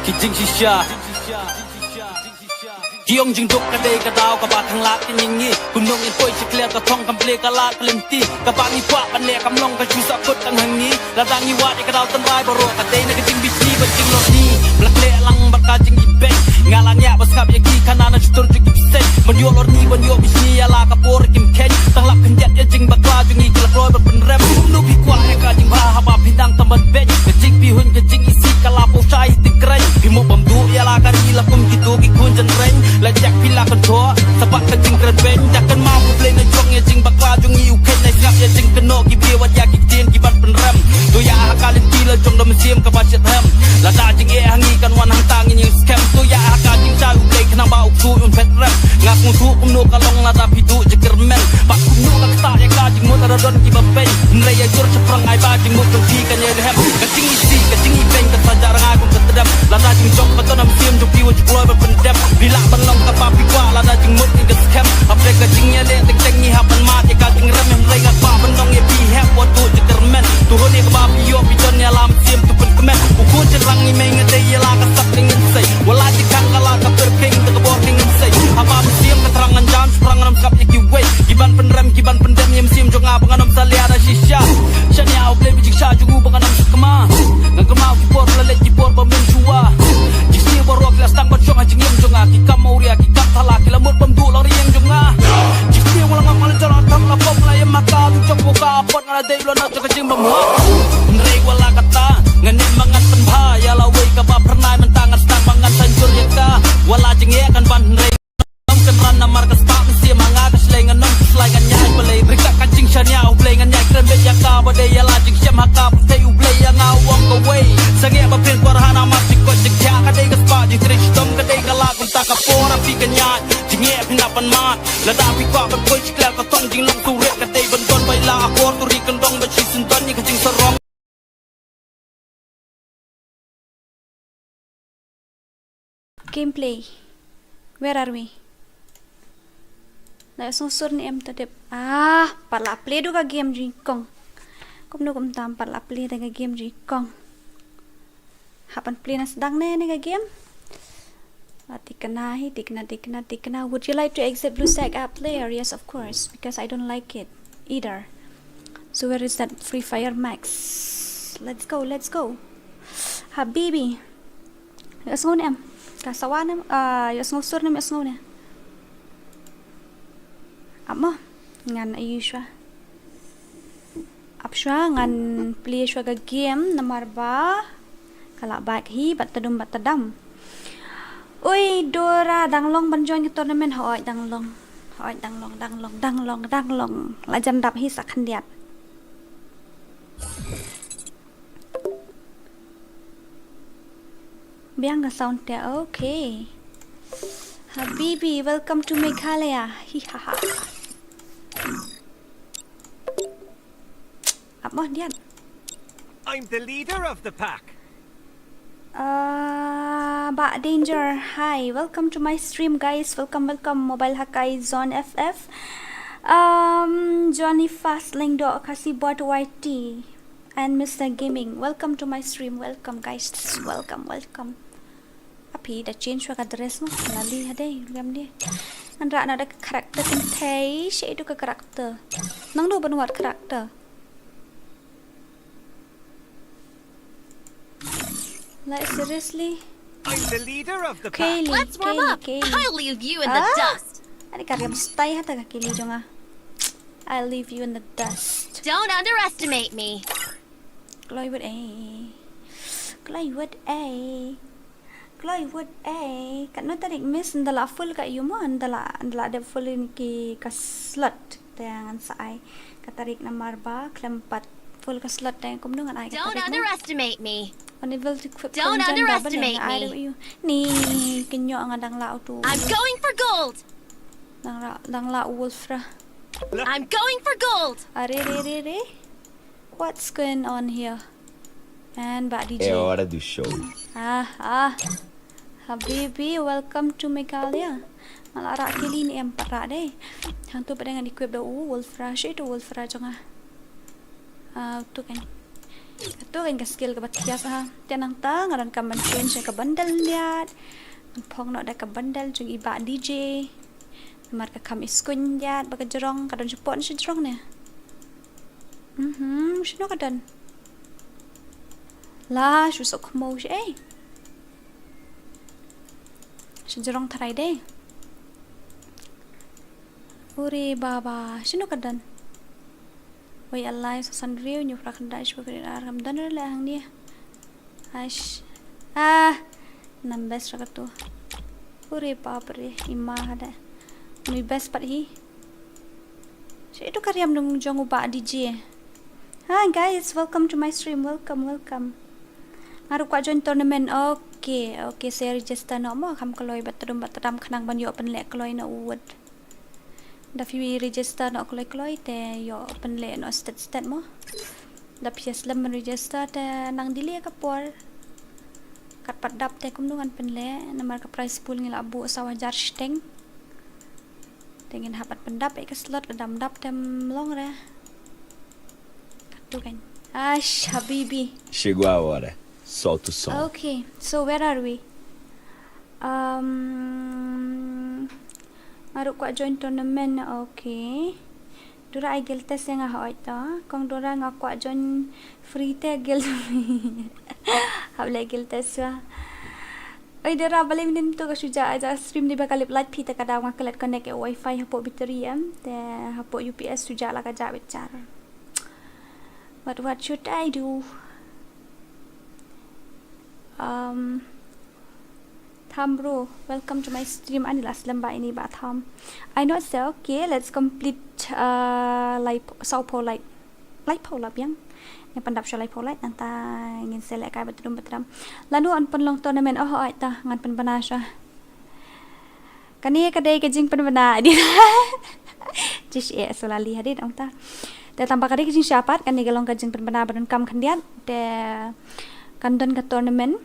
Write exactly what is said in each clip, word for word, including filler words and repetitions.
Ki jingshisha. Ki ong jingduk ka dei ka daw kaba khanglad ka jingim. Kumno ngin poi sha khlieh ka thong kam plie ka lad ka lynti. Kaba ngi kwah ban leh kam long ka shu sahkut tang ha ngi. Lada ngi wad ïa ka daw tynrai baroh ka dei na ka jingbishni bad jinglorni. Ba la khleh lang bad ka jingibeiñ. Nga la ngiah ba sngap ïa ki khana na shutur jong ki bseiñ. Ban ïoh lorni ban ïoh bishni ïa la ka por kim kheiñ. Tang lap khyndiat ïa jingbakla jong ngi ki la kloi ban pynrem. Kumno phi kwah ïa ka jingbha haba phi dang tam ban beiñ. Ka jingpyrhuh ka jingisih ka la poi shai hyntin kreiñ. Phi mut bam duh ïa la ka ri la kum kito ki khun jynreiñ. La jak phi la kynthoi sa bad ka jingkren beiñ. Da kynmaw U Blei na jong ïa jingbakla jong ngi u kheiñ. Nai sngap ïa jingkynnoh ki briew wat ïa ki ktien ki ban pynrem. To ïa ha ka lynti la jong da mynsiem kaba shitrhem. Lada jingeh ha ngi kan wan hangta ngin ïeng skhem. To ïa ha ka jingshai U Blei khnang ba u ksuid un phet rem. Nga sngewthuh kumno ka long lada phi duh jingkyrmen. Bad kumno ka ktah ïa ka jingmut lada don kiba peiñ. Hynrei ïa jur shaphrang ai ba jingmut jong phi kan ïai rhem. Ka jingisih ka jingibeiñ ka sa jah rngai kum ka tdem. Lada jingjop ka don ha mynsiem jong phi wat ju kloi ban pyndep. Phi lah ban long kaba phi kwah lada jingmut ngi ka skhem. Hapdeng ka jingïaleh teng teng ngi hap ban mad ïa ka jingrem. Hynrei nga kwah ban ong ïa phi hep wat duh jingkyrmen. To hun ïa kaba phi ïoh phi don ïa la mynsiem to pynkmen. U khun shynrang ngi mei nga dei ïa la ka sap ka ngin sei. Wat la jingkhang ka la ka pyrkhing da ka bor ka ngin sei. Haba mynsiem ka thrang ngan jam shaphrang ngan ym sngap ïa kiwei. Ki ban pynrem ki ban pyndem ïa mynsiem jong nga ba ngan ym salia da shisha. Shaniah U Blei ba jingshisha jong u ba ngan ym sakma. Ngan kynmaw ki por ba la leit ki por ba mynshuwa. Ki sniew baroh ki la sdang ban shong ha jingim jong nga. Ki kam awria ki kam thala ki la mut bam duh la ïing jong nga. Ki sniew nga la ngam nga la jala tam la pom la ïam ha ka tu jong ka pot nga la dei u la nok jong ka jingbymhok. Hynrei wat la katta ngan ïam ba ngan pynbha ïa la wei kaba phyrnai mynta ngan sdang ba ngan saiñdur ïa ka. Wat la jingeh kan ban hynrei Ym kynran namar ka spah mynsiem ha nga ka shlei ngan ym khuslai ngan ïai balei. Ryngkat ka jingshaniah U Blei ngan ïai kren beit ïa ka ba dei ïa la jingshem ha ka pyrthei U Blei ïa nga u ong kawei. Sangeh ba phin kwah ha namar jingkoit jingkhiah ka dei ka spah jingtrei shitom ka dei ka lad kumta ka por ha phi kan ïaid. Jingeh phin hap ban mad lada phi kwah ban poi sha khlieh ka thong jinglong surit ka dei ban don ba ïa la akor tu ri kyndong ba shisien don ïa ka jingsarong. Gameplay. Where are we? La ïohsngew sur ne em ta dep. Ah, pat la play duh ka game jingkong. Kumno kumta pat la play da ka game jingkong. Hap ban play na sdang ne ne ka game. Ah, tikna hi, tikna, tikna, tikna. Would you like to exit Blue Stack app player? Yes, of course, because I don't like it either. So where is that Free Fire Max? Let's go, let's go. Habibi. Ïohsngew ne em? Ka sawa ne em? Ah, ïohsngew sur ne em ïohsngew ne? Ap mo? Ngan ïoh shuwa. Ap shuwa ngan play shuwa ka game namar ba ka la back hi bad tadum bad tadam. Ui Dora, dang long ban join ka tournament? Hooid dang long. Hooid dang long, dang long, dang long, dang long. La jan dap hi sa khyndiat. Biang ka sound te, okay. Habibi, welcome to Meghalaya. Hi ha ha. Ap mo diat. I'm the leader of the pack. Uh, Bah Danger, hi. Welcome to my stream, guys. Welcome, welcome. Mobile Hakai Zone F F. Um, Johnny Fast Lengdo Kasi Bot Y T. And Mister Gaming, welcome to my stream. Welcome, guys. Welcome, welcome. Api da change wa ka dress mo. Lali hade, ngam de. Ngan rak na da ka character kan thei, she du ka character. Nang do ban wat character. Like, seriously? I'm the leader of the pack. Kaylee, Let's warm Kaylee, up. Kaylee. I'll leave you in the Ah? dust. Ani ka riam stay hata ka Kaylee jong nga. I'll leave you in the dust. Don't underestimate me. Kloi wut eh. Kloi wut eh. Kloi wut eh. Katno tarik miss, nda la full ka ïu mo, nda la, nda la dep full in ki ka slot. Te ngan sa ai ka tarik namar ba khlem pat full ka slot te kumno ngan ai ka Don't tarik mo. underestimate me. Unable to equip Don't current gen double underestimate ngan ai me. Ru ïu. Ni kynnoh nga dang la auto. I'm going for gold. Dang la, dang la Wolfra. I'm going for gold. Are re re re. What's going on here? And Bah D J. Eh, ora do show. Ah, ah. Habibi, welcome to Meghalaya. Nga la rak Kaylee ne em pat rak de. Hangto pat de ngan equip da u Wolfra, shi tu Wolfra jong nga. Ah, tu kan. Kato kan ka skill kaba thiah ha. Te nangta nga donkam ban change ka bundle ïa. Ngan phong noh da ka bundle jong i bah D J. Namar ka kham i skuin ïa ba ka jrong, ka don shapoh ne shajrong ne. Mhm, shano ka don? La, shu sok mo shi ei. Shajrong tharai de. Ure baba, shano ka don? Wei alai sa san riu, nyu pra kanda shu kri ar kam don le hang ni. Ash. Ah. Nam best ra katu. Ure baba re, ima hada. Mi best pat hi. Shi itu kariam dung jong u bah D J. Hi guys, welcome to my stream. Welcome, welcome. Nga ruh kwah join tournament. Okay, okay, sa register noh mo, kham kloi bad tdum bad tdam khnang ban ïoh pynleh kloi na u wut. Da phi register noh kloi kloi te ïoh pynleh noh stet stet mo. Da phi slem register te nang delay ka por. Kat pat dap te kumno ngan pynleh, namar ka prize pool ngi la buh saw hajar shiteng. Te ngin hap ban pyndap ïa ka slot, ka dam dap te ym long re. Katu kan. Ash, habibi. Chegou a hora. Solta o som. Okay, so where are we? Um, nga ruh kwah join tournament, okay. Dura ai guild test ïa nga hoi ta. Kong Dura nga kwah join free te guild. Hap leh guild test wa. Oi Dura, balei mynnin to ka shu ja, ja stream dei ba ka lip light phi te ka daw nga klet connect ïa wifi hapoh battery em. Te hapoh U P S shu ja la ka ja bit jar. But what should I do? Um, Tham bro, welcome to my stream. Ani la slem ba ini ba Tham. I not say, okay, let's complete, uh, lai phew, saw phew light. Lai phew la biang. Ngan pyndap sha lai phew light nangta ngin sa leh kai ba tdum ba tdam. Lano yn pynlong tournament, oh, oh, ta ngan pynbna sha. Kane ka dei ka jingpynbna di. Jish eh, so la li hadit ong ta. Te tang ba ka dei ka jingshah pat, kane ka long ka jingpynbna ba donkam khyndiat. Te kan don ka tournament,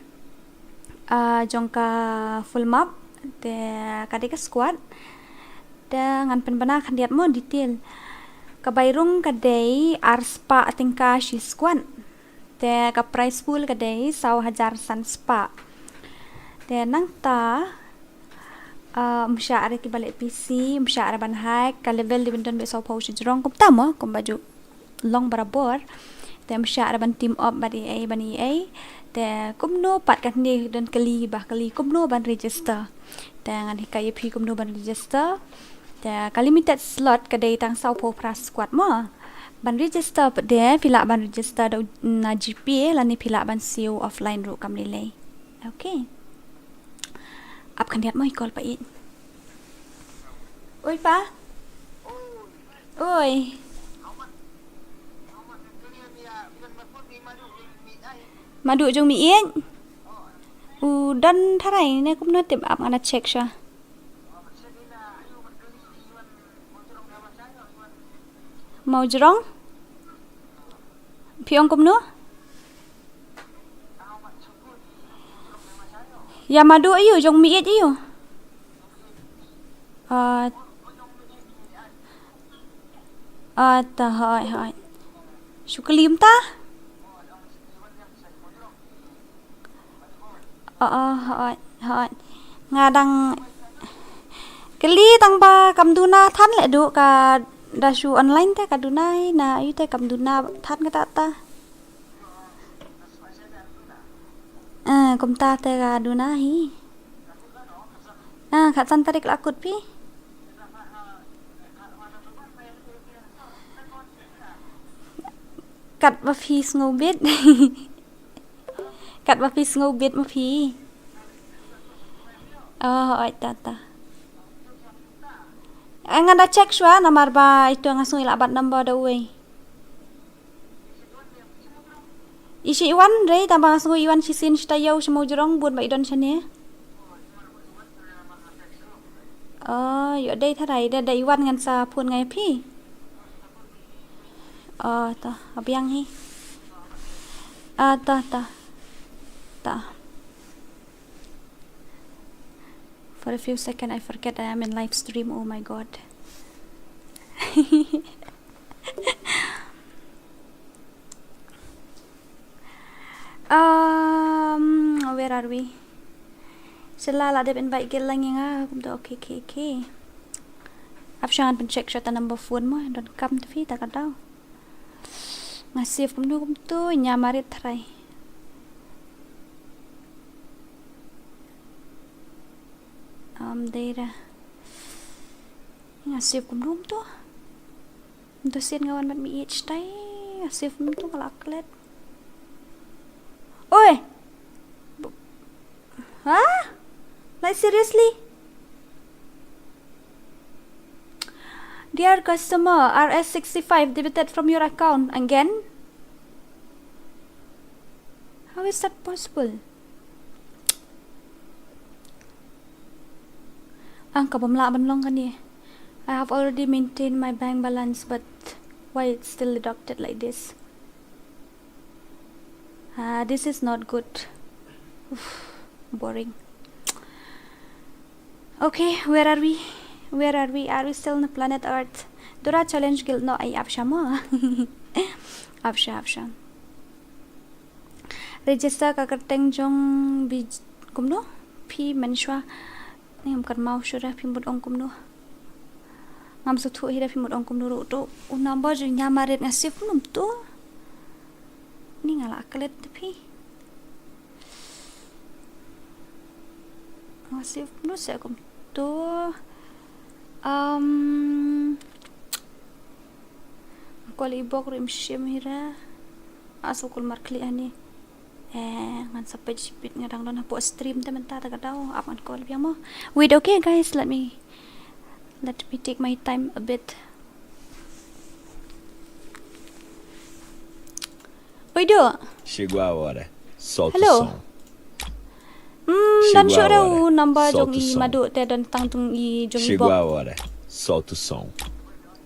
ah, jong ka full map. Te ka dei ka squad. Te ngan pynbna khyndiat mo detail. Ka bai rung ka dei ar spah tyngka shi squad. Te ka prize pool ka dei saw hajar san spah. Te nangta, ah, ym shah re kiba leh P C, ym shah re ban hack, ka level dei ban don beit saw phew shajrong kumta mo, kumba ju long barabor. Te ym shah re ban team up bad ei ei ban ei ei. Te kumno pat katne don kali ba kali kumno ban register. Te ngan hikai ïa phi kumno ban register. Te ka limited slot ka dei tang saw phew phra squad mo. Ban register pat de phi lah ban register da u, na GPay lane phi lah ban siew offline ruh kam lei lei. Okay. Ap khyndiat mo i call pa ïeit. Oi pa. Oi. Madu jong mi ïeit. U don tharai ne kumno tip ap ngan da check sha. Mawjrong? Phi ong kumno? Ïa madu aïu jong mi ïeit aïu? Ah, ah, ta hoi hoi. Shu klim ta? Ah, ah, hoi hoi. Nga dang kylli tang ba kam duna than leh du ka da shu online te ka duna hi na aïu te kam duna than kata ta. Eh, kumta te ka duna hi. Ah, khatsan tarik la kut phi. Kat ba phi sngewbit. Kat ba phi sngewbit ma phi. Oh, oi ta ta. Eh, ngan da check shuwa namar ba ito nga sngew i la bat number da uwei. I shi i wan re, tang ba nga sngew i wan shisien shi taïew sha Mawjrong bun ba i don shane. Oh, ïoh dei tharai da, da i wan ngan sa phone nga ïa phi. Oh, ta, a biang hi. Ah, ta, ta. Ta. For a few seconds, I forget I am in live stream. Oh my God. Wi. Shala la dep invite gel lang ïa nga kumta, okay, okay, okay. Ap sha ngan pyncheck sha ta number phone mo, don kam te phi ta ka daw. Nga save kumno kumto, nya marit trai. Um, dei ra. Nga save kumno kumto. Ntu sien nga wan bad mi ïeit shtai, nga save mynta nga la klet. Oi! B-, ha? Like, seriously? Dear customer, R S sixty-five debited from your account again? How is that possible? Ang ka bym lah ban long kane. I have already maintained my bank balance, but why it's still deducted like this? Ah, this is not good. Oof, boring. Okay, where are we? Where are we? Are we still on the planet Earth? Dora challenge guild no ai ap sha mo. Ap sha, ap sha. Register ka kyrteng jong bi kumno? Phi mynshwa. Ni ngam kynmaw shuh re phi mut ong kumno. Ngam sngewthuh hi re phi mut ong kumno ruh to. U number jong nya marit nga save kumno to. Ni nga la klet te phi. Nga save kumno se kumto. Um, call i bok rim shim hi re. Asu kul mar kli ani. Eh, ngan sa page bit nga dang don hapoh stream te mynta ta ka daw. Ap ngan call biang mo. Wait, okay guys, let me, let me take my time a bit. Oi do. Shigwa ware. Salt Hello. Song. Hmm, dan Shigwa sure ware. U number jong i madu te dan tang jong i jong i bok. Shigwa ware. Salt song.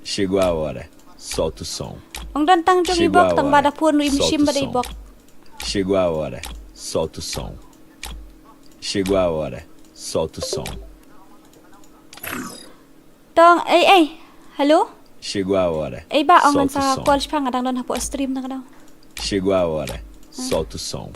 Shigwa ware. Salt song. Ong dan tang jong i bok tang bada phone i mishim bada i bok. Shigwa ware. Salt song. Shigwa ware. Salt song. Tong, ei, ei. Hello? Shigwa ware. Ei ba, ong ngan sa call shipang nga dang don hapoh stream na ka dang. Shigwa ware. Salt song.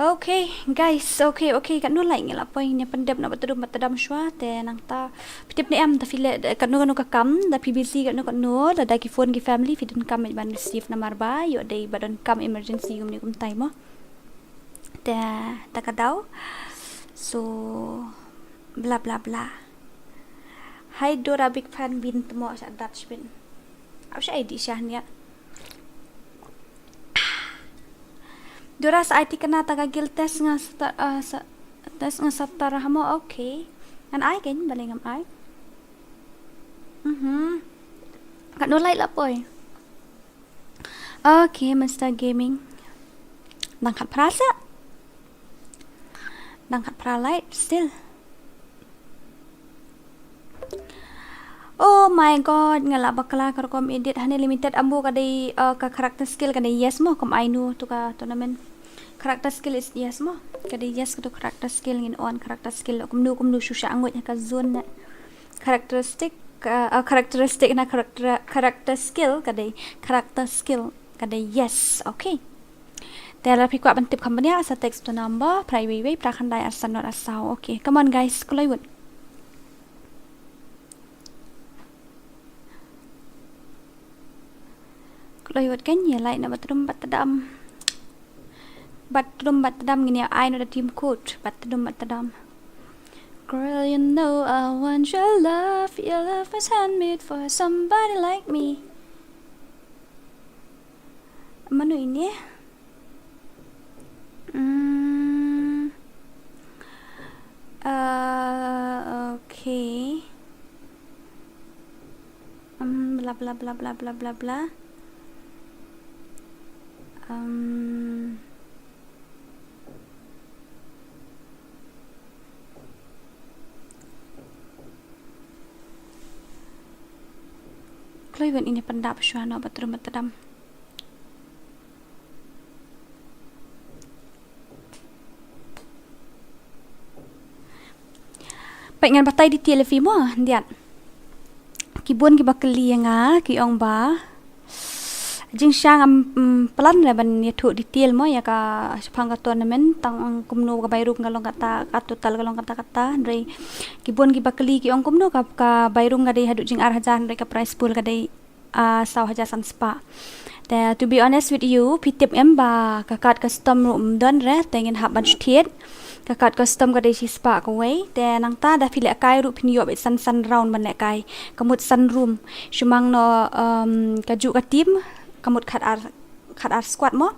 Okay, guys, okay, okay, katno lai ngi la poi ngi pyndep na ba tdum ba tdam shwa te nangta. Phi tip ne em ta phi le katno katno ka kam da phi busy katno katno da da ki phone ki family phi don kam ban receive namar ba ïoh dei ba don kam emergency kumne kumtai mo. Te ta ka daw. So bla bla bla. Hai Dora big fan bin tmo sha Dutch bin. Au sha ai di sha nia. Dora sa ai ti kana ta ka guild test nga sa ta, ah, sa test nga sa ta rahamo okay. Ngan ai ken bale ngam ai. Mhm. Katno lai la poi. Okay, Mister Gaming. Dang khat phra sa. Dang khat phra light still. Oh my god, nga la bakla ka rukom edit hane limited ambu ka dei, uh, ka character skill ka dei yes mo kam ainu tu ka tournament. Character skill is yes mo. Ka dei yes ka tu character skill ngin on character skill kumnu kumnu shusha angut ha ka zone na. Characteristic, uh, uh, characteristic na character, character skill ka dei character skill ka dei yes, okay. Te lada phi kwah ban tip kham bniah sa text to number phra wei wei phra khyndai ar san not ar saw. Okay, come on guys, kloi wut. Kloi wut kan ïa lai na ba tdum ba tdam. Ba tdum ba tdam ngin ïa ai na da team code ba tdum ba tdam. Girl, you know I want your love. Your love was handmade for somebody like me. Mano ini? Hmm. Uh, okay. Um, bla bla bla bla bla bla bla. Um, Kloi wan ini pyndap shwa no ba trum ba tdam. Peit ngan batai detail ïa phi mo, ndiat. Ki bun kiba kylli ïa nga, ki ong ba Jingshisha ngam, mm, plan re ban ïathuh detail mo ïa ka shaphang ka tournament, tang kumno ka bai room ka long kata, ka total ka long kata kata, hynrei ki bun ki ba kylli ki ong kumno ka, ka bai room ka dei haduh jing ar hajar, hynrei ka prize pool ka dei, ah, saw hajar san spah. Te to be honest with you, phi tip em ba ka card custom ruh ym don re, te ngin hap ban shu thied. Ka card custom ka dei shi spah kawei, te nangta da phi lehkai ruh phin ïoh beit san san round ban lehkai. Ka mut san room. Shu mang noh, um, kajuh ka team, ka mut khat ar, khat ar squad mo.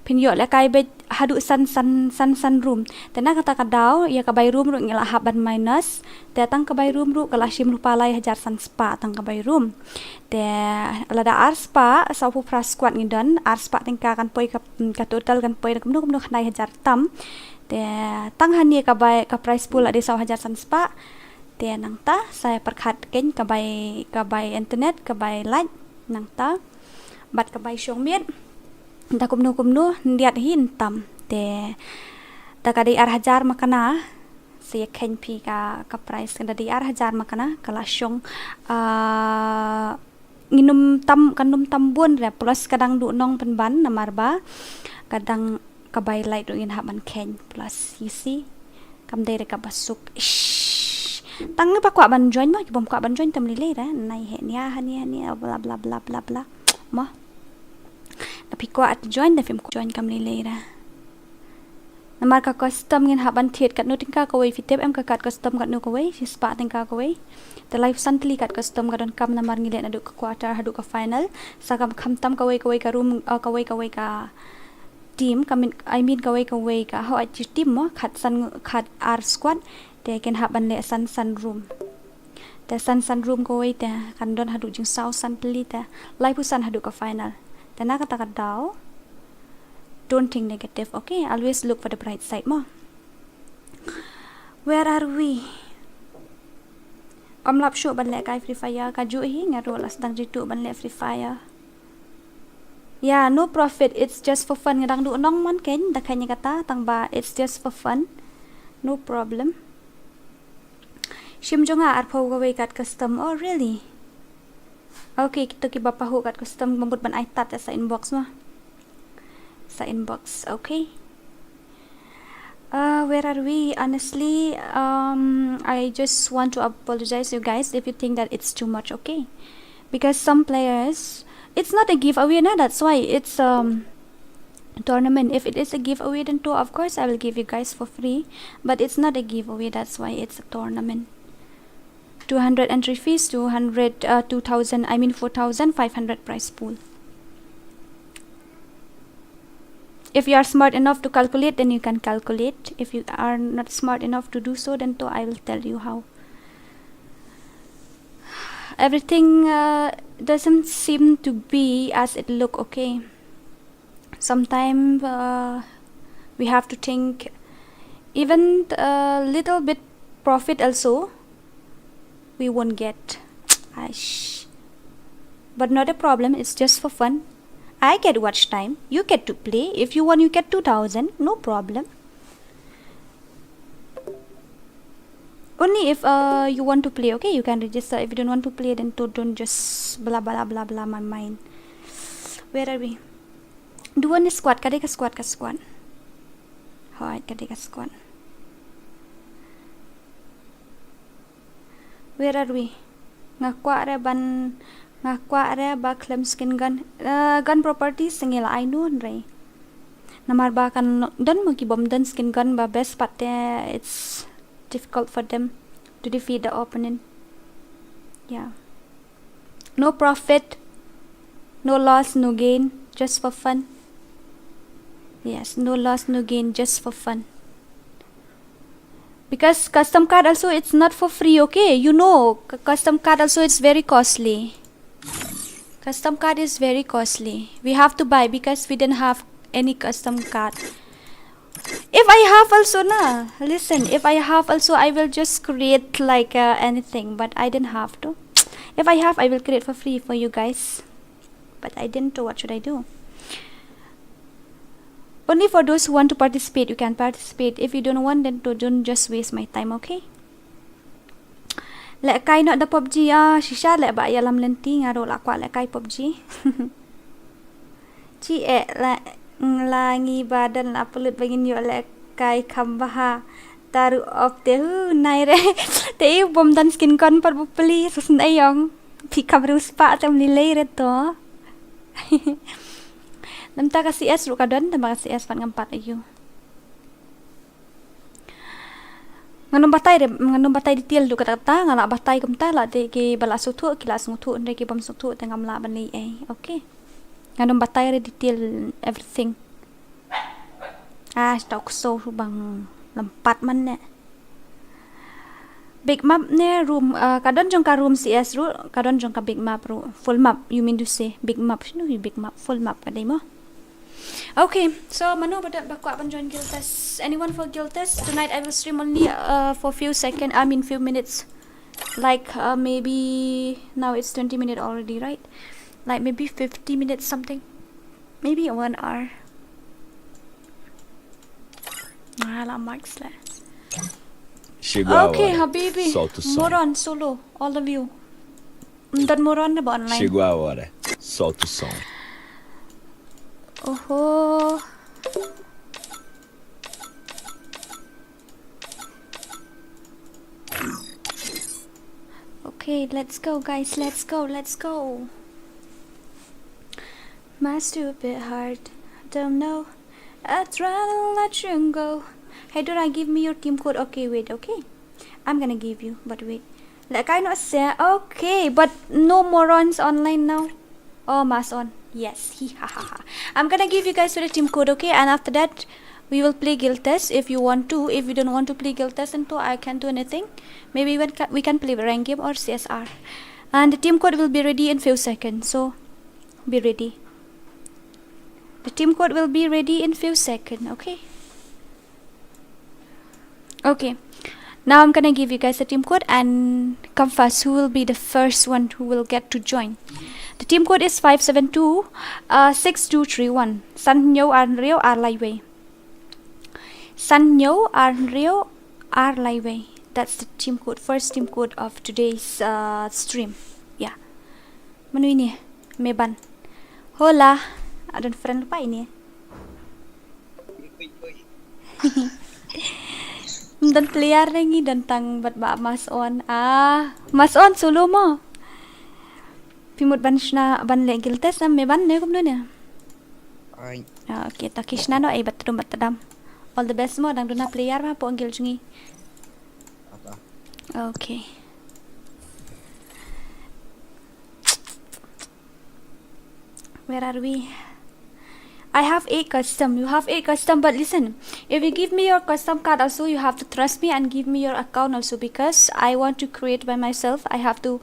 Phin ïoh lehkai beit haduh san san, san san room. Te na kata ka daw, ïa ka bai room ruh ngi la hap ban minus. Te tang ka bai room ruh ka la shim lypa lai hajar san spah tang ka bai room. Te lada ar spah, sawphew phra squad ngi don, ar spah tyngka kan poi ka, ka total kan poi kumno kumno khyndai hajar tam. Te tang hangne ka bai, ka prize pool la dei saw hajar san spah. Te nangta sa pyrkhat kein ka bai, ka bai internet, ka bai light, nangta bad ka bai shong miet. Da kumno kumno, hyndiat hi ym tam. Te da ka dei ar hajar ma kane, sa ïa kheiñ phi ka, ka prize, da dei ar hajar ma kane, ka la shong, ah, ngin ym tam, kan ym tam bun re, plus ka dang duh nong pynban namar ba ka dang ka bai light ruh ngin hap ban kheiñ, plus ïa shi kam dei re kaba suk. Ish. Tang ba kwah ban join mo, ki bym kwah ban join te ym lei lei re. Nai he nia ha nia ha nia bla bla bla bla bla. Mo. Da phi kwah join, da phim kwah join kam lei lei re. Namar ka custom ngin hap ban thied katno tyngka kawei, phi tip em ka card custom katno kawei, shi spah tyngka kawei. Te laiphew san tylli card custom ka donkam namar ngi leh naduh ka quarter haduh ka final. Sa kam kham tam kawei kawei ka room, uh, kawei kawei ka team, ka min, I mean kawei kawei ka, hooid, shi team mo, khat san, khat ar squad, te kin hap ban leh san san room. Te san san room kawei te kan don haduh jingsaw san tylli te laiphew san haduh ka final. Te na kata ka daw, don't think negative, okay? Always look for the bright side mo. Where are we? Ym lap shuh ban lehkai Free Fire, kajuh hi nga ruh la sdang jingtuh ban leh Free Fire. Yeah, no profit, it's just for fun. Nga dang duh nong man kein, da kheiñ ïa kata, tang ba it's just for fun. No problem. Shim jong nga arphew kawei card custom. Oh, really? Okay, kito ki ba pahuh card custom, ba mut ban ai tad sa inbox mo. Sa inbox, okay. Uh, where are we? Honestly, um, I just want to apologize you guys if you think that it's too much, okay? Because some players, it's not a giveaway, na, that's why it's, um, tournament. If it is a giveaway, then too, of course, I will give you guys for free. But it's not a giveaway, that's why it's a tournament. Two hundred entry fees, two hundred, uh, two thousand, I mean, four thousand five hundred prize pool. If you are smart enough to calculate, then you can calculate. If you are not smart enough to do so, then too, I will tell you how. Everything, uh, doesn't seem to be as it look, okay? Sometimes, uh, we have to think even a little bit profit also we won't get. Aish. But not a problem, it's just for fun. I get watch time, you get to play. If you want, you get two thousand, no problem. Only if, uh, you want to play, okay, you can register. If you don't want to play, then to, don't just blah, blah, blah, blah my mind. Where are we? Duo ne squad, ka dei ka squad, ka squad. Hooid, ka dei ka squad. Where are we? Nga kwah re ban, nga kwah re ba khlem skin gun. Uh, gun properties ngi la ai noh hynrei. Namar ba kan don mo ki bym don skin gun ba best pat te, it's difficult for them to defeat the opponent. Yeah. No profit, no loss, no gain, just for fun. Yes, no loss, no gain, just for fun. Because custom card also, it's not for free, okay? You know, cu-, custom card also, it's very costly. Custom card is very costly. We have to buy because we didn't have any custom card. If I have also, na, listen, if I have also, I will just create like, uh, anything, but I didn't have to. If I have, I will create for free for you guys. But I didn't, so what should I do? Only for those who want to participate, you can participate. If you don't want, then to, don't just waste my time, okay? Lehkai noh da PUBG, ah, shisha leh ba ïalam lynti, nga ruh la kwah lehkai PUBG. Chi eh la, la ngi ba don la pulut ba ngin ïoh leh kai kham bha. Taru op te hu nai re. Te i bom don skin kon pat bu peli susun ayong. Pi kam riu spa te mli lei re to. Namta ka C S ruh ka don, namta ka C S pat ngam pat ayu. Ngan ym batai re, ngan ym batai detail duh katta katta, nga la batai kumta la te ki ba la sngewthuh, ki la sngewthuh, hynrei ki bym sngewthuh te ngam lah ban leh ei. Okay. Ngan ym batai re detail everything. Ah, sta u kso bang lympat man ne. Big map ne room, ah, ka don jong ka room C S ruh, ka don jong ka big map ruh, full map, you mean to say, big map, shinu hi big map, full map ka dei mo. Okay, so mano ba don ba kwah ban join guild test? Anyone for guild test? Tonight I will stream only uh, for few seconds, I mean few minutes. Like uh, maybe now it's twenty minutes already, right? Like maybe fifty minutes something. Maybe one hour. Ah, la max le. Shigwa Okay, ware. Habibi. Salt to song. Moron solo, all of you. Don moron ne ba online. Shigwa ware. Salt to song. Oho. Okay, let's go, guys. Let's go. Let's go. My stupid heart. Don't know. I'd rather let you go. Hey, Dora, give me your team code. Okay, wait, okay. I'm gonna give you, but wait. Let kai no say. Okay, but no morons online now. Oh, mask on. Yes. Hi ha ha ha. I'm gonna give you guys the team code, okay? And after that, we will play guild test if you want to. If you don't want to play guild test, and to I can't do anything. Maybe we can, we can play rank game or C S R. And the team code will be ready in few seconds. So, be ready. The team code will be ready in few seconds, okay? Okay. Now I'm gonna give you guys a team code and come first. Who will be the first one who will get to join? The team code is five seven two uh, six two three one. San Nyo Arnrio Arlaiway. San Nyo Arnrio Arlaiway. That's the team code. First team code of today's uh, stream. Yeah. Manu ini? Meban. Hola. Adon friend pa ini. Mdan player ne ngi don tang bad ba mask on. Ah, mask on solo mo. Phi mut ban shna ban leh guild test am me ban ne kumno ne? Ai. Ah, okay, ta ki shna no ai bat tum bat dam. All the best mo dang duna player ma po guild jngi. Apa? Okay. Where are we? I have eight custom. You have eight custom, but listen, if you give me your custom card also, you have to trust me and give me your account also, because I want to create by myself. I have to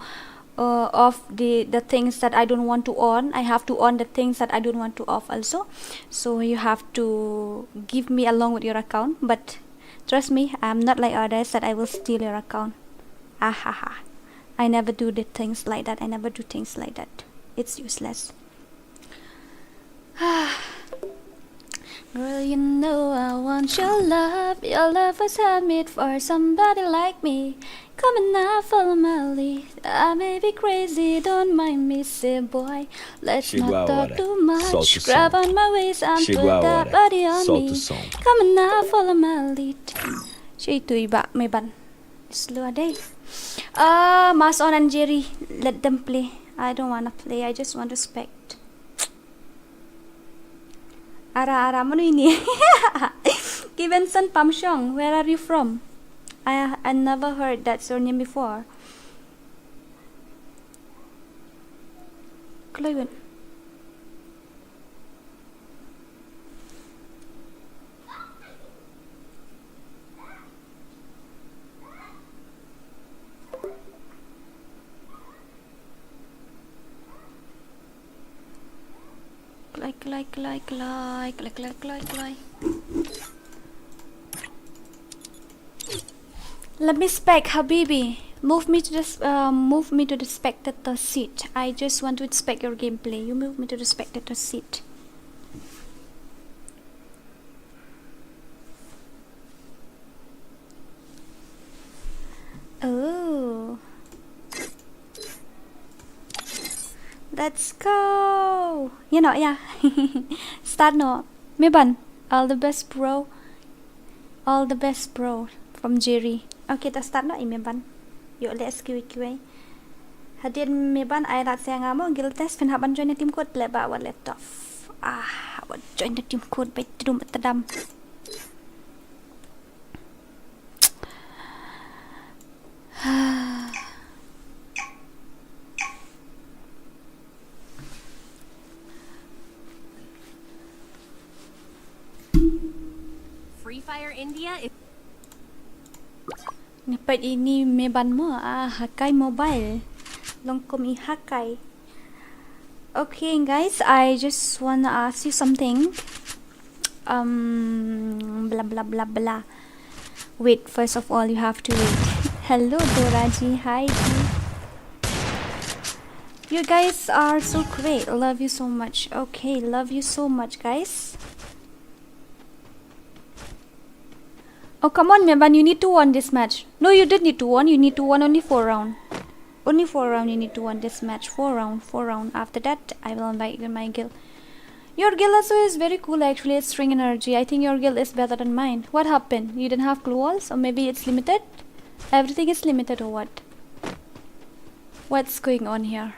uh, off the the things that I don't want to on. I have to on the things that I don't want to off also. So you have to give me along with your account, but trust me, I'm not like others that I will steal your account. Ah ha ha. I never do the things like that. I never do things like that. It's useless. Girl, you know I want your love. Your love was handmade for somebody like me. Come on now, follow my lead. I may be crazy, don't mind me, say boy. Let's not talk too much. Grab on my waist and put that body on me. Come on now, follow my lead. Shi tu iba me ban. Slow a day. Ah, mask on and Jerry. Let them play. I don't wanna play. I just want respect. Ara ara manu ini? Kibenson Pamshong, where are you from? I I never heard that surname before. Kloi wen. Kloi, kloi, kloi, kloi. Let me spec, Habibi. Move me to the s- uh, move me to the spectator seat. I just want to inspect your gameplay. You move me to the spectator seat. Oh. Let's go. You know, yeah. Start noh. Meban, all the best, bro. All the best, bro. From Jerry. Okay, ta start noh i Meban. Ïoh leh kiwei kiwei. Hadien Meban ai lad sha nga mo, guild test, phin hap ban join na team code, leh ba wat leh tough. Ah, wat join na team code, bai tdum tdam. Free Fire India is Nga peit ine i Meban mo, ah, Hakai Mobile. Long kum i Hakai. Okay, guys, I just wanna ask you something. Um, blah, blah, blah, blah. Wait, first of all, you have to wait. Hello, Doraji. Hi, Ji. You guys are so great. Love you so much. Okay, love you so much, guys. Oh, come on, Meban, you need to win this match. No, you did need to win. You need to win only four round. Only four round you need to win this match. Four round, four round. After that, I will invite you in my guild. Your guild also is very cool, actually. It's string energy. I think your guild is better than mine. What happened? You didn't have glue walls? Or maybe it's limited? Everything is limited or what? What's going on here?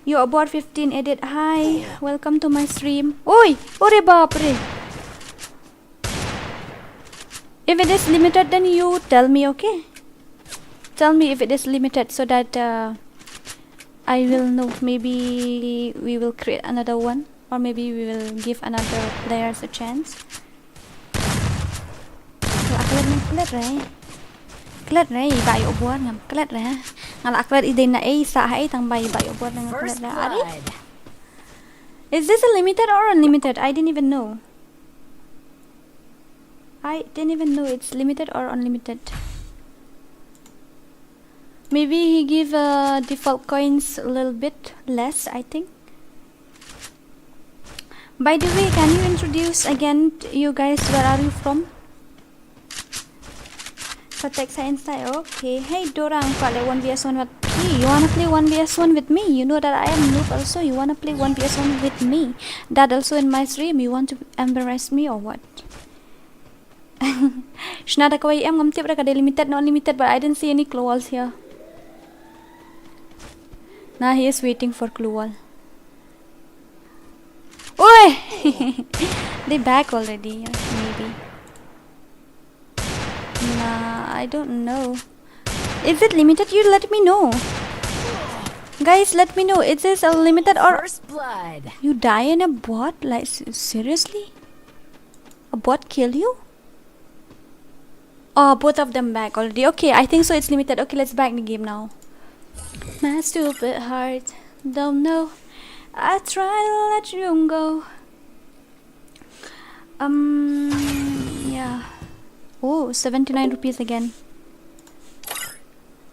You aboard fifteen edit. Hi, welcome to my stream. Oi, ore bapre. If it is limited, then you tell me, okay? Tell me if it is limited so that uh, I will know. Maybe we will create another one, or maybe we will give another players a chance. Nga la klet, nga klet re. Klet re, i ba ïoh bor ngam klet re. Nga la klet i dei na ei sa ha ei tang ba i ba ïoh bor ngam klet re. Ari? Is this a limited or unlimited? I didn't even know. I didn't even know it's limited or unlimited. Maybe he give uh, default coins a little bit less, I think. By the way, can you introduce again, you guys, where are you from? Sa text sa Insta, okay. Hey Dora, ang kwah leh one v one with me. You wanna play one v one with me? You know that I am noob also. You wanna play one v one with me? That also in my stream. You want to embarrass me or what? Shna da kawei em, ngam tip da ka dei limited, not limited, but I didn't see any glue walls here. Nah, he is waiting for glue wall. Oi! They back already, maybe. Nah, I don't know. Is it limited? You let me know. Guys, let me know. Is this a limited or First blood. You die in a bot? Like, s- seriously? A bot kill you? Oh, both of them back already. Okay, I think so. It's limited. Okay, let's back the game now. My stupid heart, don't know. I try to let you go. Um, yeah. Oh, seventy-nine rupees again.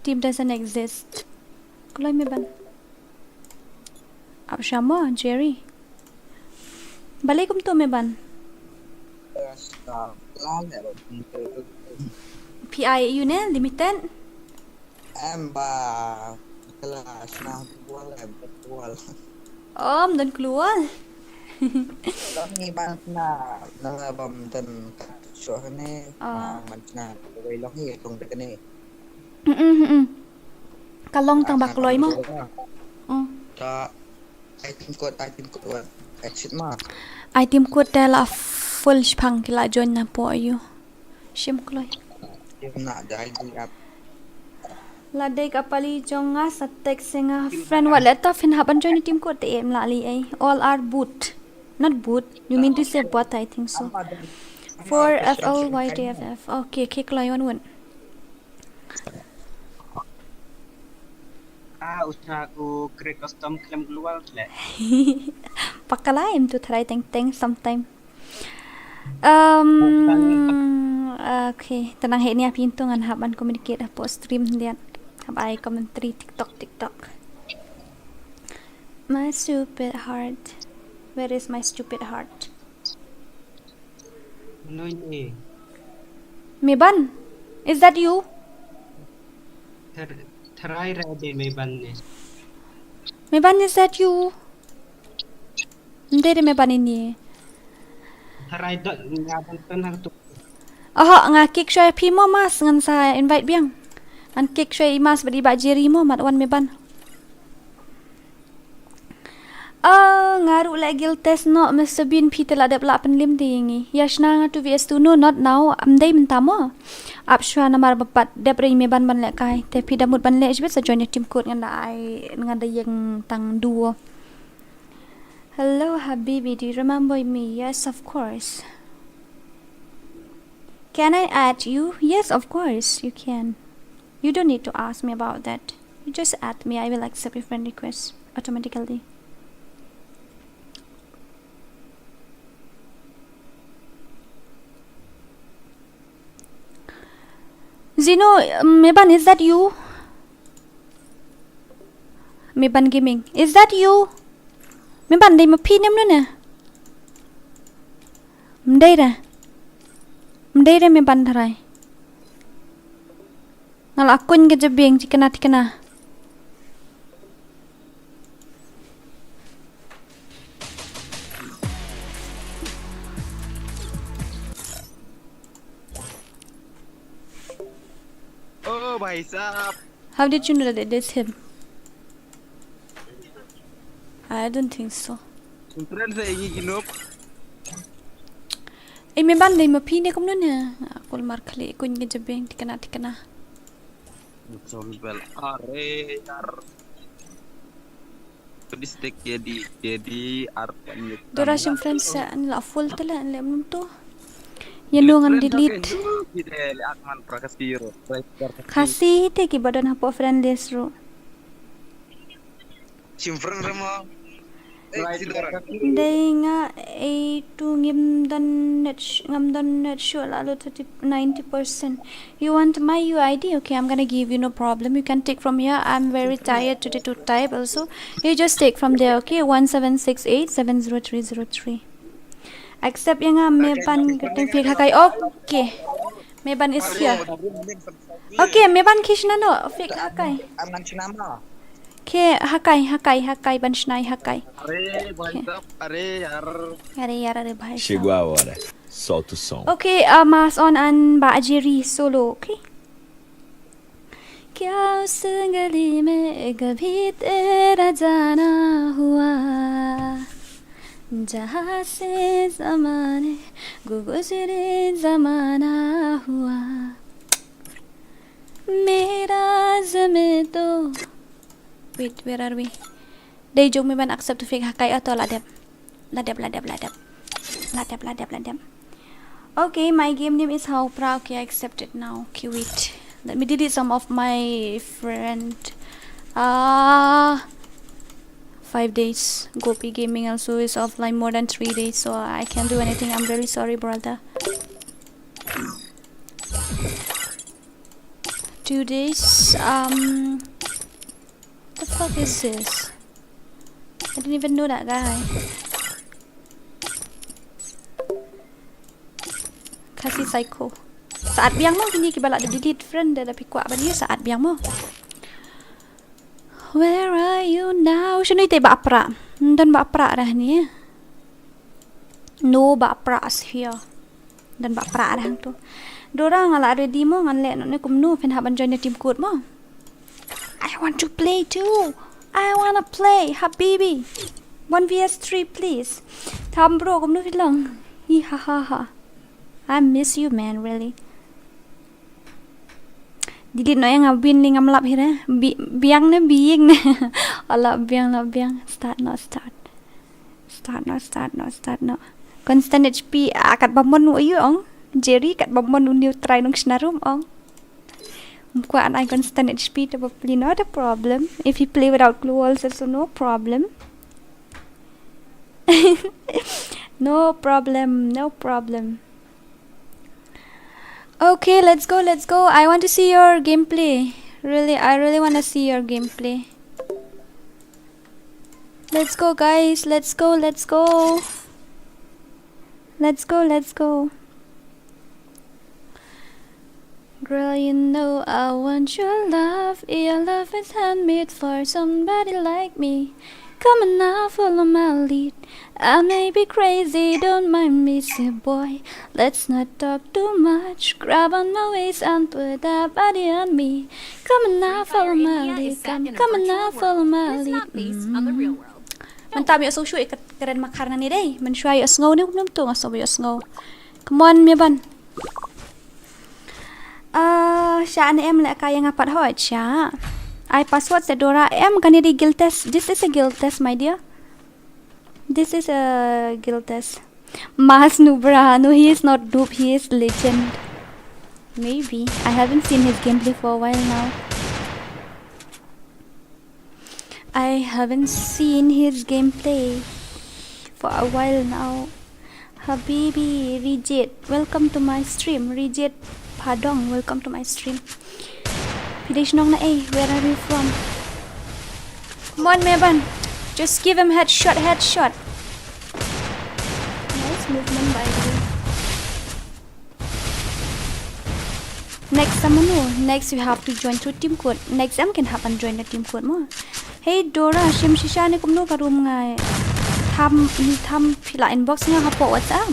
Team doesn't exist. Kloi Meban. Ap shamo, Jerry. Balei kumto Meban? Phi ïoh ne limited? Em ba kala shna glue wall, em glue wall. Om don glue wall. Long hi ban shna, na bam don kat shuh ne. Ah. Ban shna wei long hi long de ne. Mm, mm, mm. Ka long tang ba kloi mo. Mm. Ta item code, item code wan. Exit ma. Item code te la full shipang ki la join na po ïoh. Shim kloi. Im na dai di ap. La dei ka pali jong nga sa text nga friend, wat leh ta phin hap ban join team code te em la li ei. All are boot. Not boot. You mean to say bot, I think so. Four F L Y T F F. Okay, okay, kloi wan wan. Ah, u shna u create custom khlem glue wall le. Pakala em tu tharai teng teng sometime. Um, okay, te nang heh nia pyntung ngan hap ban communicate hapoh stream diat. Hap ai commentary TikTok, TikTok. My stupid heart. Where is my stupid heart? Noi ni. Meban, is that you? Tharai ra de Meban ni. Meban, is that you? Ym dei re Meban ini. Tharai dot nga ban ten ha tu. Oho, nga kick shuwa ïa phi mo Mas, ngan sa invite biang. Ngan kick shuwa ïa i Mas bad i Bah Jerry mo, mat wan Meban. Ah, nga ruh leh guild test noh, Mister Bean, phi te la dep lah pynlip te ïa ngi. Ïa shna nga two V S two, no, not now, ym dei mynta mo. Ap shuwa namar ba pat dep re i Meban ban lehkai. Te phi da mut ban leh shibit sa join ïa team code, ngan da ai, ngan da ïeng tang duo. Hello, Habibi, do you remember me? Yes, of course. Can I add you? Yes, of course, you can. You don't need to ask me about that. You just add me, I will accept your friend request automatically. Zino, um, Meban, is that you? Meban Gaming, is that you? Meban, dei ma phi ne mano ne? Ym dei re. Ym dei re Meban tharai. Nga la kuñ ka jabieng, thikna, thikna. Oh, bhai sahab. How did you know that it is him? I don't think so. Friend sa ingi ginop. Eh, Meban, dei ma phi ne kumno ne? Nga kulmar khlieh, kuñ ka jabieng, thikna, thikna. Sorry bel. Are yar. Pedis tek jadi, jadi ar. Dora shim friend sa, ani la full te la, ani leh mynta. Ïa no ngan delete. Khasi te ki ba don hapoh friend list ruh. Shim friend rama. Dei nga, eh, tu ngim don net sh-, ngam don net shuh, la lut thirty, ninety percent. You want my U I D? Okay, I'm gonna give you, no problem. You can take from here. I'm very tired today to type also. You just take from there, okay? One seven six eight seven zero three zero three. Accept ïa nga, Meban, getting fake hakai. Okay. Meban is here. Okay, Meban, khie shna noh, fake hakai. Am ngan shna ma. Khie hakai, hakai, hakai, ban shna ïa hakai. Are, bhai sahab, are yar. Are yar, are bhai sahab. Shigwa wala. Salt to song. Okay, uh, Mas on and Bah Jerry solo, okay? क्या उस गली में कभी तेरा जाना हुआ, जहाँ से ज़माने को गुज़रे ज़माना हुआ, मेरा ज़िम्मे तो, wait, where are we? Dei jong me ban accept to fake hakai ato la dep. La dep, la dep, la dep. La dep, la dep, la dep. Okay, my game name is Hau Pra. Okay, I accept it now. Okay, wait. Let me delete some of my friend. Ah, five days. Gopi Gaming also is offline more than three days, so I can't do anything. I'm really sorry, brother. Two days. Um, the fuck is this? I didn't even know that guy. Khasi psycho. Sa'at biang mo kine kiba la da delete friend, da phi kwah ban ïa sa'at biang mo. Where are you now? Shano ite Bah Pra? Don Bah Pra dah ni. No Bah Pra is here. Don Bah Pra dah tu. Dora, nga la ready mo, ngan leh noh ne kumno, phin hap ban join the team code mo. I want to play too. I wanna play, habibi. One v s three, please. Tham bro, kumno phi long? Hi ha ha ha. I miss you, man, really. Delete noh ïa nga, win li ngam lap hi re. Bi-, biang ne, biang ne. Alah, biang, lah biang. Start noh, start. Start noh, start noh, start noh. Constant H P, ah, kat ba mon u ïu ong. Jerry, kat ba mon u new try nong shna room ong. Ym kwah an ai constant H P te ba pli, not a problem. If he play without glue walls also no problem. No problem, no problem. Okay, let's go, let's go. I want to see your gameplay. Really, I really wanna see your gameplay. Let's go, guys. Let's go, let's go. Let's go, let's go. Girl, you know I want your love. Your love is handmade for somebody like me. Come on now, follow my lead. I may be crazy, don't mind me, say boy. Let's not talk too much. Grab on my waist and put that body on me. Come on now, follow my lead. Come, come on now, follow my lead. Mm. Mynta ïohsngew shuh ïa ka kren makhar nangne dei. Mynshuwa ïohsngew ne kumno mynta nga sngew ïohsngew. Come on, Meban. Ah, sha ne em leh ka ïa nga pat hooid sha. Ai password te Dora em, kane dei guild test. This is a guild test, my dear. This is a guild test. Mas Nubra, no, he is not noob, he is legend. Maybe. I haven't seen his gameplay for a while now. I haven't seen his gameplay for a while now. Habibi, Rijit, welcome to my stream. Rijit Padong, welcome to my stream. Phi dei shnong na ei, where are you from? Come on, Meban. Just give him headshot, headshot. Nice movement, by the way. Next, someone who, next you have to join through team code. Next, em kin hap ban join the team code mo. Hey Dora, shim shisha ne kumno ka room nga. Tham, ni tham phi la inbox nga hapoh WhatsApp.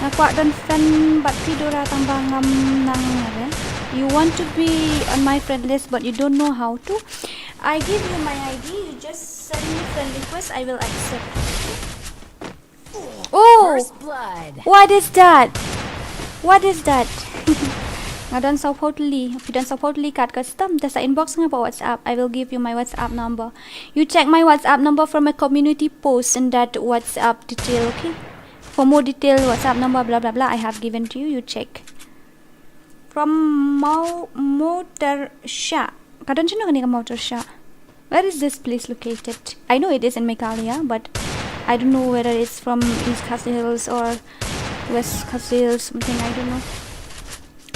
Nga kwah don friend bad phi Dora tang ba ngam nang re. You want to be on my friend list but you don't know how to. I give you my I D, you just send me friend request, I will accept. Oh! First blood. What is that? What is that? Nga don saw photo li, phi don saw photo li kat custom, te sa inbox nga hapoh WhatsApp. I will give you my WhatsApp number. You check my WhatsApp number from a community post in that WhatsApp detail, okay? For more detail, WhatsApp number, blah, blah, blah, I have given to you. You check. From Mau-, Motorsha. Ka don shano kane ka Motorsha? Where is this place located? I know it is in Meghalaya, but I don't know whether it's from East Khasi Hills or West Khasi Hills, something, I don't know.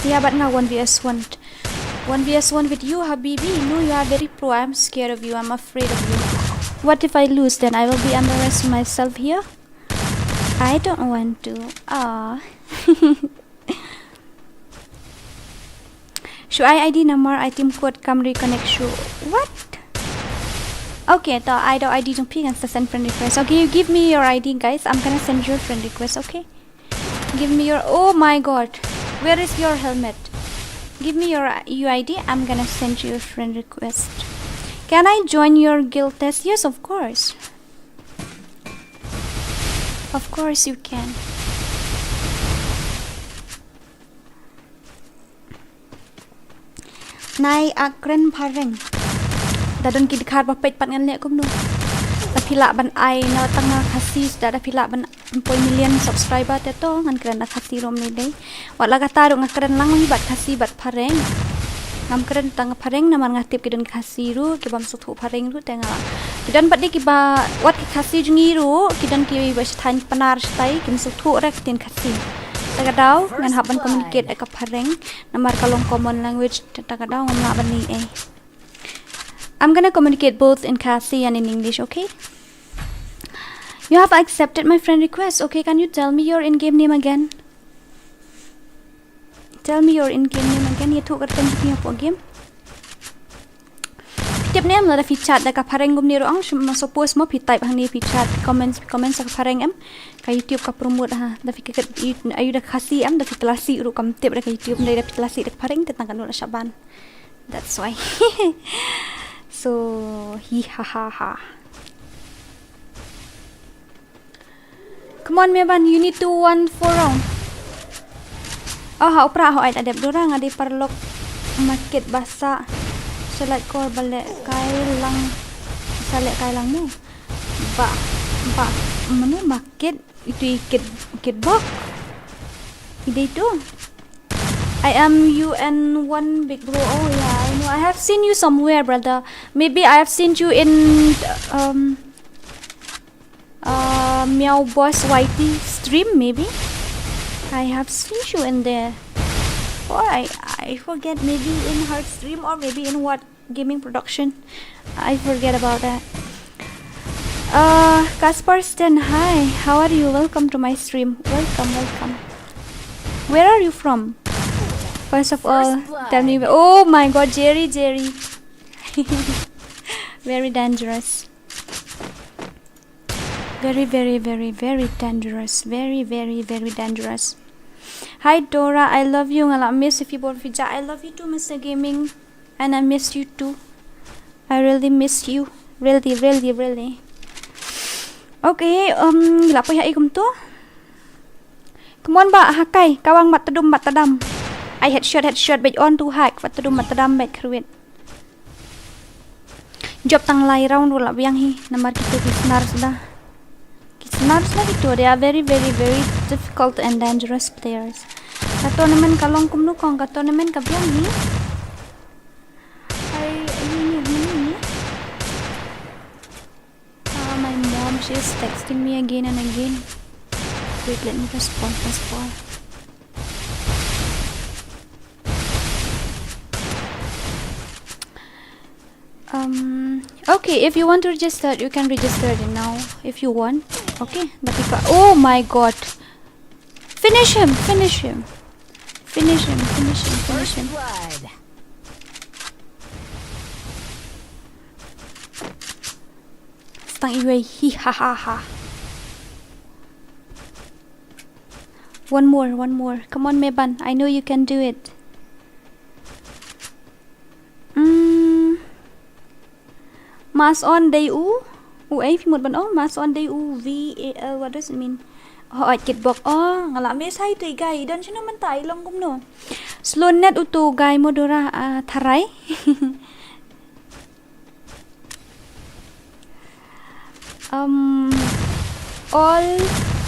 Yeah, but nga one v s one. One v s one with you, Habibi. No, you are very pro. I'm scared of you. I'm afraid of you. What if I lose? Then I will be embarrassed myself here. I don't want to. Ah. Shu ai I D namar ai team code kam reconnect shu. What? Okay, to ai da I D jong phi ngan sa send friend request. Okay, you give me your I D, guys. I'm gonna send you a friend request, okay? Give me your, oh my God. Where is your helmet? Give me your U I D. I'm gonna send you a friend request. Can I join your guild test? Yes, of course. Of course you can. Nai ak kren phareng. Da don ki dkhar ba peit pat ngan leh kumno. Da phi lah ban ai na tang na Khasi, da da phi lah ban poi million subscriber te to ngan kren da Khasi rom ni dei. Wat la kata ruh nga kren lang hi bad Khasi bad phareng. Ngam kren tang phareng namar nga tip ki don Khasi ruh ki bam sngewthuh phareng ruh te nga. Ki don pat dei ki ba wat ki Khasi jong ngi ruh ki don ki ba sha thaiñ Pnar shatai kim sngewthuh re ki ktien Khasi. Ta ka daw ngan hap ban communicate da ka phareng namar ka long common language, ta ka daw ngam lah ban leh ei. I'm gonna communicate both in Khasi and in English, okay? You have accepted my friend request. Okay, can you tell me your in-game name again? Tell me your in-game name again. Ïathuh ka kyrteng jong phi hapoh game. Phi tip ne em lada phi chat da ka phareng kumne ruh ong, shim ma suppose mo phi type hangne phi chat, phi comment, phi comment sa ka phareng em. Ka YouTube ka promote ha. Da phi ka, ka, ayu da Khasi em, da phi Khasi ruh kam tip da ka YouTube, da phi Khasi da ka phareng te tang ka nu la shaban. That's why. So, hi ha ha ha. Come on, Meban, you need to one for round. Oh, ha u Prah, ho ai da dep Dora, nga dei paralok market basa. Select core bale kai lang. Select kai lang mo. Ba, ba, mano market? Itu i kid, kid bok. I dei tu. I am U N one big bro. Oh yeah, I know. I have seen you somewhere, brother. Maybe I have seen you in, um, uh, Meow Boss Y T stream, maybe. I have seen you in there. Or I, I forget, maybe in her stream or maybe in what gaming production. I forget about that. Uh, Kaspar Sten, hi. How are you? Welcome to my stream. Welcome, welcome. Where are you from? First of all, tell me. Oh my God, Jerry, Jerry. Very dangerous. Very, very, very, very dangerous. Very, very, very dangerous. Hi Dora, I love you. Nga la miss ïa phi bor phi jah. I love you too, Mister Gaming. And I miss you too. I really miss you. Really, really, really. Okay, um, la poi ha i kumto. Come on ba, hakai, kawang mat tadum mat tadam. Ai headshot, headshot, bad on to hack, mat tadum mat tadam, bad kruit. Jop tang lai round ruh la biang hi, namar kito ki snar suda. Ki snar suda kito, they are very, very, very difficult and dangerous players. Ka tournament ka long kumno kong, ka tournament ka biang hi. Ai, ini, ini, ini. Ah, my mom, she is texting me again and again. Wait, let me respond first of all. Um, okay, if you want to register, you can register it now if you want. Okay, Datika. Oh my God. Finish him, finish him. Finish him, finish him, finish him. Stang iwei, hi ha ha ha. One more, one more. Come on, Meban. I know you can do it. Mm. Mas on dei u. U ei, phi mut ban ong. Mas on dei u V A L. What does it mean? Oh, ai kitbok. Oh, nga la miss hi tu i guy. Don shano mynta i long kumno. Slow net u tu guy mo Dora, ah, tharai. Um, all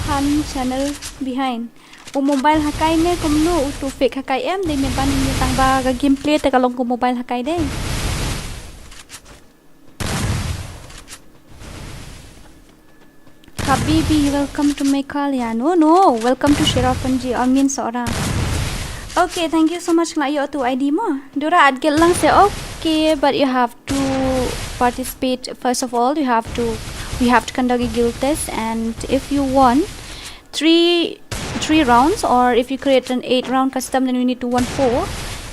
hand channel behind. U mobile hakai ne kumno u tu fake hakai em, dei me ban ne tang ba ka gameplay te ka long ku mobile hakai dei. Habibi, welcome to Meghalaya. No, no, welcome to Cherrapunji. Amin Sora. Okay, thank you so much. Kena yo tu I D mo. Dora at gel lang se okay, but you have to participate. First of all, you have to, we have to conduct a guild test, and if you won three three rounds, or if you create an eight round custom, then we need to won four.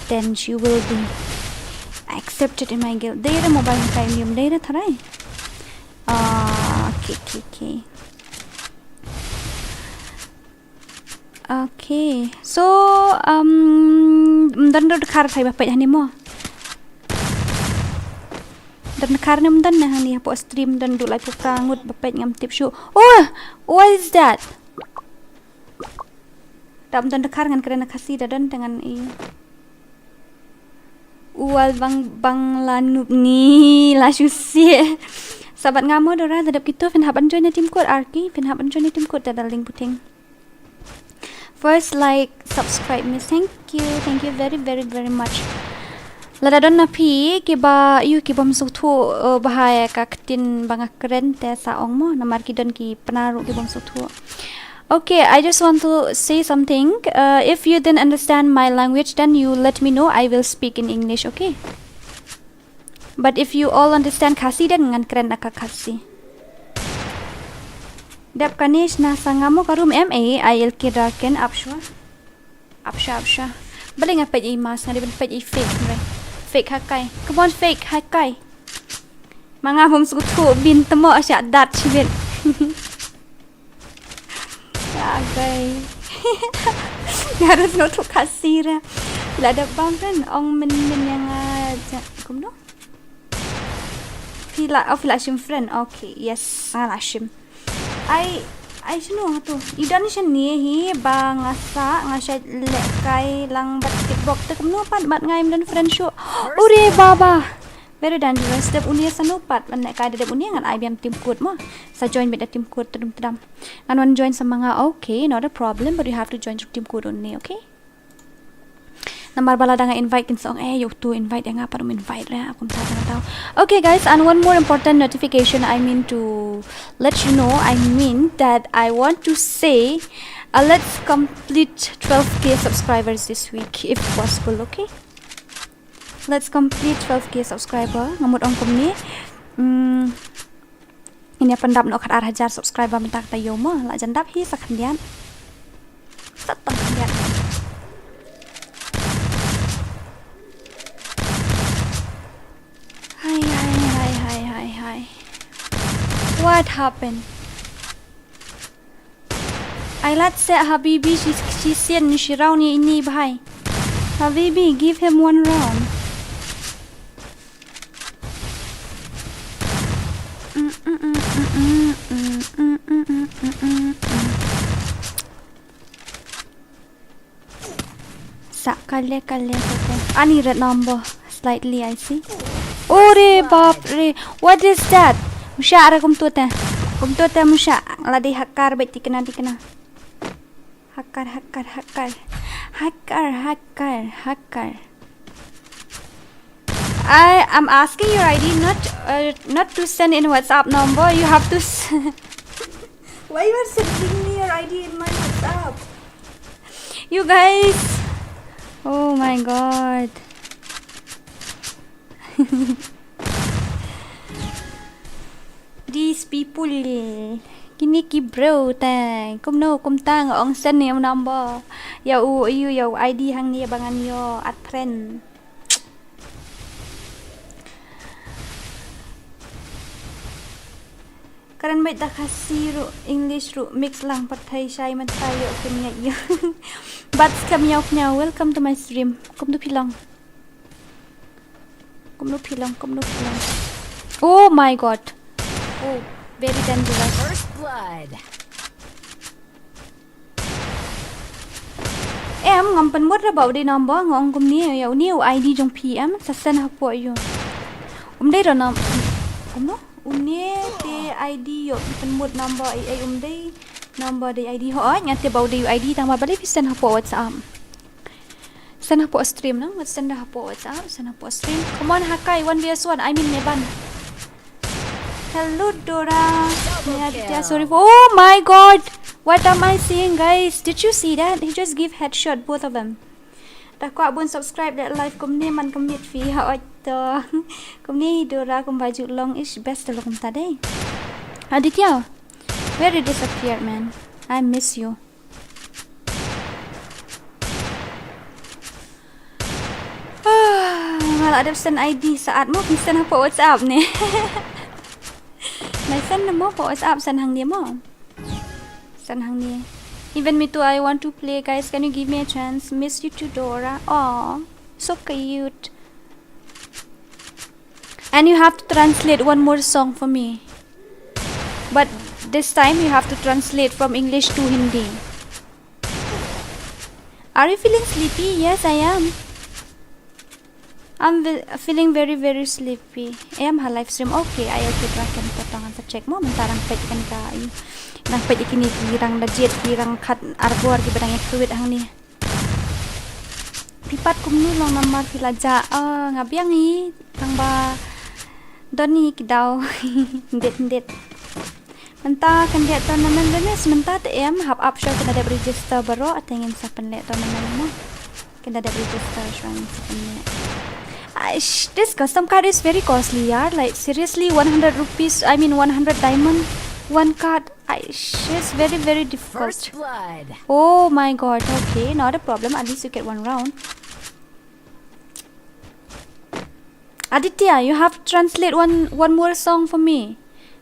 Then she will be accepted in my guild. Dei re mobile hakai nium dei re tharai. Ah, okay, okay, okay. Okay. So, um, don dkhar thai ba peit hani mo. Don dkhar ne ym don ne hani hapoh stream don du lai phew phra ngut ba peit ngam tip shuh. Oh, what is that? Dap don dkhar ngan kren na Khasi da don te ngan i. Uwal bang bang la nup ni la shusi. Sabat nga mo Dora da dap kito phin hap ban join na team code arki phin hap ban join na team code da da link puting. First like subscribe me. Thank you. Thank you very very very much. Lada don na phi kiba yu kiba msuk thu uh, bahaya ka ktin bang kren te sa ong mo namar ki don ki pnaru kiba msuk thu. Okay, I just want to say something. Uh, if you didn't understand my language, then you let me know. I will speak in English, okay? But if you all understand Khasi, then ngan kren na ka Khasi. Dep kane shna sangamo ka room M A I L K Draken apshwa. Apsha apsha. Bale nga pej i mas nga dei ban pej i fake re. Fake hakai. Come on fake hakai. Manga bom suk thu bin temo asya dat chibit. Ya gai. Nga harus ngot thu Khasi re. La da bang kan ong men men yang aja. Kumno? Phi la, oh, phi la shim friend. Okay, yes. Nga la shim. Ai, ai shano tu. I don shane hi ba nga sa, nga shait lehkai lang bad kitbok te kumno pat bad nga im don friend shuh. Ure baba. Very dangerous. Dep une sano pat ban lehkai dep une ngan ai biang team code mo. Sa join bit da team code tedum tedam. Ngan wan join sa ma nga. Okay, not a problem, but you have to join through team code only, okay? Namar ba lada nga invite kin sa ong eh ïa utu invite ïa nga pat um invite re, kumta nga tau. Okay guys, and one more important notification I mean to let you know, I mean that I want to say, uh, let's complete twelve K subscribers this week if possible, okay? Let's complete twelve K subscriber. Nga mut ong kumne. Hmm. Ngin ïa pyndap noh khatar hajar subscriber mynta kata ïoh mo, la jan dap hi sa khyndiat. Sa tang khyndiat. What happened? Ai lad seh Habibi, shi, shi sien, shi round ïa ini bhai. Habibi, give him one round. Sa kale kale kale. Ani red number. Slightly, I see. Ore bap re. What is that? Musha, are kumto te. Kumto te musha. Lada hacker bad tikna tikna. Hacker, hacker, hacker. Hacker, hacker, hacker. I am asking your I D, not, uh, not to send in WhatsApp number. You have to s- Why you are sending me your I D in my WhatsApp? You guys. Oh my god. These people. Kine ki bro te. Kumno kumta nga ong send ïa u number. Ïa u, ïa u, ïa u I D hangne ba ngan ïoh add friend. Karen bad da Khasi ruh, English ruh, mix lang, pyrthei shai mynta ïoh kin ngeit ïoh. But skhem ïoh kin ïoh, welcome to my stream. Kumno phi long? Kumno phi long, kumno phi long? Oh my god. Oh, very dangerous. First blood. Em, ngam pynmut ra ba u dei number, nga ong kumne, ïa une u I D jong phi em, sa send hapoh ïa u. Um dei ra num-, kumno? Une te I D ïoh phi pynmut number, ai, ai, um dei number, dei I D, hooid, nga tip ba u dei u I D, tang ba balei phi send hapoh WhatsApp. Send hapoh stream, no? Wat send hapoh WhatsApp, send hapoh stream. Come on, Hakai, one versus one, I mean, Meban. Hello, Dora. Double Nia Aditya, kill. Sorry for. Oh my god! What am I seeing, guys? Did you see that? He just give headshot, both of them. Da kwah bun subscribe da live kumne man ka miet phi ha ot to. Kumne Dora kumba ju long ish best lo kumta dei. Aditya, where you disappeared, man? I miss you. Ah, nga la dep send I D sa at mo, phi send hapoh WhatsApp ne. Nai send mo hapoh WhatsApp, send hangne mo. Send hangne. Even me too, I want to play, guys. Can you give me a chance? Miss you too, Dora. Aw, so cute. And you have to translate one more song for me. But this time you have to translate from English to Hindi. Are you feeling sleepy? Yes, I am. I'm ve-, feeling very, very sleepy. Em ha live stream. Okay, ai, okay, try kan potong sa check mo mynta rang peit kan ka, i. Rang peit kine ki rang da jied ki rang khat arbor ki ba dang ïa kywit hangne. Phi pat kumno long namar phi la jah. Ah, nga biang hi tang ba don hi ki daw. Ndet ndet. Mynta kan dei tournament, Renes, mynta te em hap ap shuwa kin da dep register baroh, te ngin sa pynleh tournament mo. Kin da dep register shuwa ngin sa pynleh. Aish, this custom card is very costly, yaar. Like, seriously, one hundred rupees, I mean, one hundred diamond, one card. Aish, it's very, very difficult. First blood. Oh my god, okay, not a problem. At least you get one round. Aditya, you have to translate one, one more song for me.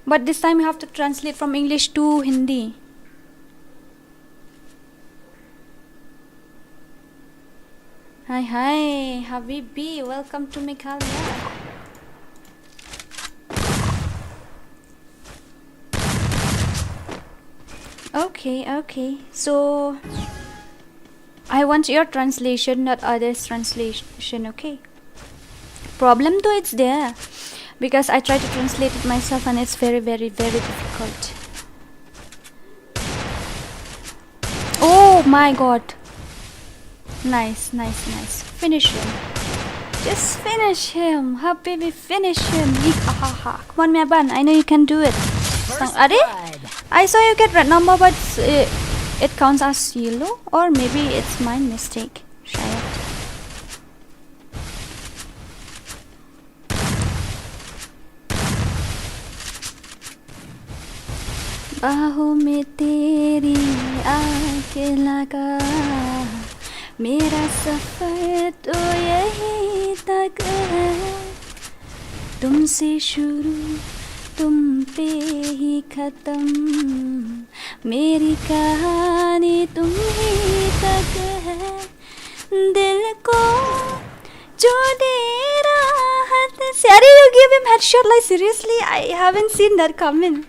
But this time you have to translate from English to Hindi. Hi, hi, Habibi, welcome to Meghalaya. Okay, okay. So, I want your translation, not others' translation, okay? Problem though, it's there. Because I try to translate it myself and it's very, very, very difficult. Oh my god. Nice, nice, nice. Finish him. Just finish him. Habibi, finish him. Yee, ha, ha, ha. Come on, Meban. I know you can do it. First blood. Are? I saw you get red number, but uh, it counts as yellow. Or maybe it's my mistake. Shayad. बाहों में तेरी आके लगा, मेरा सफर तो यहीं तक है, तुमसे शुरू तुम पे ही खत्म, मेरी कहानी तुम ही तक है, दिल को जो दे राहत से। अरे, you give him headshot, like, seriously, I haven't seen that coming.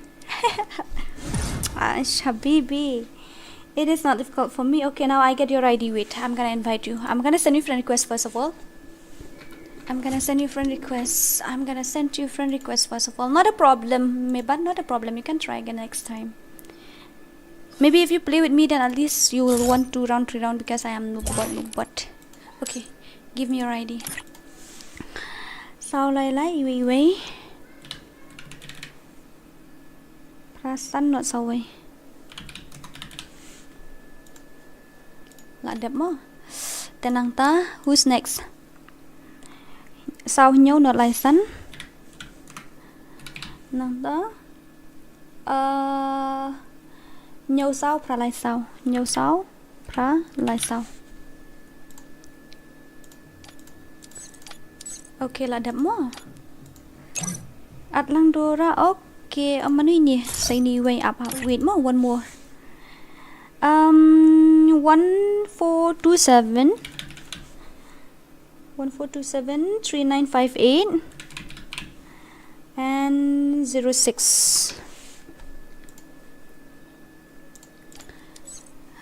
Ash, Habibi. It is not difficult for me. Okay, now I get your I D. Wait, I'm gonna invite you. I'm gonna send you friend request first of all. I'm gonna send you friend request. I'm gonna send you friend request first of all. Not a problem, Meban, not a problem. You can try again next time. Maybe if you play with me, then at least you will want two round, three round because I am noob bot, noob bot. Okay, give me your I D. Saw lai lai, iwei, iwei. Phra san, not saw wei. La dep mo. Te nangta, who's next? Saw hynñiew, not lai san. Nangta. Uh, hynñiew saw, phra lai saw. Hynñiew saw, phra lai saw. Okay, la dep mo. At lang Dora, okay. Oh, mano ini? Sa ini wei ap, ap. Wait mo, one more. Um, one four two seven. One four two seven three nine five eight and zero six.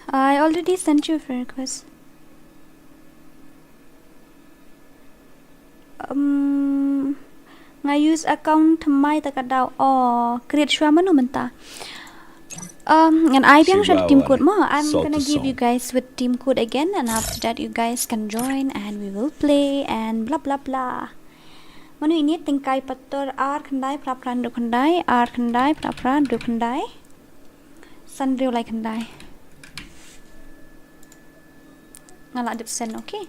I already sent you a friend request. Um, nga use account thymmai ta ka daw. Oh, create shuwa mano mynta? Um, ngan ai biang sha team code mo. I'm gonna give you guys with team code again, and after that you guys can join and we will play and blah blah blah. Mano ini? Tyngkai Pator ar khyndai phra phra hynriew khyndai, ar khyndai phra phra hynriew khyndai, san hynriew lai khyndai. Nga la dep send, okay.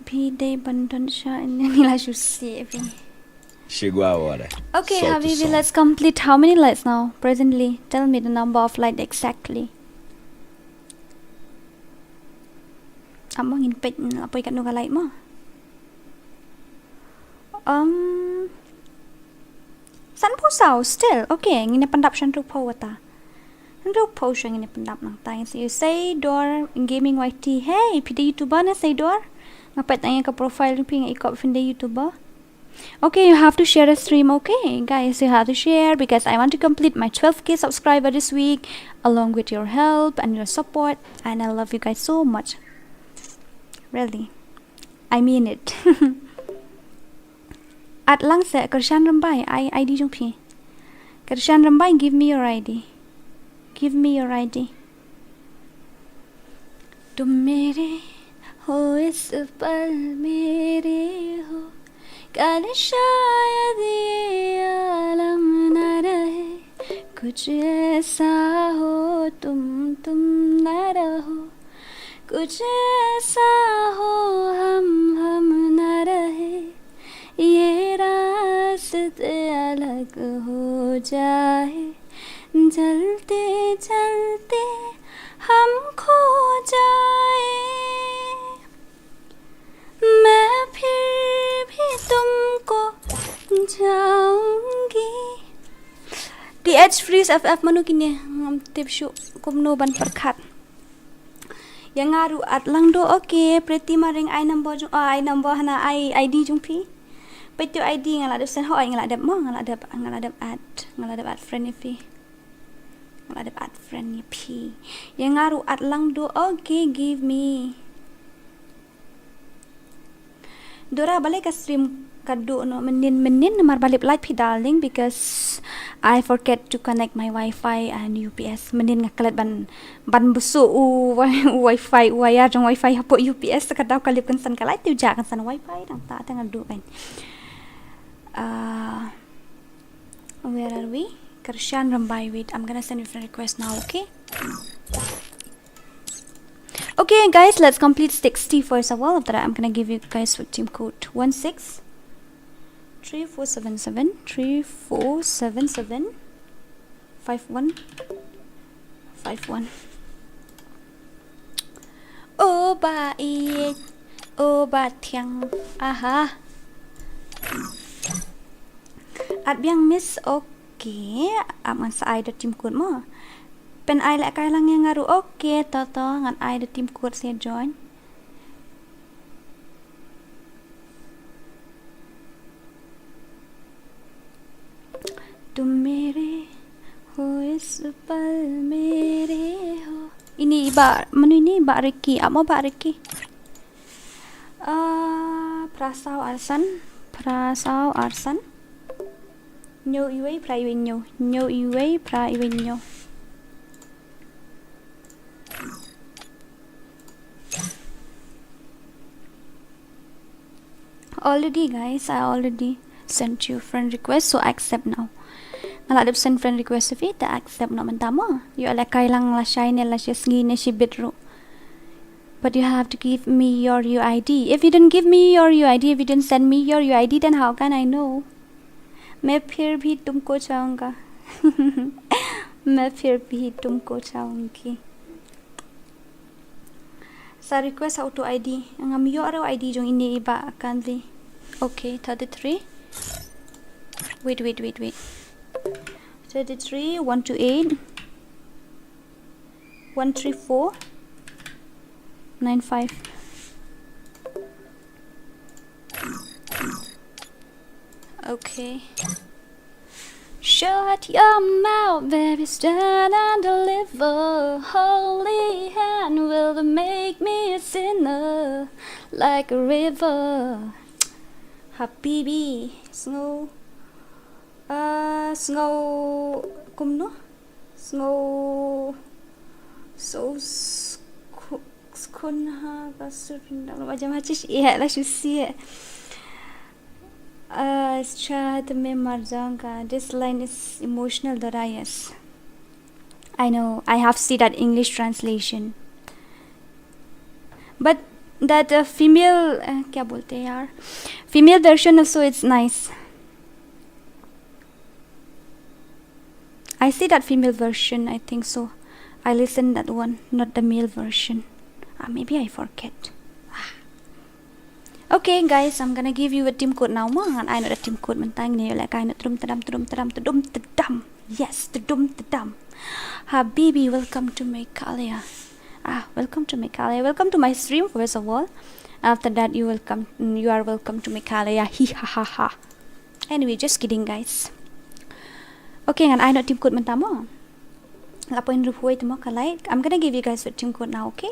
Phi dei ban don sha ini, ni la shu si phi. Shigwa wara. Okay, Habibi, let's complete. How many lights now? Presently, tell me the number of light exactly. Amo ngin peit la poi katno ka light mo. Um, sanphew saw still. Okay, ngin pyndap sha hynriewphew kata. Hynriewphew sha ngin pyndap nangta. Ngin sa ïoh Saidor Gaming Y T. Hey, phi dei YouTuber ne Saidor? Nga peit tang ïa ka profile phi, nga i kop phin dei YouTuber. Okay, you have to share a stream. Okay, guys, you have to share because I want to complete my twelve K subscriber this week along with your help and your support. And I love you guys so much. Really. I mean it. At lang se, Kyrshan Rymbai, I, ID jong phi. Kyrshan Rymbai, give me your ID. Give me your ID. तुम मेरे हो इस पल मेरे हो, कल शायद ये आलम न रहे। कुछ ऐसा हो तुम तुम न रहो, कुछ ऐसा हो हम हम न रहे, ये रास्ते अलग हो जाए, जलते जलते हम खो जाए, मैं फिर भी तुमको चाहूंगी। T H Freeze F F, mano kine? Ngam tip shuh kumno ban pyrkhat. Ïa nga ruh add lang do. Okay, Pretty Maring, ai number jong, ah, ai number hana, ai ID jong phi. Peit to ID, nga la dep send, hooid, nga la dep mo, nga la dep, nga la dep add, nga la dep add friend ïa phi. Nga la dep add friend ïa phi. Ïa nga ruh add lang do. Okay, give me. Dora, balei ka stream ka duh noh mynnin mynnin, namar ba lip light phi darling, because I forget to connect my Wi-Fi and U P S. Mynnin nga klet ban, ban buh shuh u wi-, u Wi-Fi, u wire jong Wi-Fi hapoh U P S, ka daw ka lip kynsan ka light, te u jah kynsan Wi-Fi, nangta te nga duh kan. Uh, where are we? Kyrshan Rymbai, wait, I'm gonna send you friend request now, okay? Okay, guys, let's complete sixty first of all. After that, I'm gonna give you guys with team code one six three four seven seven three four seven seven five one five one. Oh, ba i, oh, ba thiang. Aha. At biang miss, okay. Ap ngan sa ai da team code mo. Pyn ai lehkai lang ïa nga ruh, okay, to to, ngan ai da team code sa join. तुम मेरे हो इस पल मेरे हो. Ini i Bah, mano ini, Bah Ricky? Ap mo Bah Ricky? Ah, phra saw arsan, phra saw arsan. Hynñiew wei phra wei hynñiew, hynñiew wei phra wei hynñiew. Already, guys, I already sent you friend request, so accept now. Nga la dep send friend request ïa phi, te accept noh mynta mo. Ïoh lehkai lang lashai ne lashisngi ne shibit ruh. But you have to give me your U I D. If you don't give me your U I D, if you don't send me your U I D, then how can I know? मैं फिर भी तुमको चाहूँगा. मैं फिर भी तुमको चाहूँगी. Sa request auto I D. Ngam ïoh ruh I D jong ine i Bah Kanvi. Okay, thirty-three. Wait, wait, wait, wait. Thirty-three, one two eight, one three four, nine five. Okay. Shut your mouth, baby, stand and deliver. Holy hand will make me a sinner like a river. Habibi, sngew, uh, sngew, kumno? Sngew, so sku-, skun ha ka sur pindang lo majam hachish, eh, la shusi, eh. Uh, Shah Tame Marjanga, this line is emotional, Dora, yes. I know, I have seen that English translation. But that, uh, female, uh, kya bolte yaar? Female version also, it's nice. I see that female version, I think so. I listen that one, not the male version. Ah, maybe I forget. Ah. Okay, guys, I'm gonna give you a team code now. Mo, ngan ai noh da team code mynta, ngin ïa lehkai noh, tdum tdam, tdum tdam, tdum tdam. Yes, tdum tdam. Habibi, welcome to Meghalaya. Ah, welcome to Meghalaya. Welcome to my stream, first of all. After that, you welcome, you are welcome to Meghalaya. Hi ha ha ha. Anyway, just kidding, guys. Okay, ngan ai noh team code mynta mo. La point ruh huwei te mo ka like. I'm gonna give you guys a team code now, okay?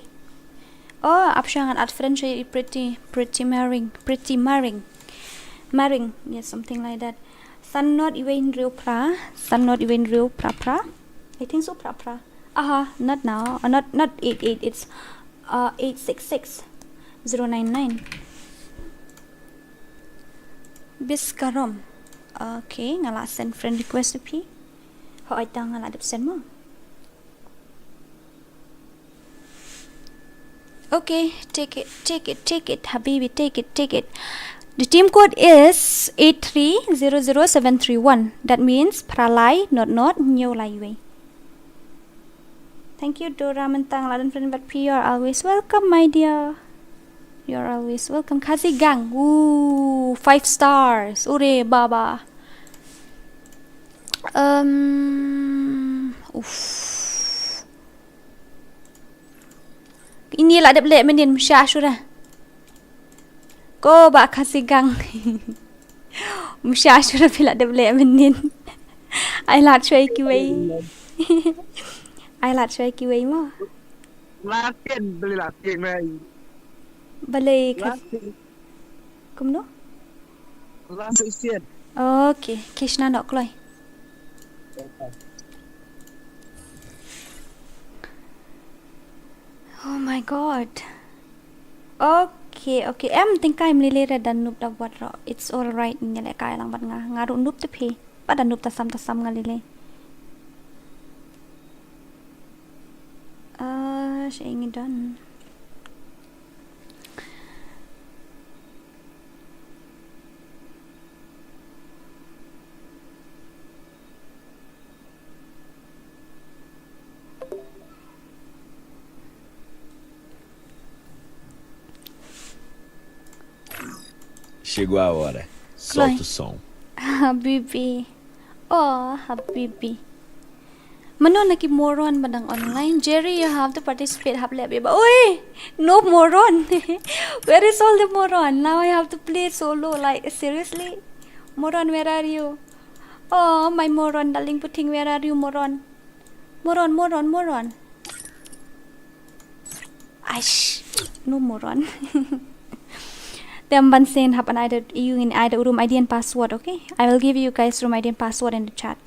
Oh, ap sha ngan add friend sha i Pretty, Pretty Maring, Pretty Maring. Maring, yes, something like that. San not even real pra, san not even real pra pra. I think so, pra pra. Aha, not now, uh, not, not eight eight, it's, uh, eight six six zero nine nine. Biskarom. Okay, nga la send friend request to phi. Ho, ai tang, nga la dep send mo. Okay, take it, take it, take it, habibi, take it, take it. The team code is eight three zero zero seven three one. That means phra lai not not hynñiew lai wei. Thank you, Dora Mentang, la don friend bad phi. You're always welcome, my dear. You're always welcome. Khasi Gang. Ooh, five stars. Ure baba. Um, uff. Ini la dep leh mynnin, msha shura. Ko Bah Khasi Gang. Msha shura, phi la dep leh mynnin. Ai lad shwa kiwei. Ai lad shwa kiwei mo. Latin, beli Latin, mai. Beli Khasi. Latin. Kumno? Langsung isian. Okay, Krishna nok kloi. Oh my God. Okay, okay. Em, tyngkai, ym lei lei re, da noob da wat ruh. It's all right, ngin ïa lehkai lang bad nga. Nga ruh noob te phi. Bad da noob tasam tasam nga lei lei. Ah, shaei ngi don. Chegou a hora. Solta o som. Habibi. Oh, Habibi. Mano na ki moron ba dang online? Jerry, you have to participate, hap leh bha. Oi! No moron. Where is all the moron? Now I have to play solo. Like, seriously? Moron, where are you? Oh, my moron, darling puting, where are you, moron? Moron, moron, moron. Aish, no moron. Te ym ban send, hap ban ai da, ïa u ngin ai da u room I D and password, okay? I will give you guys room I D and password in the chat.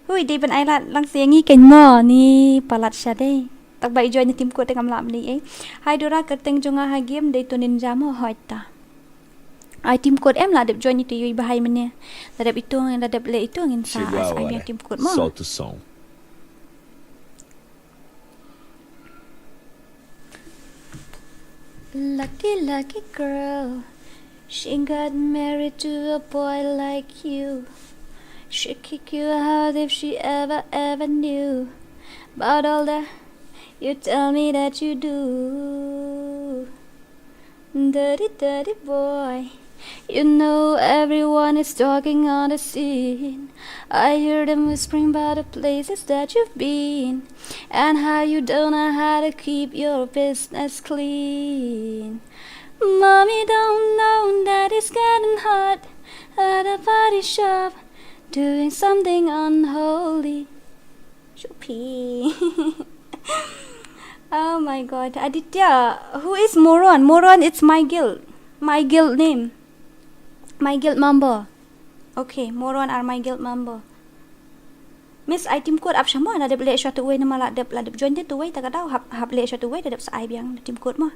Hui, dei ban ai lad lang sha ngi keiñ mo, ni palat sha dei. Tang ba i join na team code te ngam lah ban leh ei. Hi Dora, kyrteng jong nga ha game dei to Ninja mo, hooid ta. Ai team code em, la dep join ito ïa u ba hai mynne. La dep ito, la dep leh ito ngin sa, sa ai biang team code mo. Sort of song. Lucky, lucky girl. She got married to a boy like you. She'd kick you out if she ever, ever knew about all that you tell me that you do. Dirty, dirty boy. You know everyone is talking on the scene. I hear them whispering about the places that you've been and how you don't know how to keep your business clean. Mommy don't know that it's getting hot at a party shop doing something unholy. Shupi. Oh my god. Aditya, who is Moron? Moron, it's my guild. My guild name. My guild member. Okay, Moron are my guild member. Miss, ai team code ap shamo, la dep leh shwa tu wei, namar la dep, la dep join tu wei, ta ka daw hap, hap leh shwa tu wei, la dep sa ai biang team code mo.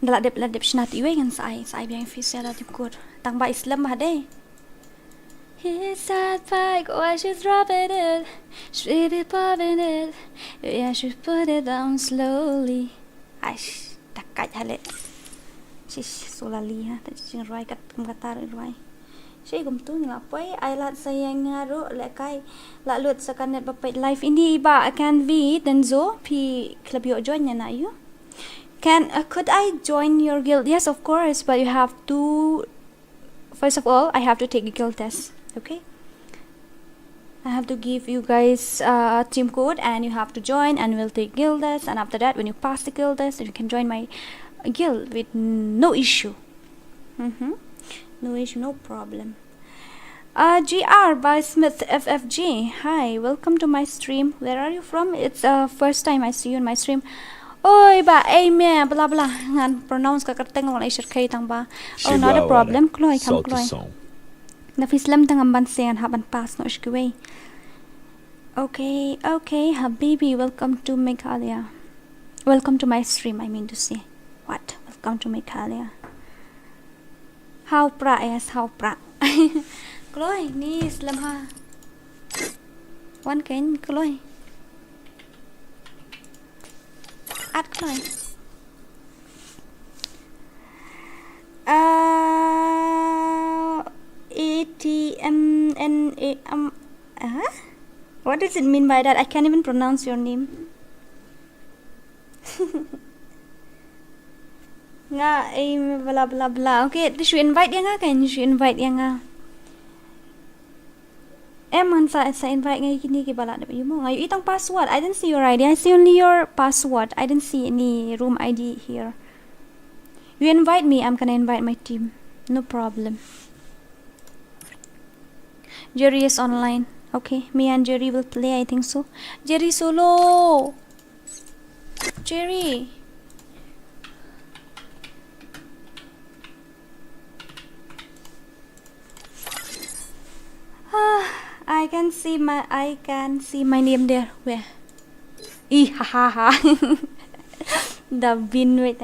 Da la dep, la dep shna tu wei ngan sa ai, sa ai biang phi sa la team code. Tang ba i slem bha dei. He sat back while she's rubbing it. She be popping it. Yeah, she put it down slowly. Aish, da kait hale. Shish, so la li ha, ta jing rwai kat kum katar rwai. Shi kumtu ngi la poi, ai lad sa ïa nga ruh lehkai. La lut sa ka net ba peit live ini ba can be Denzo, phi khlem ïoh join ïa na ïa u. Can, uh, could I join your guild? Yes, of course, but you have to, first of all, I have to take a guild test, okay? I have to give you guys, uh, a team code and you have to join and we'll take guild test, and after that, when you pass the guild test, you can join my guild with no issue. Mm-hmm. No issue, no problem. Uh, G R by Smith F F G. Hi, welcome to my stream. Where are you from? It's, uh, first time I see you in my stream. Oi, ba, ei me, bla bla. Ngan pronounce ka kyrteng ong lai shirkhei tang ba. Oh, not a problem. Kloi, kam kloi. Na phi slem tang am ban sen, ha ban pass no shkiwei. Okay, okay, Habibi, welcome to Meghalaya. Welcome to my stream, I mean to say. What? Welcome to Meghalaya. Hau pra, yes, hau pra. Kloi, ni slem ha. Wan kein, kloi. At kloi. Uh, A T M N A M. Uh? What does it mean by that? I can't even pronounce your name. Nga, eh, bla bla bla. Okay, te shu invite ïa nga kan, shu invite ïa nga. Em, ngan sa, sa invite nga ïa kine ki ba la dep ïa mo. Nga ïohi tang password. I didn't see your I D. I see only your password. I didn't see any room I D here. You invite me, I'm gonna invite my team. No problem. Jerry is online. Okay, me and Jerry will play, I think so. Jerry solo. Jerry. Ah, I can see my, I can see my name there. Where? Ih, ha ha ha. Da bin, wait.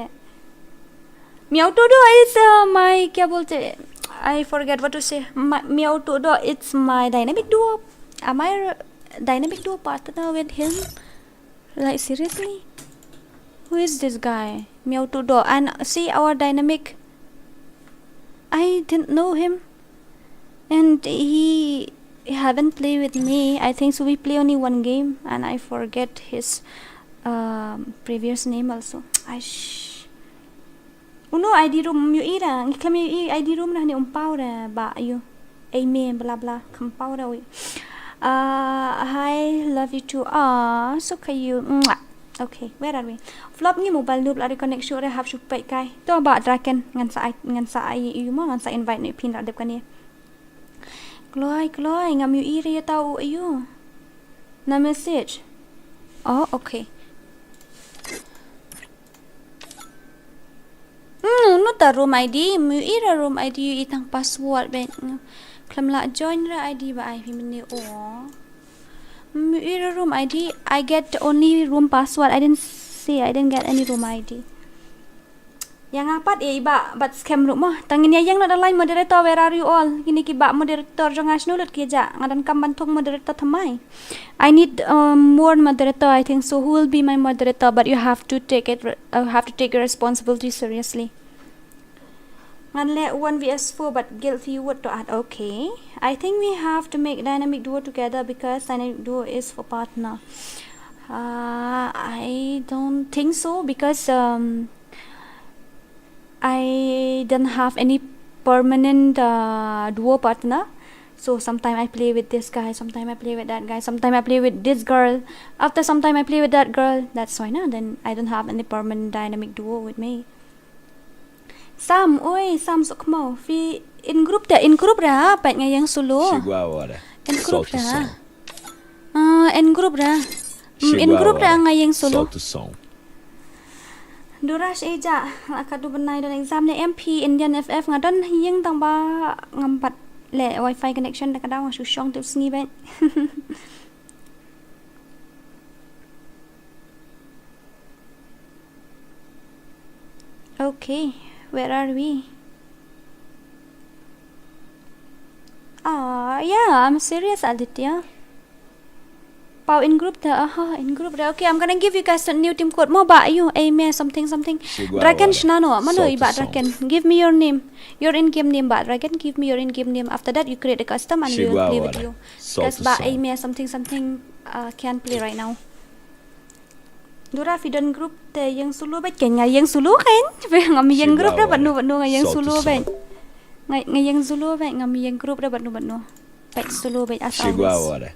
Meow to do is, uh, my, kya bolte? I forget what to say. My, Meow to do, it's my dynamic duo. Am I r-, dynamic duo partner with him? Like, seriously? Who is this guy? Meow to do. And see our dynamic. I didn't know him. And he haven't played with me. I think so we play only one game and I forget his, um, previous name also. I sh-, Uno I D room ym ïohi re, ngi khlem ïohi I D room re, hangne um paw re, ba ïoh. Ei me bla bla, kham paw re ui. Ah, hi, love you too. Ah, so cute. Mwah. Okay, where are we? Flop ngi mobile noob la reconnect shuh re, hap shu peit kai. To ba Draken, ngan sa ai, ngan sa ai ïa u mo, ngan sa invite ne phin la dep kane. Kloi, kloi, ngam ïohi re ïa ta u ïa u. Na message. Oh, okay. Hmm, no ta room I D, ym ïohi re room I D, ïohi tang password beit. Khlem lah join re I D ba ai phi mynne o. Ym ïohi re room I D, I get only room password. I didn't see, I didn't get any room I D. Ïa nga pat ïa i bah bad skhem ruh mo. Tang ngin ïa ïeng noh da line moderator, where are you all? Kine ki bah moderator jong nga shano lut ki jah? Nga donkam ban thung moderator thymmai. I need, um, more moderator, I think so. Who will be my moderator? But you have to take it, uh, have to take your responsibility seriously. Ngan leh one V S four but guild fee wut to add. Okay. I think we have to make dynamic duo together because dynamic duo is for partner. Uh, I don't think so because, um, I don't have any permanent, uh, duo partner. So sometime I play with this guy, sometime I play with that guy, sometime I play with this girl. After sometime I play with that girl. That's why na, then I don't have any permanent dynamic duo with me. Sam, oi, Sam Sukmo. Phi in group te, in group re, peit nga ïeng solo. Shigwa wada. In group re. Ah, in group re. Mm, in group re nga ïeng solo. Dura shi ja, la ka du bnai don exam ne M P Indian F F nga don ïeng tang ba ngam pat leh wifi connection da ka daw nga shu shong tu sngi beit. Okay, where are we? Ah, yeah, I'm serious, Aditya. Pau in group da, aha, in group da. Okay, I'm gonna give you guys a new team code. Mo ba, you, a me, something, something. Draken shnano, mano i ba Draken. Give me your name. Your in-game name ba Draken. Give me your in-game name. After that, you create a custom and we will play with you. Because ba a me, something, something, uh, can play right now. Dura phi don group te ïeng solo beit, kein nga ïeng solo kein. Ngam ïeng group da bad no bad no, nga ïeng solo beit. Nga, nga ïeng solo beit, ngam ïeng group da bad no bad no. Beit solo beit as always.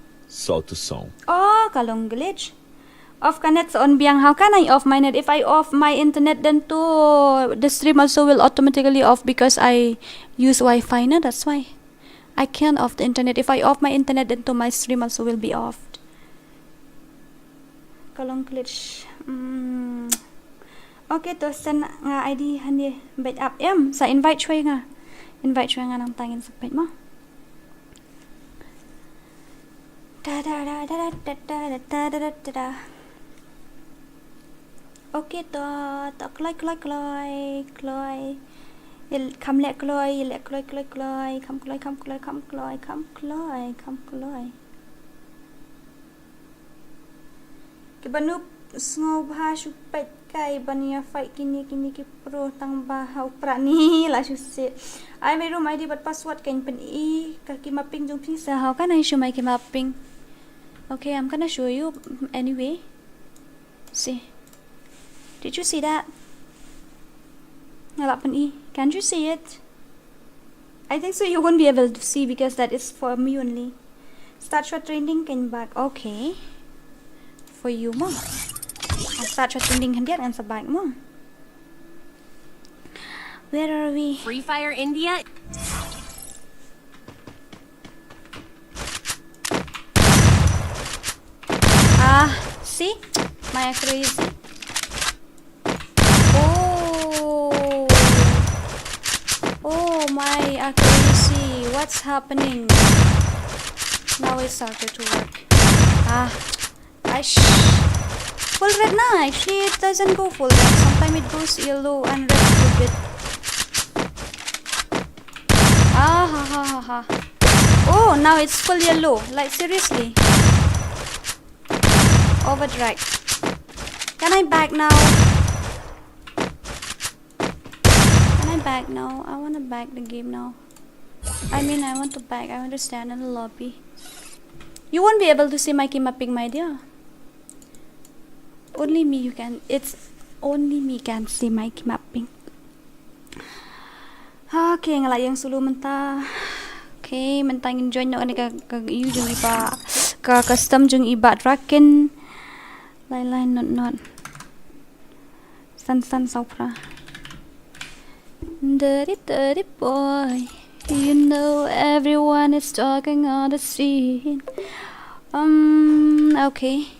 Oh, ka long glitch. Off ka net sa on biang. How can I off my net? If I off my internet then to the stream also will automatically off because I use Wi-Fi na, that's why. I can't off the internet. If I off my internet then to my stream also will be offed. Ka long glitch. Mm. Okay, to send nga I D hangne beit ap em. Sa invite shuwa nga. Invite shuwa nga nangta ngin sa peit mo. Da da da da da da da da da da da. Okay, to, to kloi, kloi, kloi, kloi. Ïa l-, kham leh kloi, ïa leh kloi, kloi, kloi. Kham kloi, kham kloi, kham kloi, kham kloi, kham kloi. Kiba noob sngewbha shu peit kai ban ïa fight kine, kine ki pro tang ba ha u pra ni la shu seh. Ai mai room I D bad password, kan pyn-i ka ki mapping jong phi sa. How can I show my ki mapping? Okay, I'm gonna show you anyway. See. Did you see that? Nga la pyn-i. Can't you see it? I think so you won't be able to see because that is for me only. Start shuwa trending kan back. Okay. For you mo. Start shuwa trending khyndiat ngan sa back mo. Where are we? Free Fire India. Ah, see? My accuracy. Oh. Oh, my accuracy. What's happening? Now it started to work. Ah. Aish. Full red na. Actually, it doesn't go full red. Sometimes it goes yellow and red a bit. Ah, ha, ha, ha, ha. Oh, now it's full yellow. Like, seriously. Overdrive. Can I back now? Can I back now? I wanna back the game now. I mean, I want to back. I want to stand in the lobby. You won't be able to see my key mapping, my dear. Only me you can. It's only me can see my key mapping. Okay, nga la ïeng solo mynta. Okay, mynta ngin join noh kane ka, ka ïa jong i Bah, ka custom jong i Bah Draken. Lai lai not not. San san saw phra. Dirty dirty boy. You know everyone is talking on the scene. Um, okay.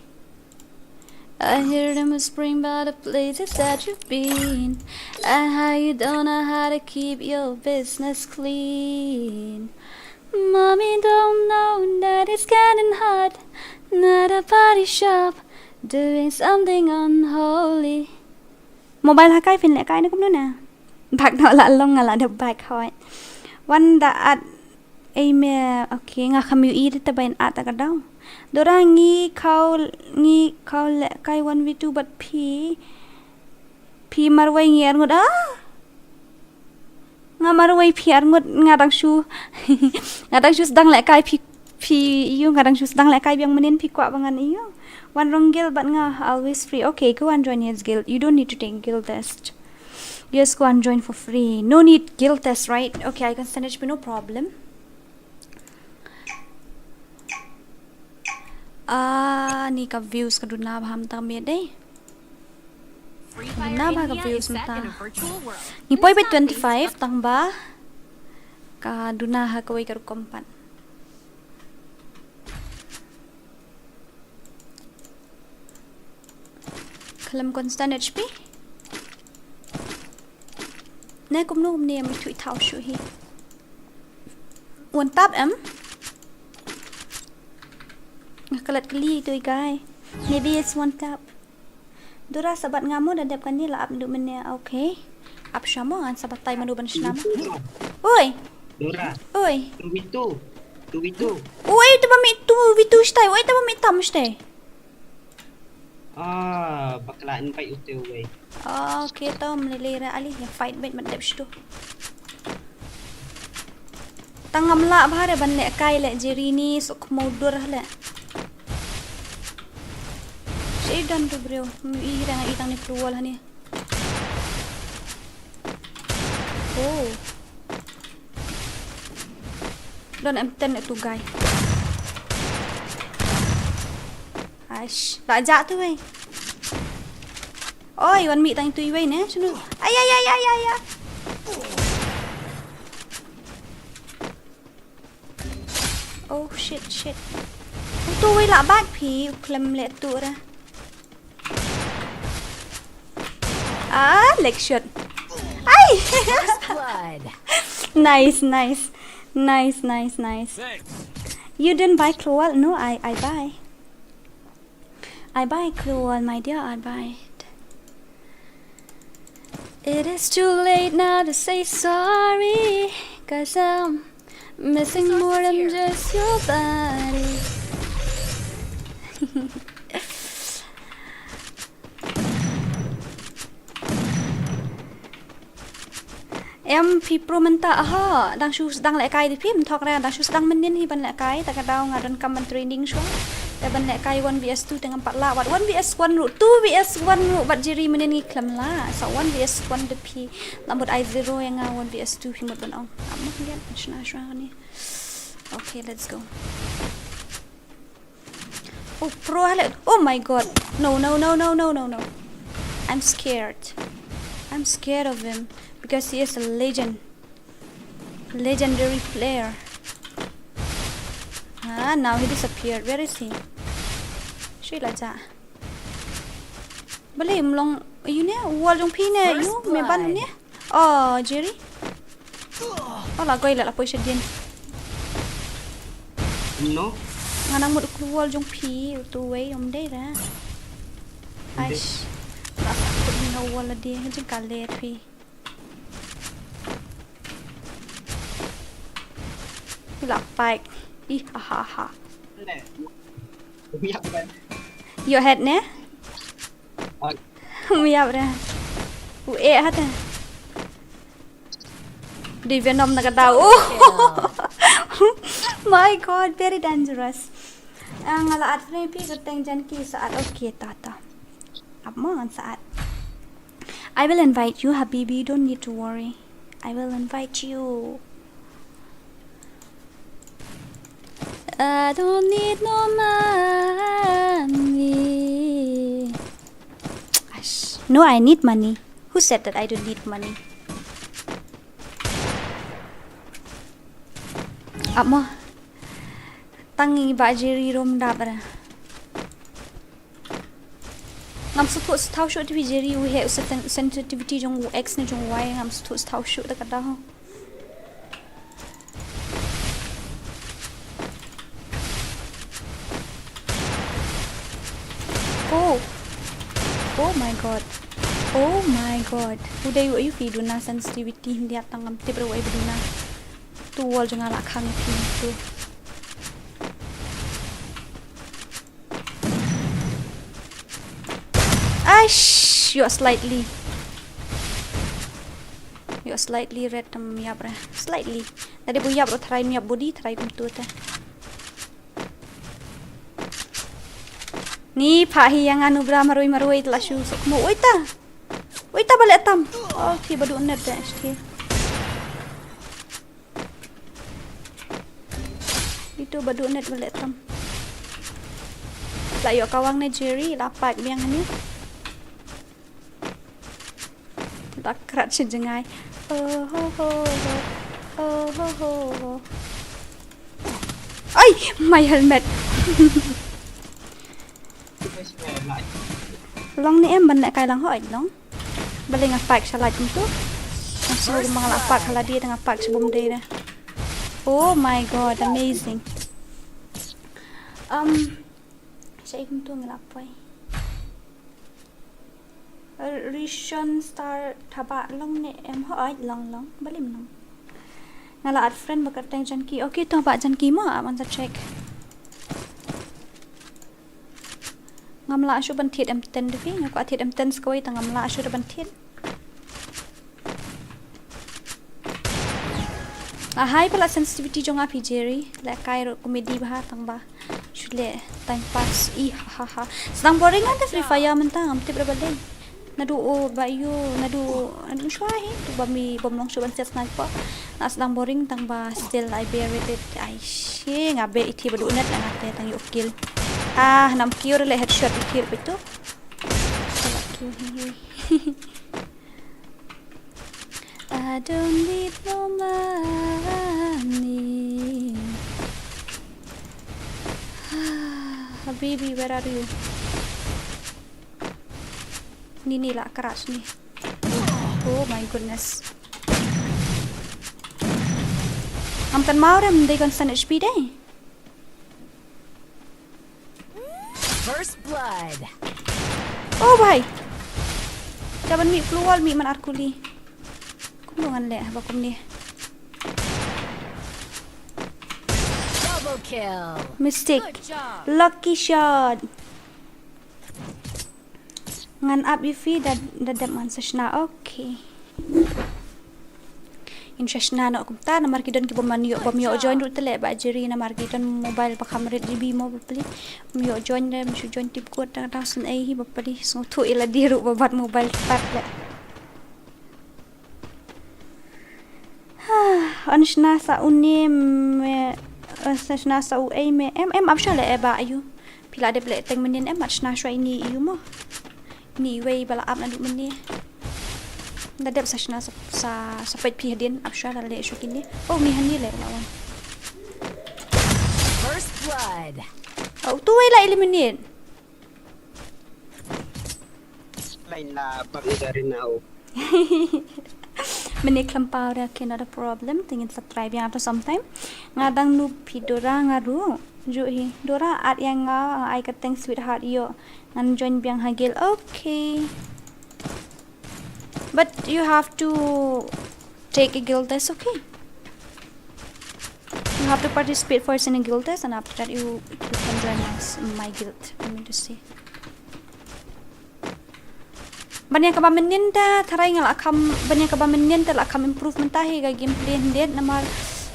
I hear them whispering about the places that you've been and how you don't know how to keep your business clean. Mommy don't know that it's getting hot. Not a body shop doing something unholy. Mobile ha kai phin leh kai na kumno na. Bak no la long nga la da bak hoi. Wan da at ei me, okay, nga kham ïohi te ba in at ta ka daw. Dora ngi khaw, ngi khaw leh kai one v two bad phi. Phi marwei ngi arngut ah. Nga marwei phi arngut nga dang shu. Nga dang shu sdang leh kai phi, phi ïoh nga dang shu sdang leh kai biang mynnin phi kwah ba ngan ïoh. Wan rong guild bad nga always free. Okay, go and join his guild. You don't need to take guild test. Yes, go and join for free. No need guild test, right? Okay, I can send H P, no problem. Ah, ni ka views ka duna bha mynta ka miet dei. Duna bha ka views mynta. Ngi poi ba twenty-five tang ba ka duna ha kawei ka rukom pat. Khlem constant H P. Ne kumno kumne em, ithuh ithaw shuh hi. One tap em. Nga klet kli tu i guy. Maybe it's one tap. Dura sabat nga mo da dep kane la ap du mene, okay. Ap shamo ngan sabat tai manu ban shnam. Oi. Dura. Oi. Two v two. Two v two. Oi, ta ba mi two v two shtai. Oi, ta ba mi tam shtai. Ah, bakla invite u te wei. Okay, to mlele ra ali ya fight bet mat dep shtu. Tang ngam lah bha re ban leh kai leh Jerry ni sok mo dur leh. Shei don tu bro. Mi i rang i tang ni cruel hani. Oh. Don em ten tu guy. Aish, la ja tu wei. Oi, wan mi tang tu wei ne, shunu. Ay ay ay ay ay ay. Oh shit shit. Tu wei la bak phi, u khlem leh tu ra. Ah, leg shot. Ay! First blood. Nice, nice. Nice, nice, nice. Thanks. You didn't buy Clowal? No, I, I buy. I buy Clowal, my dear, I buy it. It is too late now to say sorry, 'cause I'm missing more than just your body. Em phi pro mynta, aha, dang shu sdang lehkai de phi, mynthok re dang shu sdang mynnin hi ban lehkai, ta ka daw nga don kam ban training shuwa. Te ban lehkai one v one te ngam pat lah, wat one v one ruh, two v one ruh, bad Jerry mynnin ngi khlem lah. Sa one v one de phi, la mut ai zero ïa nga, one v one phi mut ban ong. Am mut ngiat, shna shuwa ni. Okay, let's go. Oh, pro hale. Oh my god. No, no, no, no, no, no, no. I'm scared. I'm scared of him because he is a legend. Legendary player. Ah, now he disappeared. Where is he? Shui la ja. Bale, mlong, you ne, wall jong phi ne, you, me ban ne. Oh, Jerry. Oh, la goi la, la poi shadien. No. Nga nang mut u wall jong phi, u tu wei, um dei ra. Aish. La sa kut ni ha wall la di, ha jingkale phi. La paik. Ih, ha, ha, ha. Your head ne? Miap re. U e hata. Di Venom na ka daw. Oh. My god, very dangerous. Ah, nga la at re phi ka teng jan ki sa at. Okay, tata. Ap mo ngan sa at. I will invite you, habibi. You don't need to worry. I will invite you. I don't need no money. Ash. No, I need money. Who said that I don't need money? Ap mo. Tang i Bah Jerry rum dap ra. Ngam sngewthuh sngewthuh shuh te Bah Jerry, u heh u sen-, sensitivity jong u X ne jong u Y, ngam sngewthuh sngewthuh shuh da ka daw. Oh. Oh my god. Oh my god. U dei u aïu phi duna sensitivity, hyndia tang ngam tip ruh u aïu ba duna. Tu wall jong nga la khang phi tu. Aish, ïoh slightly. Ïoh slightly red tam ïap re. Slightly. Lada bym ïap ruh tharai ym ïap body, tharai kumtu te. Ni pha hi ïa nga nubra marwei marwei te la shu sok mo. Oi ta. Oi ta ba leh tam. Oh, thi ba duh net te, aish thi. Itu ba duh net ba leh tam. La ïoh kawang ne Jerry, la pack biang hangne. La krat shin jngai. Oh ho ho ho. Oh ho ho ho. Ai, my helmet. Long ne em ban leh kai lang hooid long. Balei nga pack sha light kumtu? Nga sngew kumba nga la pack ha lade te nga pack sha bym dei re. Oh my god, amazing. Um, sha i kumtu nga la poi. Rishon Star Thabah long ne em hooid long long. Balei ym long. Nga la add friend ba kyrteng Janki. Okay, to Bah Janki mo, ah, ban sa check. Ngam lah shuh ban thied M ten da phi, nga kwah thied M ten sa kawei tang ngam lah shuh da ban thied. Ah, hai pala sensitivity jong nga phi Jerry, leh kai ruh comedy bha tang ba shu leh time pass, ih ha ha ha. Sdang boring hangta Free Fire mynta, ngam tip ruh balei. Naduh u ba ïoh, naduh, naduh shuwa hi, tu ba mi bym long shuh ban siat sniper. Nga sdang boring tang ba still I bear with it. Ai shi, nga beh iti ba duh net la nga te tang ïoh kill. Ah, nam kill leh headshot iti ba tu. Salah kill hi hi. I don't need no money. Habibi, where are you? Ni ni la crash ni. Oh my goodness. Ngam kynmaw re, ym dei constant H P dei. First blood. Oh bhai. Jaban mih plu wall mih man ar kuli. Kumno ngan leh haba kumne. Double kill. Mistake. Good job. Lucky shot. Ngan ap ïa phi da, da dep ngan sa shna. Okay. Ngin sa shna noh kumta namar ki don ki bym man ïoh, bym ïoh join ruh te leh Bah Jerry namar ki don mobile ba kham rit G B mo bapli. Bym ïoh join re, bym shu join tip kut da ka dang sngewthuh ei hi bapli. Sngewthuh ïa lade ruh ba bat mobile pat leh. Yn shna sa une me, eh, sa shna sa u ei me. Em, em, ap sha leh eh ba ïoh. Phi la dep leh teng mynnin em, ap shna shuwa ine ïoh mo. Ine iwei ba la ap naduh mynne. La dep sa shna sa, sa, sa peit phi hadien, ap shuwa la leh shuwa kine. Oh, ni hangne leh la wan. First blood. Oh, tu wei la eliminate. Lain la bang dari nau. Mene klem pau re, okay, not a problem. Tingin sa try biang after some time. Nga dang noob phi Dora nga ruh. Ju hi. Dora at ïa nga, ai ka teng sweetheart ïoh. Ngan join biang ha guild. Okay. But you have to take a guild test, okay? You have to participate first in a guild test, and after that you, you can join my, my guild. I mean to say. Ban ïa kaba mynnin te, tharai nga la kham, ban ïa kaba mynnin te la kham improve mynta hi ka gameplay hynrei namar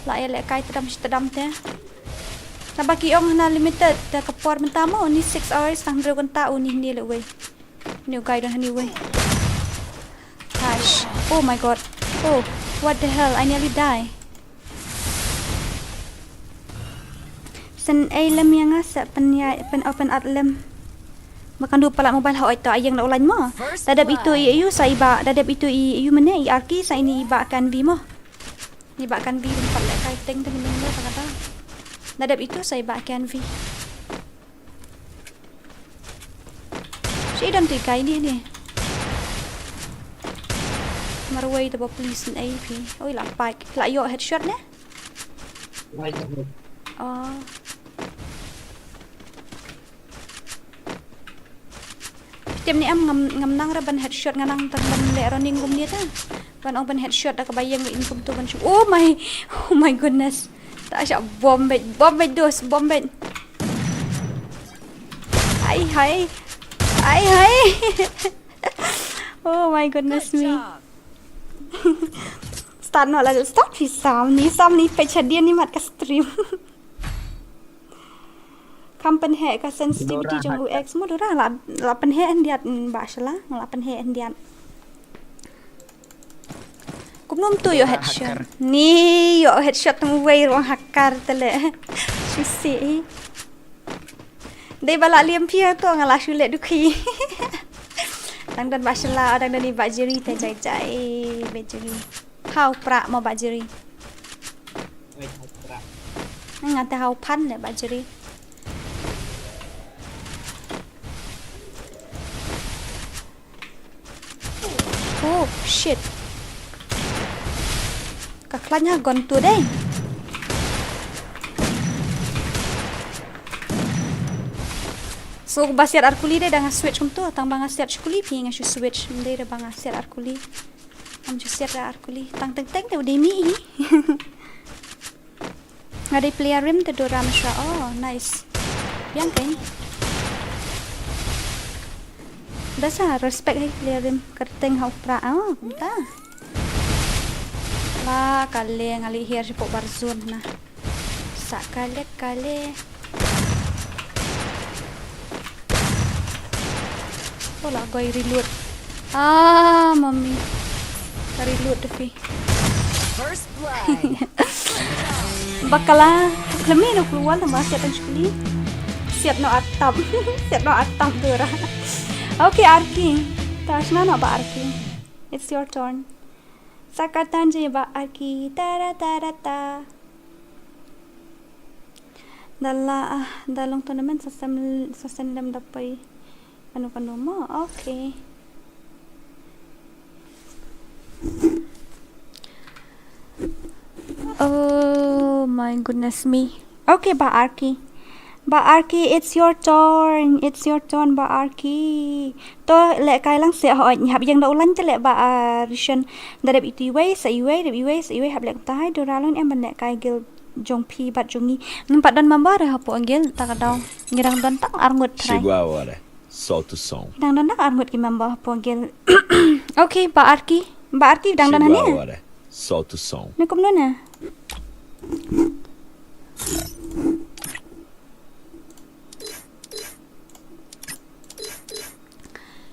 la ïa lehkai tdam shi tdam te. Naba ki ong hana limited te ka por mynta mo, only six hours tang hynriew kynta, oh ni hynne leh wei. New guy don hani wei. Gosh. Oh my god. Oh. What the hell? I nearly die. Send ei lem ïa nga sa pynïa, pyn, open art lem. Ba kan duh palat mobile ha oi to a ïeng da u line mo. Da dep itu i ïa u sa i Bah, da dep itu i ïa u mynne i Arki sa ini i Bah Kanvi mo. I Bah Kanvi ban pat leh kai teng te mynne mo ta kata. Da dep itu sa i Bah Kanvi. Shi don tu i kai ni ni. Marwei te ba police ni ai phi. Oi la paik. La ïoh headshot ne? Oh. Tem ni em ngam, ngam nang re ban headshot, nga nang tang ban leh running kumne ta. Ban ong ban headshot da kaba ïeng in kumtu ban shu. Oh my, oh my goodness. Ta sha bom beit, bom beit dos, bom beit. Ai hai. Ai hai. Oh my goodness me. Start noh la, start phi sam ni, sam ni peit shadien ni mat ka stream. Kam pynheh ka sensitivity jong u ex mo Dora, la, la pynheh hyndiat, mm, Bah Shala, la pynheh hyndiat. Kumno ym tu ïoh headshot. Ni ïoh headshot tang uwei ruh hacker te leh. Shu si. Dei ba la liam phi to nga la shu leh dukhi. Dang don Bah Shala, dang don i Bah Jiri te jai jai Bah Jiri. Hau pra mo Bah Jiri. Nga te hau phan ne Bah Jiri. Oh shit. Ka khlaiñ ha gon tu dei. So ba siat ar kuli dei da nga switch kumtu, tang ba nga siat ar kuli phi nga shu switch, ym dei da ba nga siat ar kuli. Ngam shu siat ar kuli. Tang teng teng te u dei mih hi. Nga dei player rim te Dora Mishra. Oh, nice. Biang keng. Da sa respect hi player rim kyrteng ha u pra. Oh, kumta. La kale nga leh hiar shapoh bar zone na. Sa kale kale. Oh la goi reload. Ah, mami. Ka reload da phi. First blood. Bakala. Khlem mih noh klewal tang ba siat tang shkuli. Siat noh atam. Siat noh atam Dora. Okay, Arki. Ta shna noh Bah Arki. It's your turn. Sakatan je Bah Arki. Tara tara ta. Da la, ah, da long tournament sa sem, sa sem lem da poi. Kano kano mo, okay. Oh my goodness me. Okay, Bah Arki. Bah Arki, it's your turn. It's your turn, Bah Arki. To leh kai lang se hoi, hap ïeng da u line te leh Bah, ah, Rishon. Da dep itu iwei sa iwei, dep iwei sa iwei, hap leh tai Dora lon em ban leh kai guild jong phi bad jong ngi. Ngam pat don member hapoh guild ta ka daw. Ngi dang don tang arngut trai. Shigwa ware, salt to song. Dang don tang arngut ki member hapoh guild. Okay, Bah Arki. Bah Arki dang don hane? Shigwa ware, salt to song. Ne kumno ne?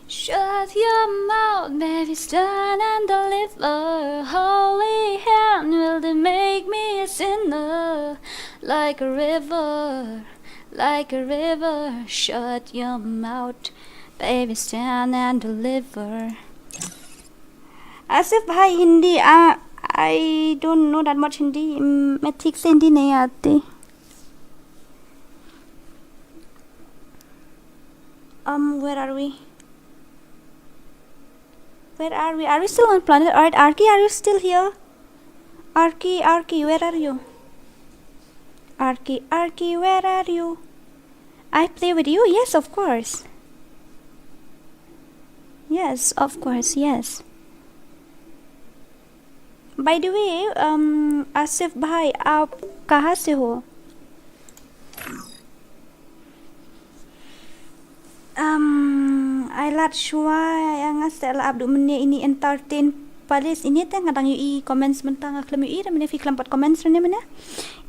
Shut your mouth, baby, stand and deliver. Holy hand, will they make me a sinner? Like a river, like a river. Shut your mouth, baby, stand and deliver. Asif bhai, Hindi, ah, I don't know that much Hindi. Mm, मैं ठीक से हिंदी नहीं आती। Um, where are we? Where are we? Are we still on planet Earth? Arki, are you still here? Arki, Arki, where are you? Arki, Arki, where are you? I play with you? Yes, of course. Yes, of course, yes. By the way, um, Asif bhai, aap kahan se ho? Um, ai lad shuwa ïa nga, sa la ap du mynne ini entertain palace ini te, nga dang ïohi comments mynta, nga khlem ïohi re mynne, phi khlem pat comments re mynne.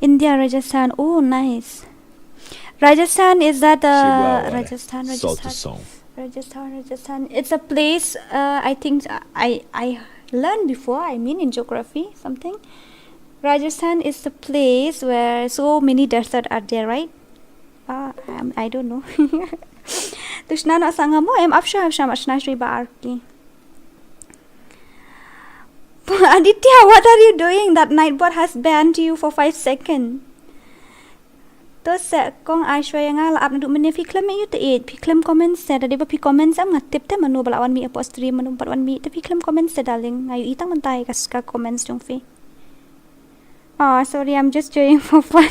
India, Rajasthan. Oh, nice. Rajasthan, is that, uh, Rajasthan, Rajasthan, Rajasthan, Rajasthan. It's a place, uh, I think, uh, I, I, Learn before, I mean, in geography, something. Rajasthan is the place where so many desert are there, right? Uh, um, I don't know. To shna noh sa nga mo, em, ap sha, ap sha, ap sha, shna shui ba arki. Aditya, what are you doing? That nightbot has banned you for five seconds. To se kong Aishwarya, nga la ap naduh mynne, phi khlem ïa te ïeit, phi khlem comment se, da dei ba phi comment se, nga tip te mano ba la wan mih hapoh stream, mano ba la wan mih, te phi khlem comment se, darling, nga ïohi tang mynta ïa ka, ka comments jong phi. Oh, sorry, I'm just doing for fun.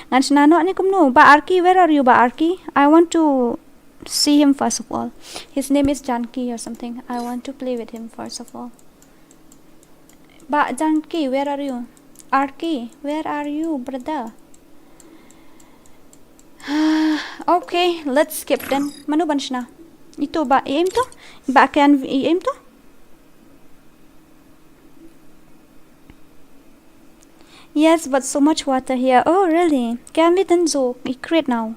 Ngan shna noh ne kumno? Ba Arki, where are you, Ba Arki? I want to see him first of all. His name is Janki or something. I want to play with him first of all. Ba Janki, where are you? Arki, where are you, brother? Okay, let's skip then. Mano ban shna? Ito ba, i im to? Ba Ken, i im to? Yes, but so much water here. Oh, really? Can we then zo? I create now.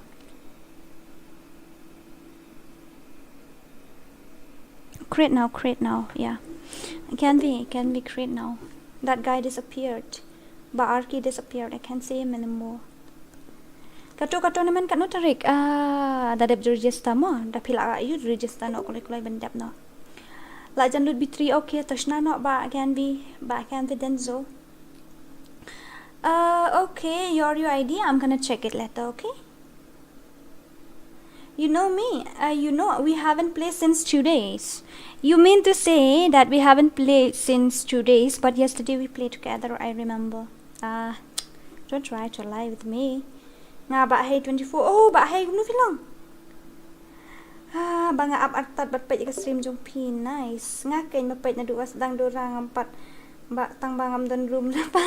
Create now, create now. Yeah. Can we, can we create now? That guy disappeared. Ba Arki disappeared. I can't see him anymore. Kato, kato namen katno tarik? Ah, da dep register mo, da phi lah ïa register noh, kloi kloi ban dep noh. La jan lut B three, okay, to shna noh ba Canvi, ba Canvi Denzo. Uh, okay, your U I D, I'm gonna check it later, okay? You know me, uh, you know, we haven't played since two days. You mean to say that we haven't played since two days, but yesterday we played together, I remember. Ah, don't try to lie with me. Nga Bah Hei twenty-four. Oh, Bah Hei, kumno phi long? Ah, ba nga ap artat bad peit ïa ka stream jong phi, nice. Nga keiñ ma peit naduh ka sdang Dora ngam pat. Ba tang ba ngam don room la pa.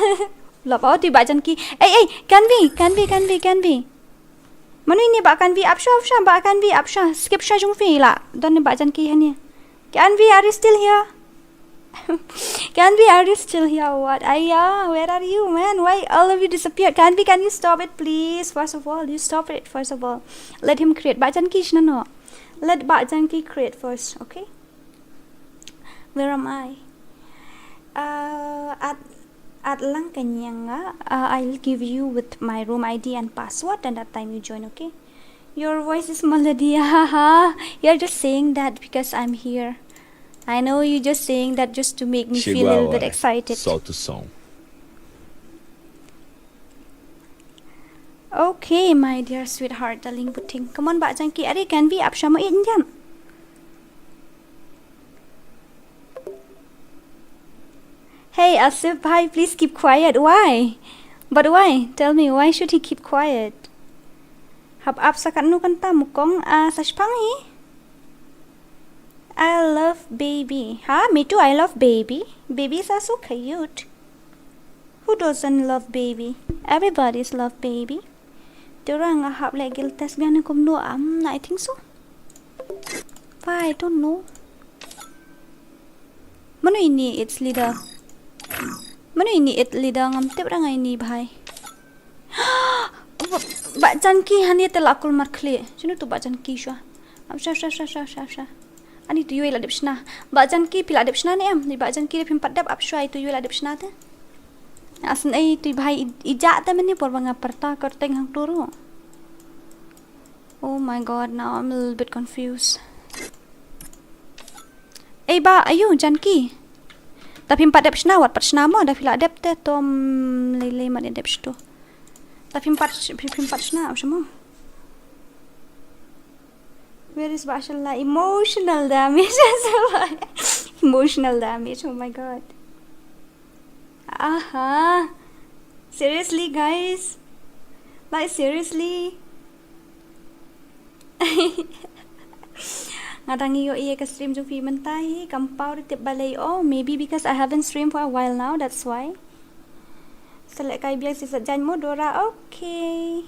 Lop, oh, tu Bah Janki. Ei, ei, Canvi, Canvi, Canvi, Canvi. Mano ini Bah Canvi, ap sha, ap sha, Bah Canvi, ap sha. Skip sha jong phi la. Don Bah Janki hangne. Canvi, are you still here? Canvi, are you still here or what? Aya, where are you, man? Why all of you disappear? Canvi, can you stop it, please? First of all, you stop it, first of all. Let him create. Bah Janki, shna noh. Let Bah Janki create first, okay? Where am I? Uh, at, at lang kanyanga, uh, I'll give you with my room I D and password, and that time you join, okay? Your voice is melody, haha. You're just saying that because I'm here. I know you're just saying that just to make me feel a little bit excited. Solta o som. Okay, my dear sweetheart, darling puting. Come on, Bah Janki. Are Canvi, ap sha mo, eh, njan. Hey, Asif bhai, please keep quiet. Why? But why? Tell me, why should he keep quiet? Hap ap sa katno kynta mo kong, ah, sa shipang hi. I love baby. Ha, me too, I love baby. Babies are so cute. Who doesn't love baby? Everybody's love baby. Te ura nga hap leh guild test biang ne kumno, am, I think so. Why, I don't know. Mano ini its leader? Mano ini its leader, ngam tip ra nga ini bhai. Bah Janki, hani te la kul markhlieh. Sino tu Bah Janki shwa? Am, shwa, shwa, shwa. Ani tu yui la dep shna. Bah Janki phi la dep shna ne em? Ni Bah Janki dep phim pat dep, ap shwa, tu yui la dep shna te. Asan ei tu bhai i, i ja te meni por ba nga parta kar teng hang turu. Oh my God, now I'm a little bit confused. Ei ba, ayu, Janki. Ta phim pat dep shna, wat pat shna mo, da phi la dep te, tom lei lei mat dep shto. Ta phim pat, phim, phim pat shna, ap shmo. Where is Bashala? Emotional damage. Emotional damage, oh my God. Aha. Seriously, guys? Like, seriously? Nga dang ïohi ïa ka stream jong phi mynta hi, kam paw ruh tip balei. Oh, maybe because I haven't streamed for a while now, that's why. Select kai biang si sa jan mo Dora. Okay.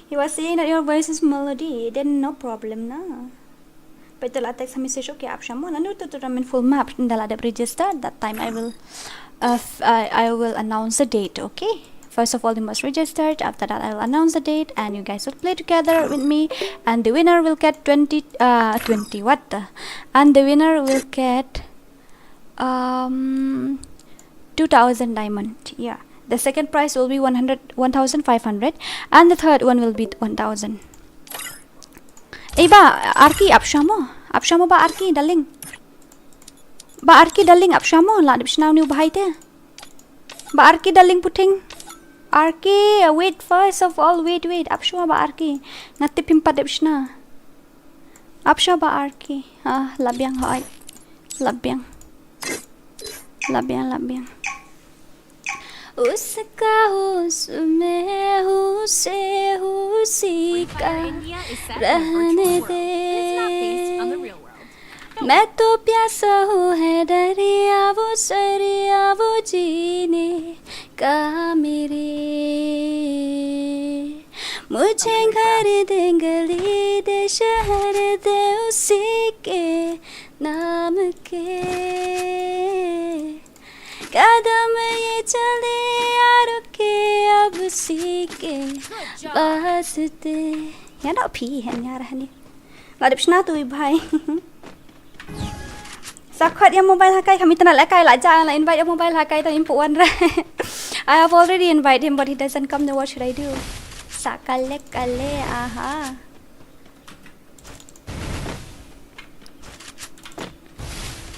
He was saying that your voice is melody. Then no problem na. But the la text message, okay, ap shamo. Nanu tu tu ramen full map. Nda la dep register. That time I will, uh, f- I, I will announce the date, okay? First of all, you must register. After that, I will announce the date, and you guys will play together with me. And the winner will get twenty, uh, twenty what? The? And the winner will get Um, two thousand diamond. Yeah. The second prize will be one hundred, one thousand five hundred, and the third one will be one thousand. Eh, ba, Arki, ap sha mo. Ap sha mo, ba Arki, darling. Ba Arki, darling, ap sha mo, la dep shna uni u bhai te. Ba Arki, darling, puting. Arki, wait, first of all, wait, wait. Ap sha mo, ba Arki. Nga tip phim pat dep shna. Ap sha mo, ba Arki. Ah, la biang, hoi. La biang. La biang, la biang. उसका हुस्न में हूँ से हूँ सीखा रहने दे। मैं तो प्यासा हूँ, है दरिया वो सरिया वो जीने का मेरे। मुझे घर दे गली दे शहर दे उसी के नाम के। कदम ये चले आ रुके अब उसी के वास्ते। Ïa, da phi hen ïa rah ni. La dep shna tu i bhai. Sa khot ïa mobile ha kai, kham itynnad la kai, la ja la invite ïa mobile ha kai, tang im pu wan re. I have already invited him, but he doesn't come, then what should I do? Sa kale kale, aha.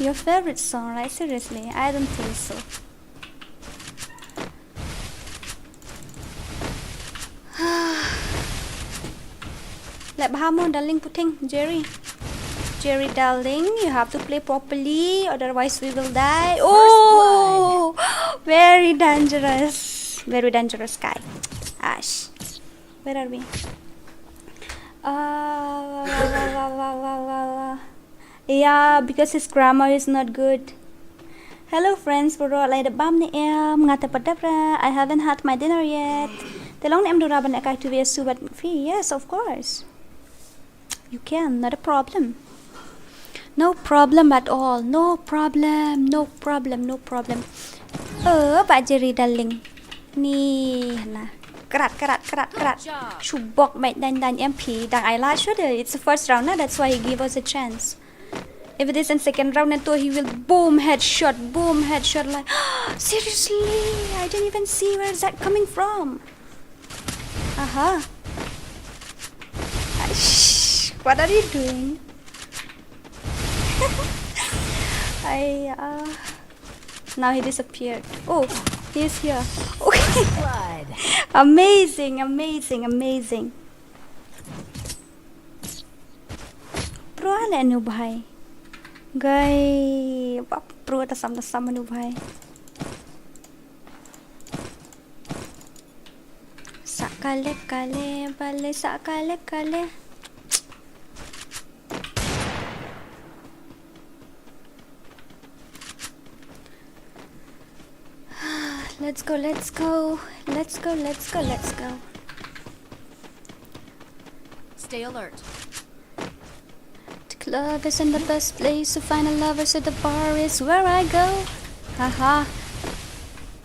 Your favorite song, right? Seriously, I don't think so. Leh bha mo, darling, puting, Jerry. Jerry, darling, you have to play properly, otherwise we will die. Oh, very dangerous. Very dangerous guy. Ash. Where are we? Uh, wa, wa, wa. Yeah, because his grammar is not good. Hello friends, pyrshah leit da bam ne em, nga te pat dep re. I haven't had my dinner yet. Te long ne em dura ban ïa kai two vs two bad phi? Yes, of course. You can, not a problem. No problem at all. No problem, no problem, no problem. Oh, Bah Jerry, darling. Ni, na. Krat, krat, krat, krat. Shubok, mate, dan, dan, M P, dang ai la shuh de. It's the first round, na. That's why he give us a chance. If it is in second round, and he will boom, headshot, boom, headshot, like, seriously, I didn't even see where is that coming from. Aha. Aish, what are you doing? I, uh, now he disappeared. Oh, he's here. Okay. Amazing, amazing, amazing. Pro leh anu bhai. Guy, ba pro ta sam ta sam anu bhai. Sa kale kale, bale sa kale kale. Let's go, let's go. Let's go, let's go, let's go. Stay alert. The club isn't the best place to find a lover, so the bar is where I go. Haha.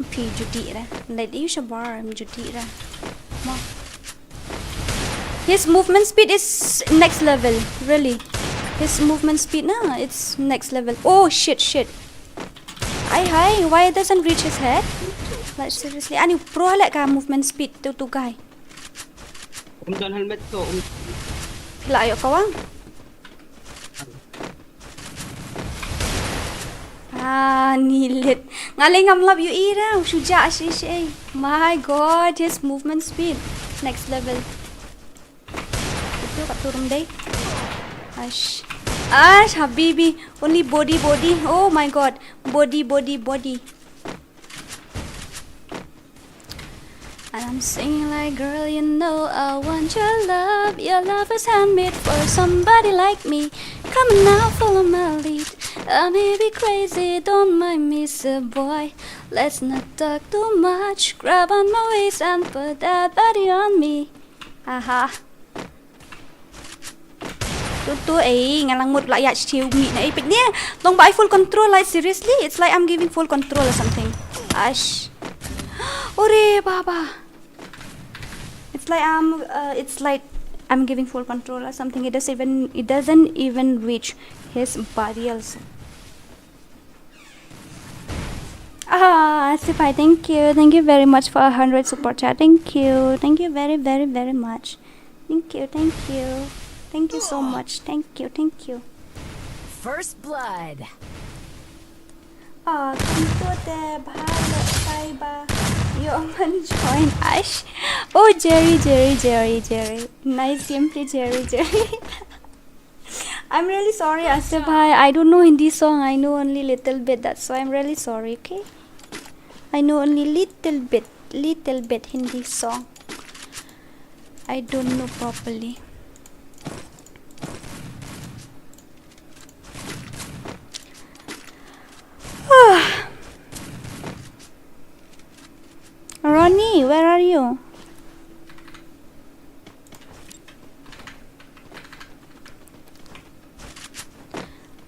Phi judi re. Leit ïa u sha bar, em judi re. Mo. His movement speed is next level, really. His movement speed, na, it's next level. Oh shit, shit. Ai hai, why it doesn't reach his head? Like, seriously, ani u pro leh ka movement speed tu tu guy. Um don helmet to, um. Phi la ïoh kawang? Ah, ni lit. Nga lei ngam lap ïohi re, u shu jah shi shi. My God, his movement speed. Next level. Itu kat turun dei. Ash. Ash, habibi. Only body, body. Oh my God. Body, body, body. And I'm singing like, girl, you know I want your love. Your love is handmade for somebody like me. Come on now, follow my lead. I may be crazy, don't mind me, sir boy. Let's not talk too much. Grab on my waist and put that body on me. Aha. Tu tu, eh, nga lang mut la ïa siew mi na, eh, peit ne. Long ba ai full control, like, seriously? It's like I'm giving full control or something. Ash. Ore baba. It's like, um, uh, it's like I'm giving full control or something. It doesn't even, it doesn't even reach his body also. Ah, Sipai, thank you. Thank you very much for a hundred super chat. Thank you. Thank you very, very, very much. Thank you, thank you. Thank you so much. Thank you, thank you. First blood. Ah, kan tu te bha le kai ba. Yo man join Ash. Oh, Jerry, Jerry, Jerry, Jerry. Nice gameplay, Jerry, Jerry. I'm really sorry, Asif bhai. I don't know Hindi song. I know only little bit. That's why I'm really sorry, okay? I know only little bit, little bit Hindi song. I don't know properly. Ronnie, where are you?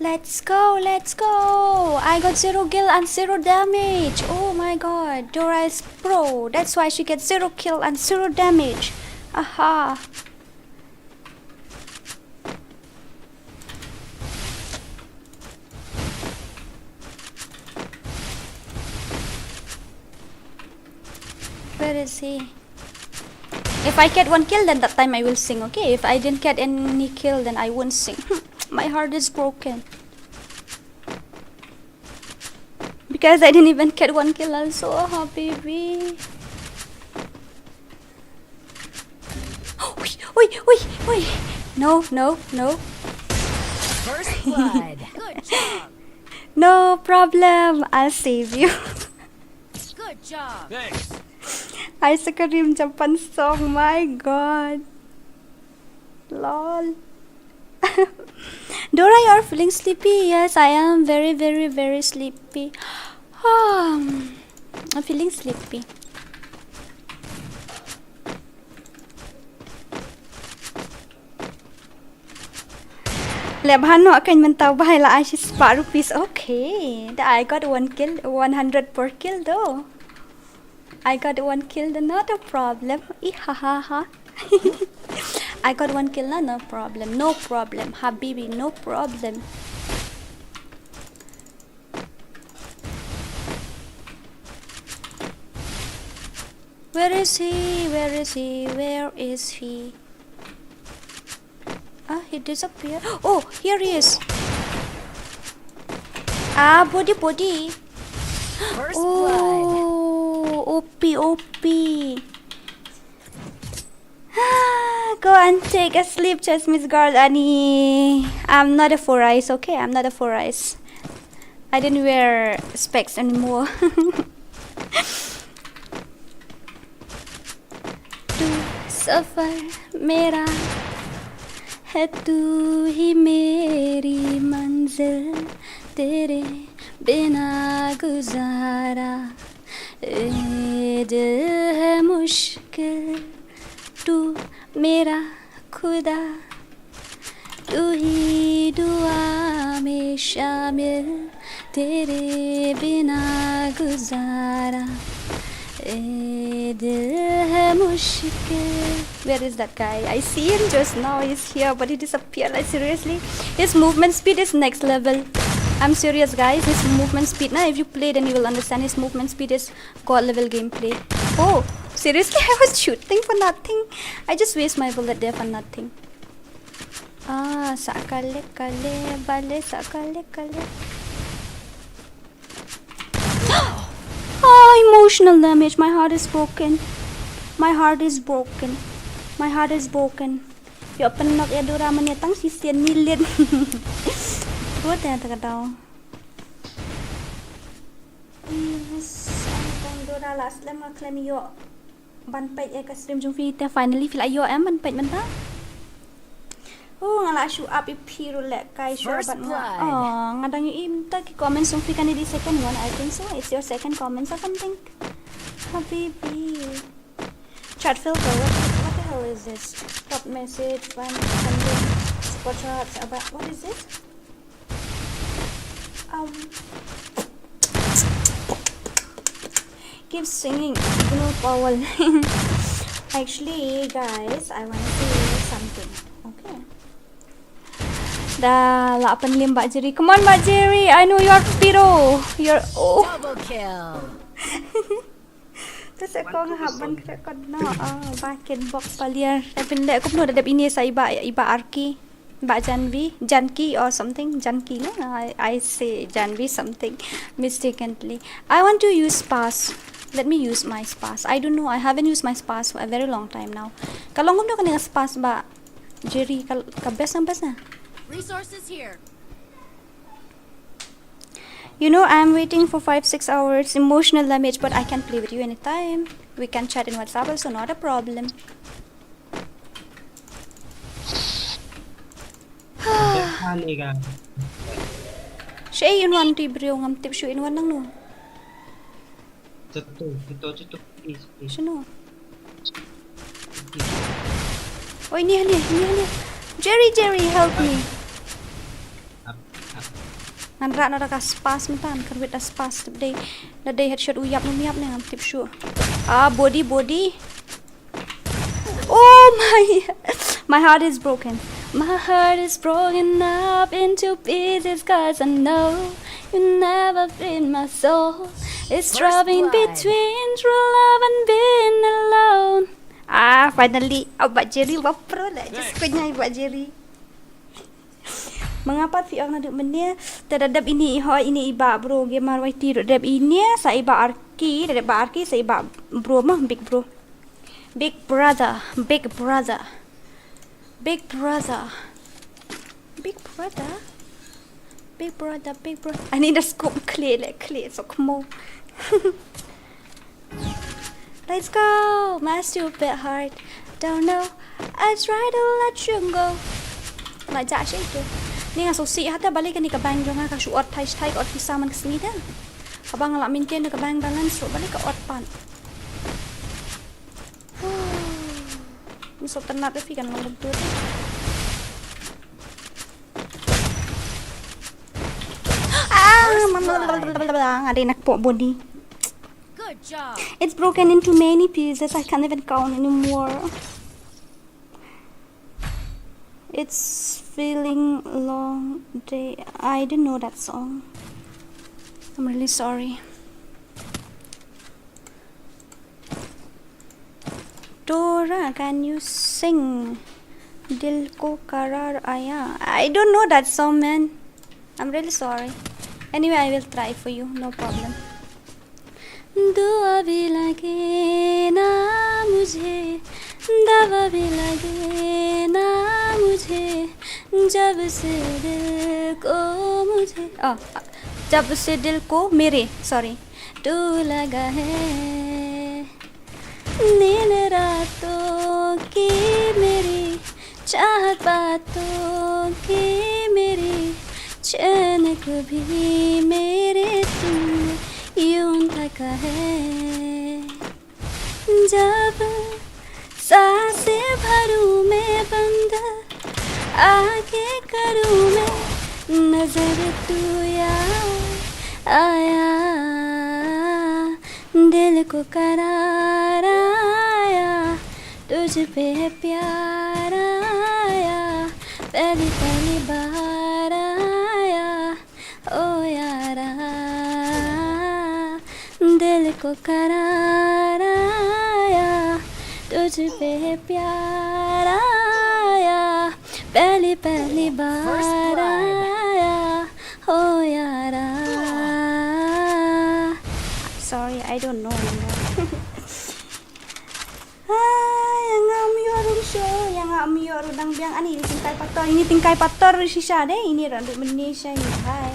Let's go, let's go. I got zero kill and zero damage. Oh my god, Dora is pro. That's why she gets zero kill and zero damage. Aha. Where is he? If I get one kill, then that time I will sing, okay? If I didn't get any kill, then I won't sing. My heart is broken. Because I didn't even get one kill also, oh, baby. Oi, oi, oi, oi. No, no, no. First blood. Good job. No problem, I'll save you. Good job. Thanks. Ice cream Japan song, my god. Lol. Dora, you are feeling sleepy? Yes, I am very, very, very sleepy. Um, I'm feeling sleepy. Leh bha noh kan mynta u bhai la ai shi spah rupees. Okay, I got one kill, one hundred per kill though. I got one kill, not a problem. Ihahaha. I got one kill, no, no problem. No problem, habibi, no problem. Where is he? Where is he? Where is he? Ah, he disappeared. Oh, here he is. Ah, body, body. First blood. Oh, O P, O P. Ah, go and take a sleep, Chesmis girl, Annie. I'm not a four eyes, okay? I'm not a four eyes. I didn't wear specs anymore. तू सफर मेरा है, तू ही मेरी मंजिल, तेरे बिना गुजारा, ए दिल है मुश्किल, तू मेरा खुदा, तू ही दुआ में शामिल, तेरे बिना गुजारा, ए दिल है मुश्किल. Where is that guy? I see him just now. He's here, but he disappeared. Like, seriously? His movement speed is next level. I'm serious, guys. His movement speed, na, if you play, then you will understand. His movement speed is god level gameplay. Oh, seriously? I was shooting for nothing. I just waste my bullet there for nothing. Ah, sakale kale, bale sakale kale. Ah, emotional damage. My heart is broken. My heart is broken. My heart is broken. Ïoh pynnoh ïa Dora mynne tang shisien milit. Ruh te ta ka daw. Yes, ang tang Dora la slem nga khlem ïoh ban peit ïa ka stream jong phi te, finally phi la ïoh em ban peit mynta. Oh, nga la shu ap ïa phi ruh leh kai shuwa bad nga. Oh, nga dang ïohi mynta ki comments jong phi kane dei second one, I think so. It's your second comments or something. Habibi. Chat filter, what, what the hell is this? Top message, fan, something, super chats, about, what is this? Um, keep singing, ignore Paul. Actually, guys, I want to say something. Okay. Da la pynlim Bah Jerry. Come on Bah Jerry, I know you're piro. You're oh. Double kill. Te sa kong hap ban kre kot no. Ah, ba ket bok paliar. Te pynleh kumno da dep ine sa i Bah, i Bah Arki. Bah Janvi, Janki or something. Janki no. I, I say Janvi something mistakenly. I want to use spas. Let me use my spas. I don't know. I haven't used my spas for a very long time now. Ka long kumno kane ka spas Bah Jerry, ka, ka best na best na. Resources here. You know, I'm waiting for five, six hours, emotional damage, but I can play with you anytime. We can chat in WhatsApp also, not a problem. Dep kali ka. Shu in wan ti brio ngam tip shu in wan nang nu. Jatuh, jatuh, jatuh. Please, please. Shano? Oi, ni, ni, ni, ni. Jerry, Jerry, help me. Up, up. Ngan rak na da ka spas mynta, ngan kyrwit da spas tip dei. Da dei headshot u yap num yap ne ngam tip shu. Ah, body, body. Oh my, my heart is broken. My heart is broken up into pieces, 'cause I know you never free my soul. It's First dropping blood. Between true love and being alone. Ah, finally. Oh, Bah Jerry, wapro lah. Just kunyah Bah Jerry. Mengapa phi ong naduh mynne? Te da dep ine i hoi ine i Bah Bro gamer Y T da dep ine sa i Bah Arki, da dep Bah Arki sa i Bah Bro mah, Big Bro. Big brother, big brother. Big brother. Big brother. Big brother, big brother. I need a scope, clear, like, clear, so come on. Let's go, my stupid heart. Don't know. I try to let you go. Ma ja shi tu. Ni nga so si hata balik ni ka bank jong nga ka shu ot thai thai ot pisa man ka sngi da. Ka bank la maintain ka bank balance so balik ka ot pan. Ni so ternat fi kan long tu. Ah, mama, nga dei nak pok body. Good job. It's broken into many pieces. I can't even count anymore. It's feeling long day. I didn't know that song. I'm really sorry. Dora, can you sing Dil Ko Karar Aaya? I don't know that song, man. I'm really sorry. Anyway, I will try for you. No problem. दुआ भी लगे ना मुझे, दवा भी लगे ना मुझे, जब से दिल को मुझे, आ, जब से दिल को मेरे, sorry, तू लगा है। नींद रातों की मेरी, चाहत बातों की मेरी, चैन को भी मेरे तूने यूं थका है। जब सांसें भरूं मैं बंद, आंखें करूं मैं नजर, तू याद आया। दिल को करार आया, तुझ पे है प्यार आया, पहली पहली बार आया, ओ यारा। दिल को करार आया, तुझ पे है प्यार आया, पहली पहली बार आया, ओ यारा। Sorry, I don't know. Ah, ïa nga ym ïoh ruh shuh, ïa nga ym ïoh ruh dang biang. Ani, ini tingkai pator, ini tingkai pator ruh shisha dei, ini ruh dei mynne sha ini. Hai.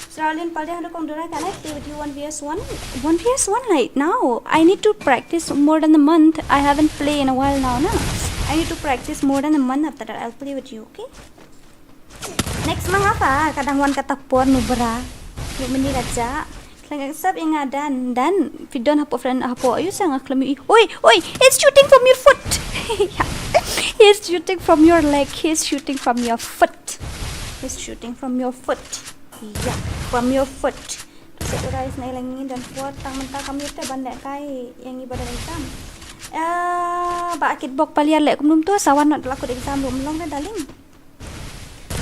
Sraulin Paldeng, hello kong Dora, can I play with you one v one? One v one right now? I need to practice more than a month. I haven't played in a while now, na. I need to practice more than a month, after that I'll play with you, okay? Next month apa? Ka dang wan kata por nu bra. Nu mynne la ja. Khlem accept ïa nga Dan, Dan. Phi don hapoh friend hapoh. Ayu sa nga khlem ïohi. Oi, oi, it's shooting from your foot. Yeah. He's shooting from your leg. He's shooting from your foot. He's shooting from your foot. Yeah, from your foot. Sa urai snai lang ngi don por tang mynta kam ïoh te ban leh kai ïa ngi ba don exam. Ah, ba kit bok paliar leh kumno to sa wan not la kut exam ruh mlong da darling.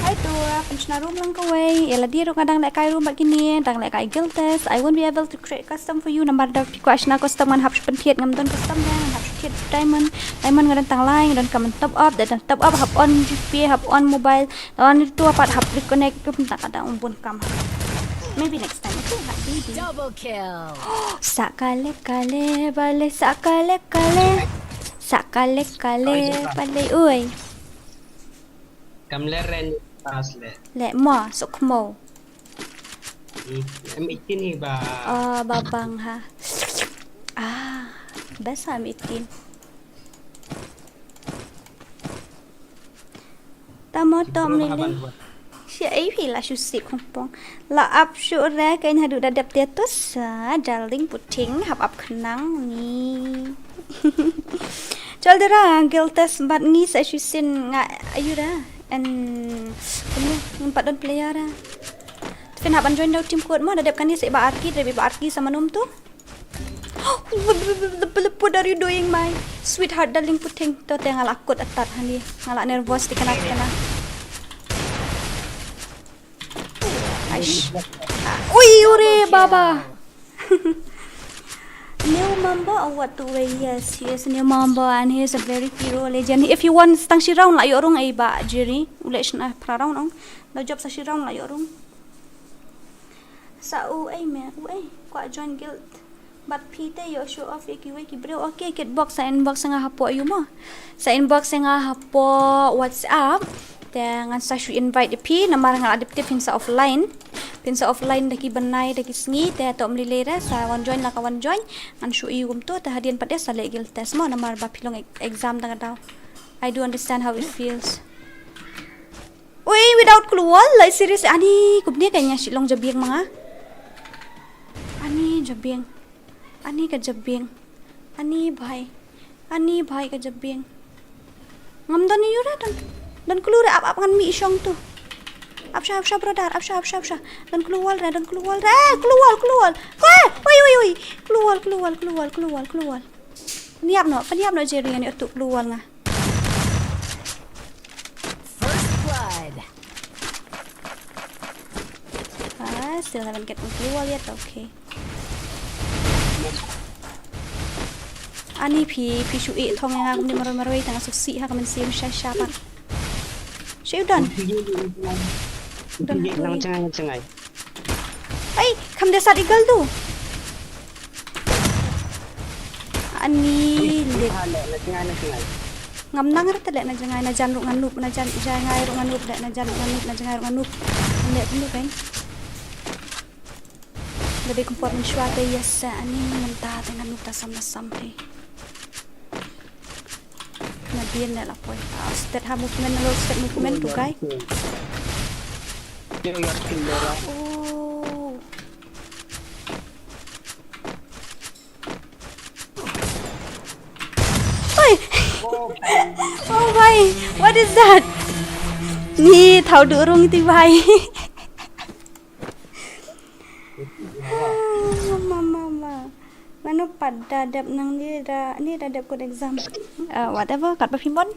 Hi To, ah, pynshna room lang kawei. Ïa lade ruh nga dang lehkai room bad kine, dang lehkai guild test. I won't be able to create custom for you. Namar da phi kwah shna custom ngan hap shu pynthied, ngam don custom, ngan hap shu thied diamond. Diamond nga don tang lai, nga donkam ban top up, da dang top up hap on G P, hap on mobile. Wan itu pat hap reconnect tu pynta ka dang bun kam. Maybe next time, okay, hap baby. Double kill. Sa kale kale bale, sa kale kale. Sa kale kale bale, oi. Kam leren pas le. Le mo, sok mo. Hmm, em itin hi ba. Oh, babang ha. Ah, best ha em itin. Tamo to mili. Shi ai phi la shu sip hongpong. La ap shu re ka in hadu da dep te tu sa, darling puting hap ap khnang ni. Chol dera guild test bad ngi sa shu sin nga ayu da. En kunu ngin pat don player da. Phin hap ban join da u team kot mo, da dep kane sa i ba Arki, da dep i ba Arki sa manum tu. What are you doing, my sweetheart, darling puting? To te nga la kut atat hani, nga la nervous ti kana ti kana. Aish. Ui, ure, baba. New member or what to way? Yes, he is a new member and he is a very hero legend. If you want stang shi round la ïoh rung ai ba Jerry. U leh shna phra round ong. Da jop sa shi round la ïoh rung. Sa u ai me, u ai. Kwah join guild. Bad phi te ïoh show off ïa kiwei ki briew. Okay, Kitbox sa inbox ïa nga hapoh ïu mo. Sa inbox ïa nga hapoh WhatsApp. Te ngan sa shu invite ïa phi namar nga la dep tip phin sa offline. Phin sa offline da ki bnai da ki sngi te to mli lei re sa wan join la ka wan join. Ngan shu ïu kumto te hadien pat de sa leh guild test mo namar ba phi long e-, exam da ka daw. I do understand how it feels. Ui, without clue wall, like serious. Ani, kumne ka nya shi long jabieng ma nga. Ani jabieng. Ani ka jabieng. Ani bhai. Ani bhai ka jabieng. Ngam don ïu re don. Don clue re ap ap ngan mih shong tu. Ap sha, ap sha brother, ap sha, ap sha, ap sha. Don clue wall re, don clue wall re. Eh, clue wall, clue wall. Wah, woi, woi, woi. Clue wall, clue wall, clue wall, clue wall, clue wall. Pynïap noh, pynïap noh Jerry, ani tu clue wall nga. First blood. Ah, still haven't get into wall yet. Okay. Ani phi, phi shu ïeh thong ïa nga kumne marwei marwei tang shu sih ha ka mynsiem sha sha pat. Shu done. Done. Nang jngai, nang jngai. Ai, kham de sat eagle tu. Ani lit. Ha, le, na jngai, na jngai. Ngam nang re te le na jngai, na jan ruh nga noob, na jan jngai ruh nga noob, le na jan ruh nga noob, na jngai ruh nga noob. Le, noob kan. Lebe kum por mynshuwa te yes sa ani mynta te nga noob ta sam na sam he. Na bien ne la poi. Ah, step ha movement, low step movement tu kai. Oh. Oi. Oh bhai, what is that? Ni thau du rung ti bhai. Ah, mama, mama. Mano pat da dep nang ni da, ni da dep kut exam. Ah, whatever, kat ba phi mon.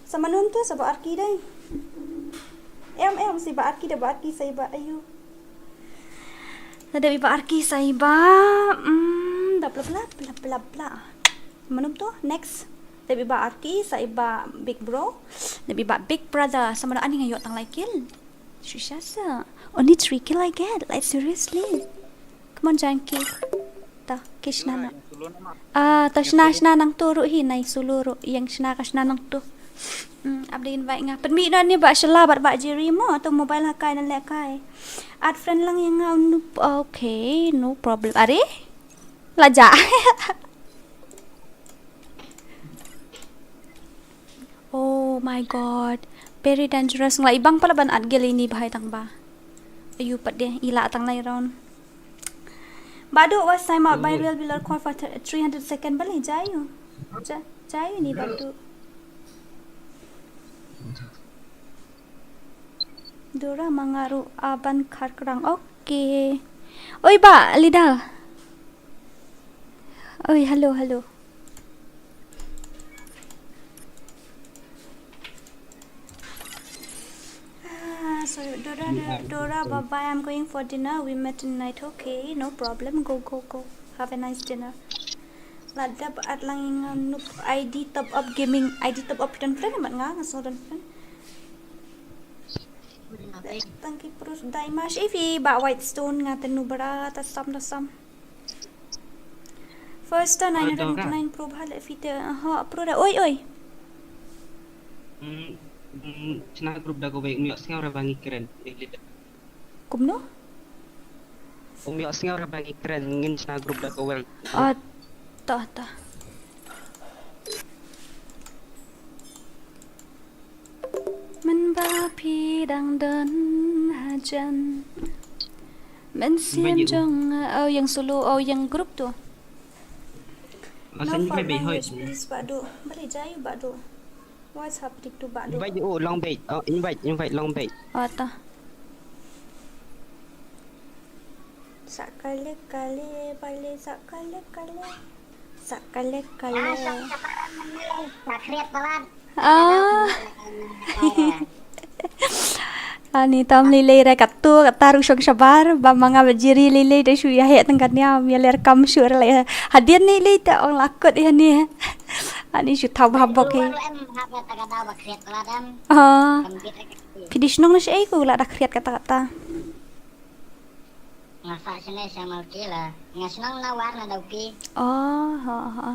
Sa mano tu, sa ba Arki dei. Em, em, si ba Arki dei, ba Arki sa i ba ayu. Sa dep i ba Arki sa i ba, mm, bla, bla, bla. Mano tu, next. Dep i ba Arki sa i ba big bro. Dep i ba big brother. Sa mano ani nga ïoh tang lai kill. Shisha sa. Only three kill I get. Like, seriously. Come on, Janki. Ta, ki shna na. Ah, ta shna, shna nang tu ruh hi, nai solo ruh. Ïeng shna ka shna nang tu. Hmm, ap de invite nga. Pynmih na ni ba Shela bad ba Jerry mo, tu mobile ha kai na le kai. Add friend lang ïa nga u noob. Okay, no problem. Are? Laja. Oh my god. Very dangerous. Nga i bang pala ban at gel ini bahai tang ba. Ayu pat de ila tang lai round. Badu was time out by real bilor core for th- three hundred second bali jayu. Ja- jayu ni badu. Dura mangaru aban karkrang. Okay. Oi ba, Lida. Oi, hello, hello. Dora, Dora, bye bye. I'm going for dinner. We met tonight. Okay, no problem. Go, go, go. Have a nice dinner. Lada ba at lang ing nup I D top up gaming, I D top up don friend mat nga nga so don friend. Thank you proof dai mash ifi ba Whitestone nga tenu bara ta sam ta sam. First turn nine hundred nine pro bha le fite ha pro da oi oi. Hmm, hmm, chna group da ko bai, um, yok sngew ra ba ngi kren. Kumno? Um, yok sngew ra ba ngi kren, ngin chna group da ko bai. Ah, ta, ta. Men ba phi dang don hajan. Men sian jong, oh, yang solo, oh, yang group tu. Masa ni bai hoi. Please, Badu. Bali jai, Badu. What's happening to Badu? Invite, oh, long bait. Oh, invite, invite, long bait. Oh, ta. Sakale kale bale sakale kale. Sakale kale. Sakriat balan. Ah. Ani tam lilei ra katu kata ruk shong shabar ba manga bajiri lilei da shu ya hek tengkat nia mi ler kam shu ra lai. Hadien ni lei ta ong lakut ya ni. Ani shu tau habok he. Ah. Pidis nong na shi ai ku la da kriat kata kata. Nga sa shane sha Malki la. Nga shnong na war na dauki. Oh, ha ha.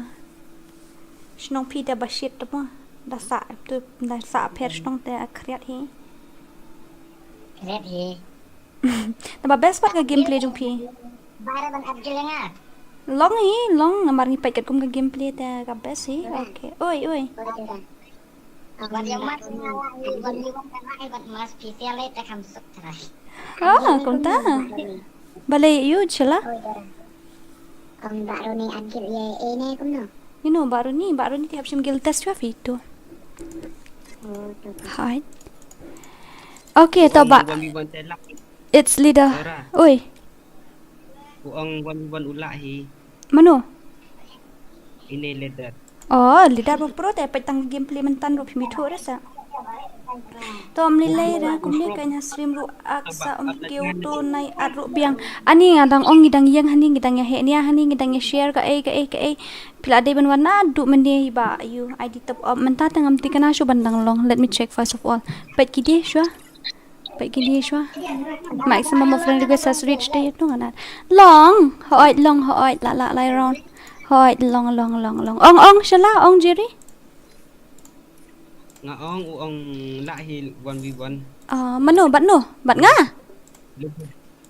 Shnong phi da bashit da mo. Da sa tu da sa pher shnong te a kriat hi. Kriat hi. Na ba best part ka gameplay jong phi. Bara ban upgrade nga. Long hi, long namar ngi pait kat kum ka gameplay te ka best hi. Okay. Oi, oi. Ah, kumta. Balei yu chila? Ong Baruni an kil ye e ne kumno? You know Baruni, Baruni ti hap shim guild test wa fi tu. Hai. Okay, to ba. It's leader. Oi. U ong wan wan u lah hi. Mano? Ine leader. Oh, leader ba pro te peit tang gameplay myntan ruh phi mithuh re sa. To ym lei lei ra kumne ka nya stream ruh ak sa ym kiew to nai at ruh biang. Ani nga dang ong ngi dang ïeng hani ngi dang ïa heh nia hani ngi dang ïa share ka ei ka ei ka ei. Phi la dei ban wan na duh mynne ba yu I D top up mynta te ngam tikna shu ban dang long. Let me check first of all. Peit ki die shuwa. Peit ki die shuwa. Maximum of friend request has reached te tu ngana. Long, hooid long hooid la la lai round. Hooid long long long long. Ong ong shala ong Jerry. Nga ong u ong lah hi one v one. Ah, mano bat no, bat nga.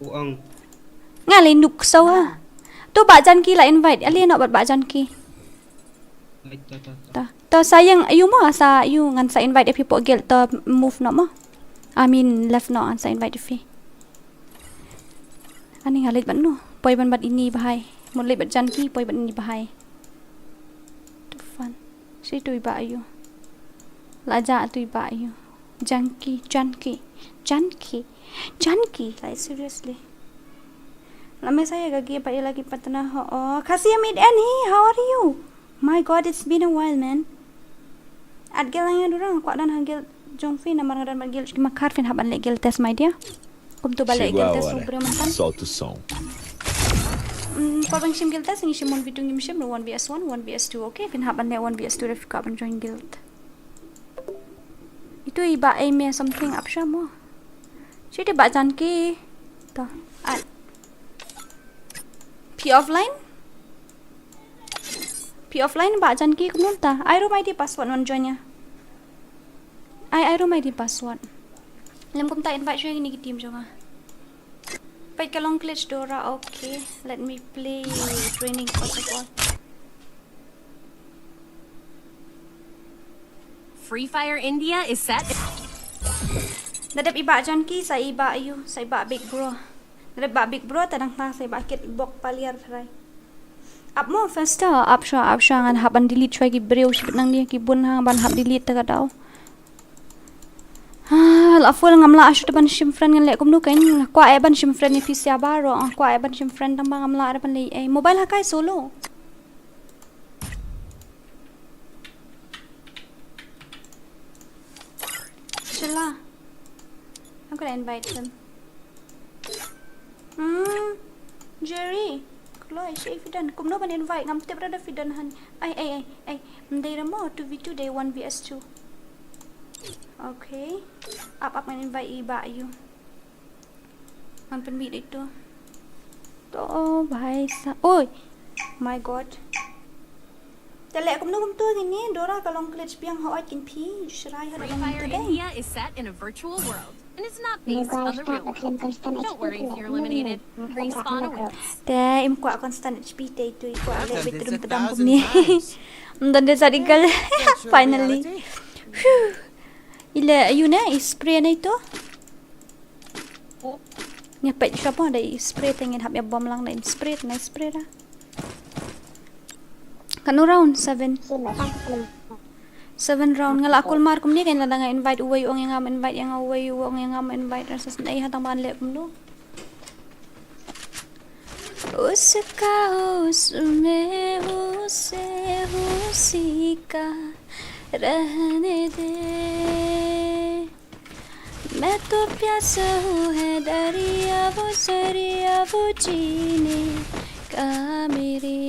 U ong. Nga le nuk sawa. Tu ba Janki la invite. Ali no bat ba Janki. Ai, ta, ta, ta. Ta. To sa ïeng aïu mo sa ïu ngan sa invite ïa phi poh guild to move noh mo. I mean left noh ngan sa invite ïa phi. Ani nga leit ban noh. Poi ban bat ini bahai. Mo leit bat Janki poi bat ini bahai. Too fun. Shi tui ba aïu. La ja tui ba aïu. Janki, Janki, Janki, Janki. Like seriously. La me sa ïa ka gi ba ïa la ki patna ho. Oh, Khasi Amit Annie, how are you? My God, it's been a while, man. At gel ïa durang kwah dan ha gel jong phi namar nga dan ban gel ki makhar phin hap ban leh gel test my dear. Kum tu ba leh gel test u briew myntan. Salt to song. Mm, por ban shim gel test ngi shim one v two ngim shim one v s one, one v s two. Okay, phin hap ban leh one v s two ref ka ban join guild. Itu iba ai me something up shamo. Sidi ba Janki. To. At. Phi offline? Phi offline ba Janki kumno ta? Ai rum I D password wan join ïa. Ai ai rum I D password. Lem kumta invite shuwa ïa kine ki team jong nga. Peit ka long glitch Dora, okay. Let me play training first of all. Free Fire India is set. Na dep iba Janki sa iba aïu, sa iba Big Bro. Na dep ba Big Bro ta dang ta sa iba kit bok paliar trai. Ap mo faster, ap shuwa, ap shuwa ngan hap ban delete shuwa ki briew shibit nangne ki bun ha ban hap delete ta ka daw. Ah, la full ngam lah shuh ban shim friend ngan leh kumno kein nga kwah eh ban shim friend ïa phi sia baroh nga kwah eh ban shim friend tang ba ngam lah eh ban leh eh mobile ha kai solo. Shala. I'm gonna invite him. Hmm. Jerry. Kloi, shi phi don. Kumno ban invite? Ngam tip ruh da phi don hangne. Ai, ai, ai, ai. Ym dei ruh mo two v two, dei one v s two. Okay. Ap, ap, ngan invite i bah ïa u. Ngan pynmih ïa itu. To, bhai sa. Oi. My God. Te leh kumno kumto kine, Dora, ka long klet biang, hooid kin phi, ju shrai ha. Free Fire India is set in a virtual world, and it's not based on the real world. Don't worry if you're eliminated. Respawn awaits. Te im kwah constant H P te itu, i kwah leh bit rum tdam kumne. Ym don de sa digal. Finally. Phew. I leh aïu ne, i spray ne itu. Nga peit shop mo, da i spray te ngin hap ïa bom lang, da i spray, nga spray da. Katno round? Seven. Seven round. Nga la kulmar kumne kan, lada nga invite uwei u ong ïa nga ym invite ïa nga, uwei u ong ïa nga ym invite, rasa sngewsih ha tang ban leh kumno. उसका उसमें उसे उसी का रहने दे। मैं तो प्यासा हूँ, है दरिया वो जरिया वो जीने का मेरे।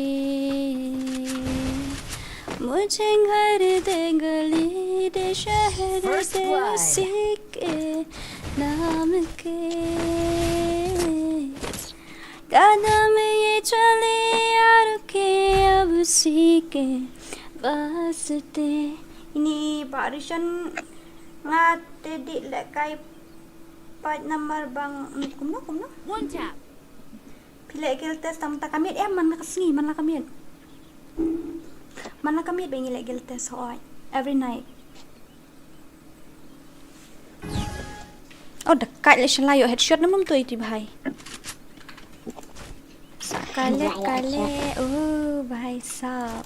मुझे घर दे गली दे शहर दे उसी के नाम के। कदम ये चले यार के अब उसी के वास्ते। Ini barusan nga te dih lehkai page number bang kumno kumno. One tap. Phi leh guild test tang mynta ka miet em, man la ka sngi, man la ka miet. Man la ka miet ba ngi leh guild test hooid. Every night. Oh, da kait leh shala ïoh headshot na mum tu itu bhai. Sa kale kale, oh, bhai sab.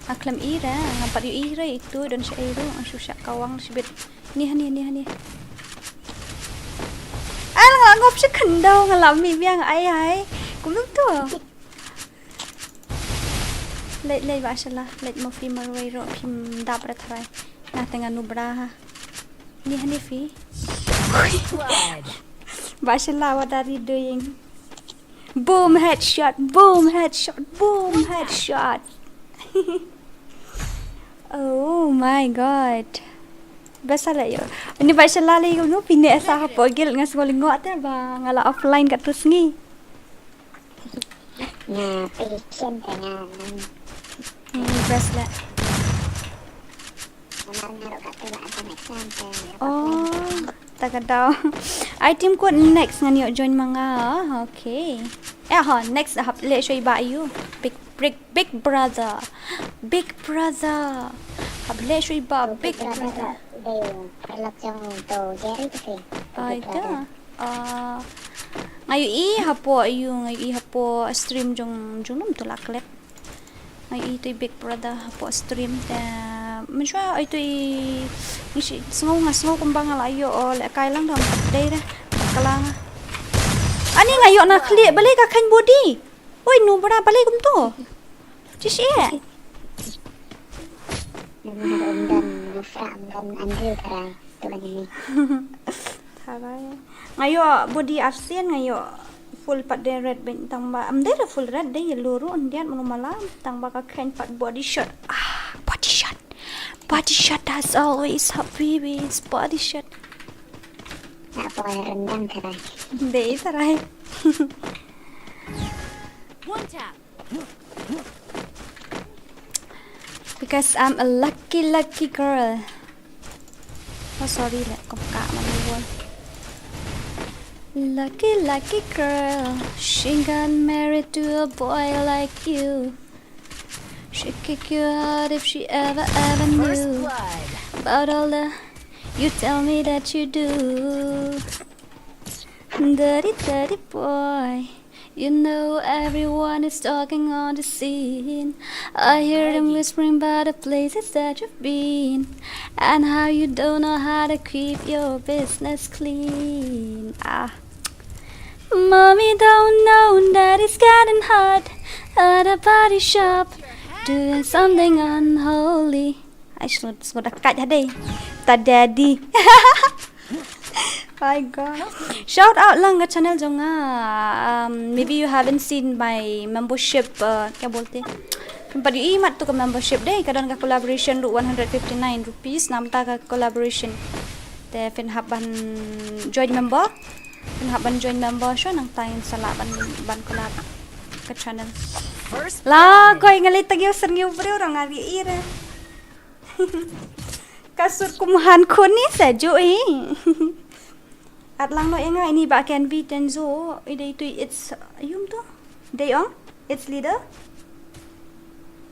Aklam ira, ngam pat ïohi ira itu don sha iru, ang shu sha kawang shibit. Ni hani, ni hani. Ai, lang lang ngop shi khyndew, nga la mih biang ai ai. Kumno tu. Leit leit ba shala, leit mo phi marwei ruh phim dap ra tharai. Nga te nga nubra ha. Ni hani phi. Ba shala, what are you doing? Boom headshot, boom headshot, boom headshot. Oh my God. Best la ïoh. Ini ba shala la ïoh, no, pine sa hapoh guild, nga sngew lyngngoh te ba nga la offline katto sngi. Nga patient te nga. Hmm, best la. Namar nga ruh ka tu la ada exam te. Oh, ta ka daw. Ai team ko next ngan ïoh join ma nga. Okay. Eh, ha, next hap leh shuwa i bah ïa u. Big, big, big brother. Big brother. Hap leh shuwa i bah big brother. Dei paralok jong to Jerry te. Ai ta. Ah, nga ïohi hapoh ïa u, nga ïohi hapoh stream jong, jong lum tu la klet. Nga ïohi tu i Big Brother hapoh stream te. Mynshuwa ïohi tu i, ngi shi sngew, nga sngew kumba nga la ïoh, oh, lehkai lang da, ym pat dei re. Ka la nga. Ani nga ïoh na khlieh, balei ka kheiñ body. Oi, nubra, balei kumto. Jish eh. Tharai. Nga ïoh body arsien, nga ïoh full pat de red bad tang ba. Ym dei re full red, dei yellow ruh, yndiat mano mala, tang ba ka kheiñ pat body shot. Ah, body shot. Body shot as always, habibi, it's body shot. Dei tharai. One tap. Because I'm a lucky, lucky girl. Oh, sorry, leh kum ka man wall. Lucky, lucky girl. She got married to a boy like you. She kick you out if she ever, ever knew about all the you tell me that you do. Dirty, dirty boy. You know everyone is talking on the scene. I hear them whispering about the places that you've been and how you don't know how to keep your business clean. Ah. Mommy don't know that it's getting hot at a body shop, doing something unholy. Ai, shu, shu da kat hadai. Ta daddy. My God. Shout out lang ka channel jong nga. Um, maybe you haven't seen my membership, uh, kya bolte? But you imat tu ka membership dei, ka don ka collaboration ruh one hundred fifty-nine rupees, namta ka collaboration. Te phin hap ban join member. Phin hap ban join member shuh nangta ngin sa lah ban, ban collab ka channel. La koi ngali tang ïa u syrngiew briew rong nga ri ira. Ka sut kum han khun ni sa ju i. At lang no ïa nga ini ba Kenvi Tenzo i dei tu it's yum tu. Dei ong it's leader.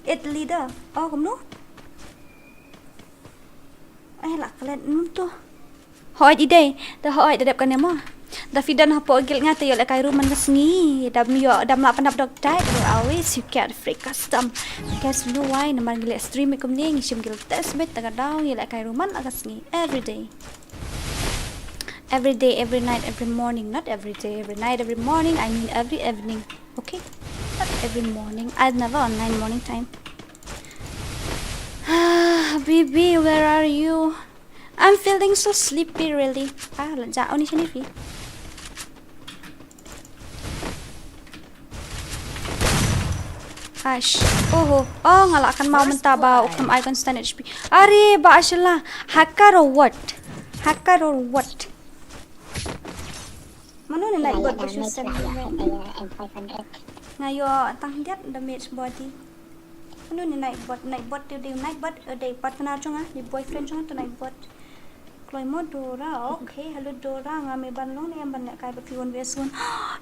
It leader. Oh kumno? Eh la klet nun tu. Hooid i dei, da hooid da dep kane mo. Da phi don hapoh guild nga te ïoh lehkai ruh man ka sngi. Da ym ïoh, da ym lah pyndap dok dai. Always you get free custom. Guess you know why? Namar ngi leh stream kumne ngi shim guild test beit, ta ka daw ngi lehkai ruh man la ka sngi. Every day. Every day, every night, every morning. Not every day, every night, every morning. I mean every evening. Okay? Not every morning. I'm never online morning time. Habibi, where are you? I'm feeling so sleepy, really. Ah, la ja, oh, ni shane phi. Ash. Oh, oh. Oh, nga la kynmaw mynta ba u khlem ai constant H P. Are, ba ashla. Hacker or what? Hacker or what? Mano ne night bot ba shu send email? Nga ïoh tang diat damage body. Mano ne night bot, night bot te dei night bot, eh, dei partner jong nga, dei boyfriend jong nga tu night bot. Kloi mo Dora, okay, hello Dora, nga me ban long ne em ban lehkai ba phi one v one.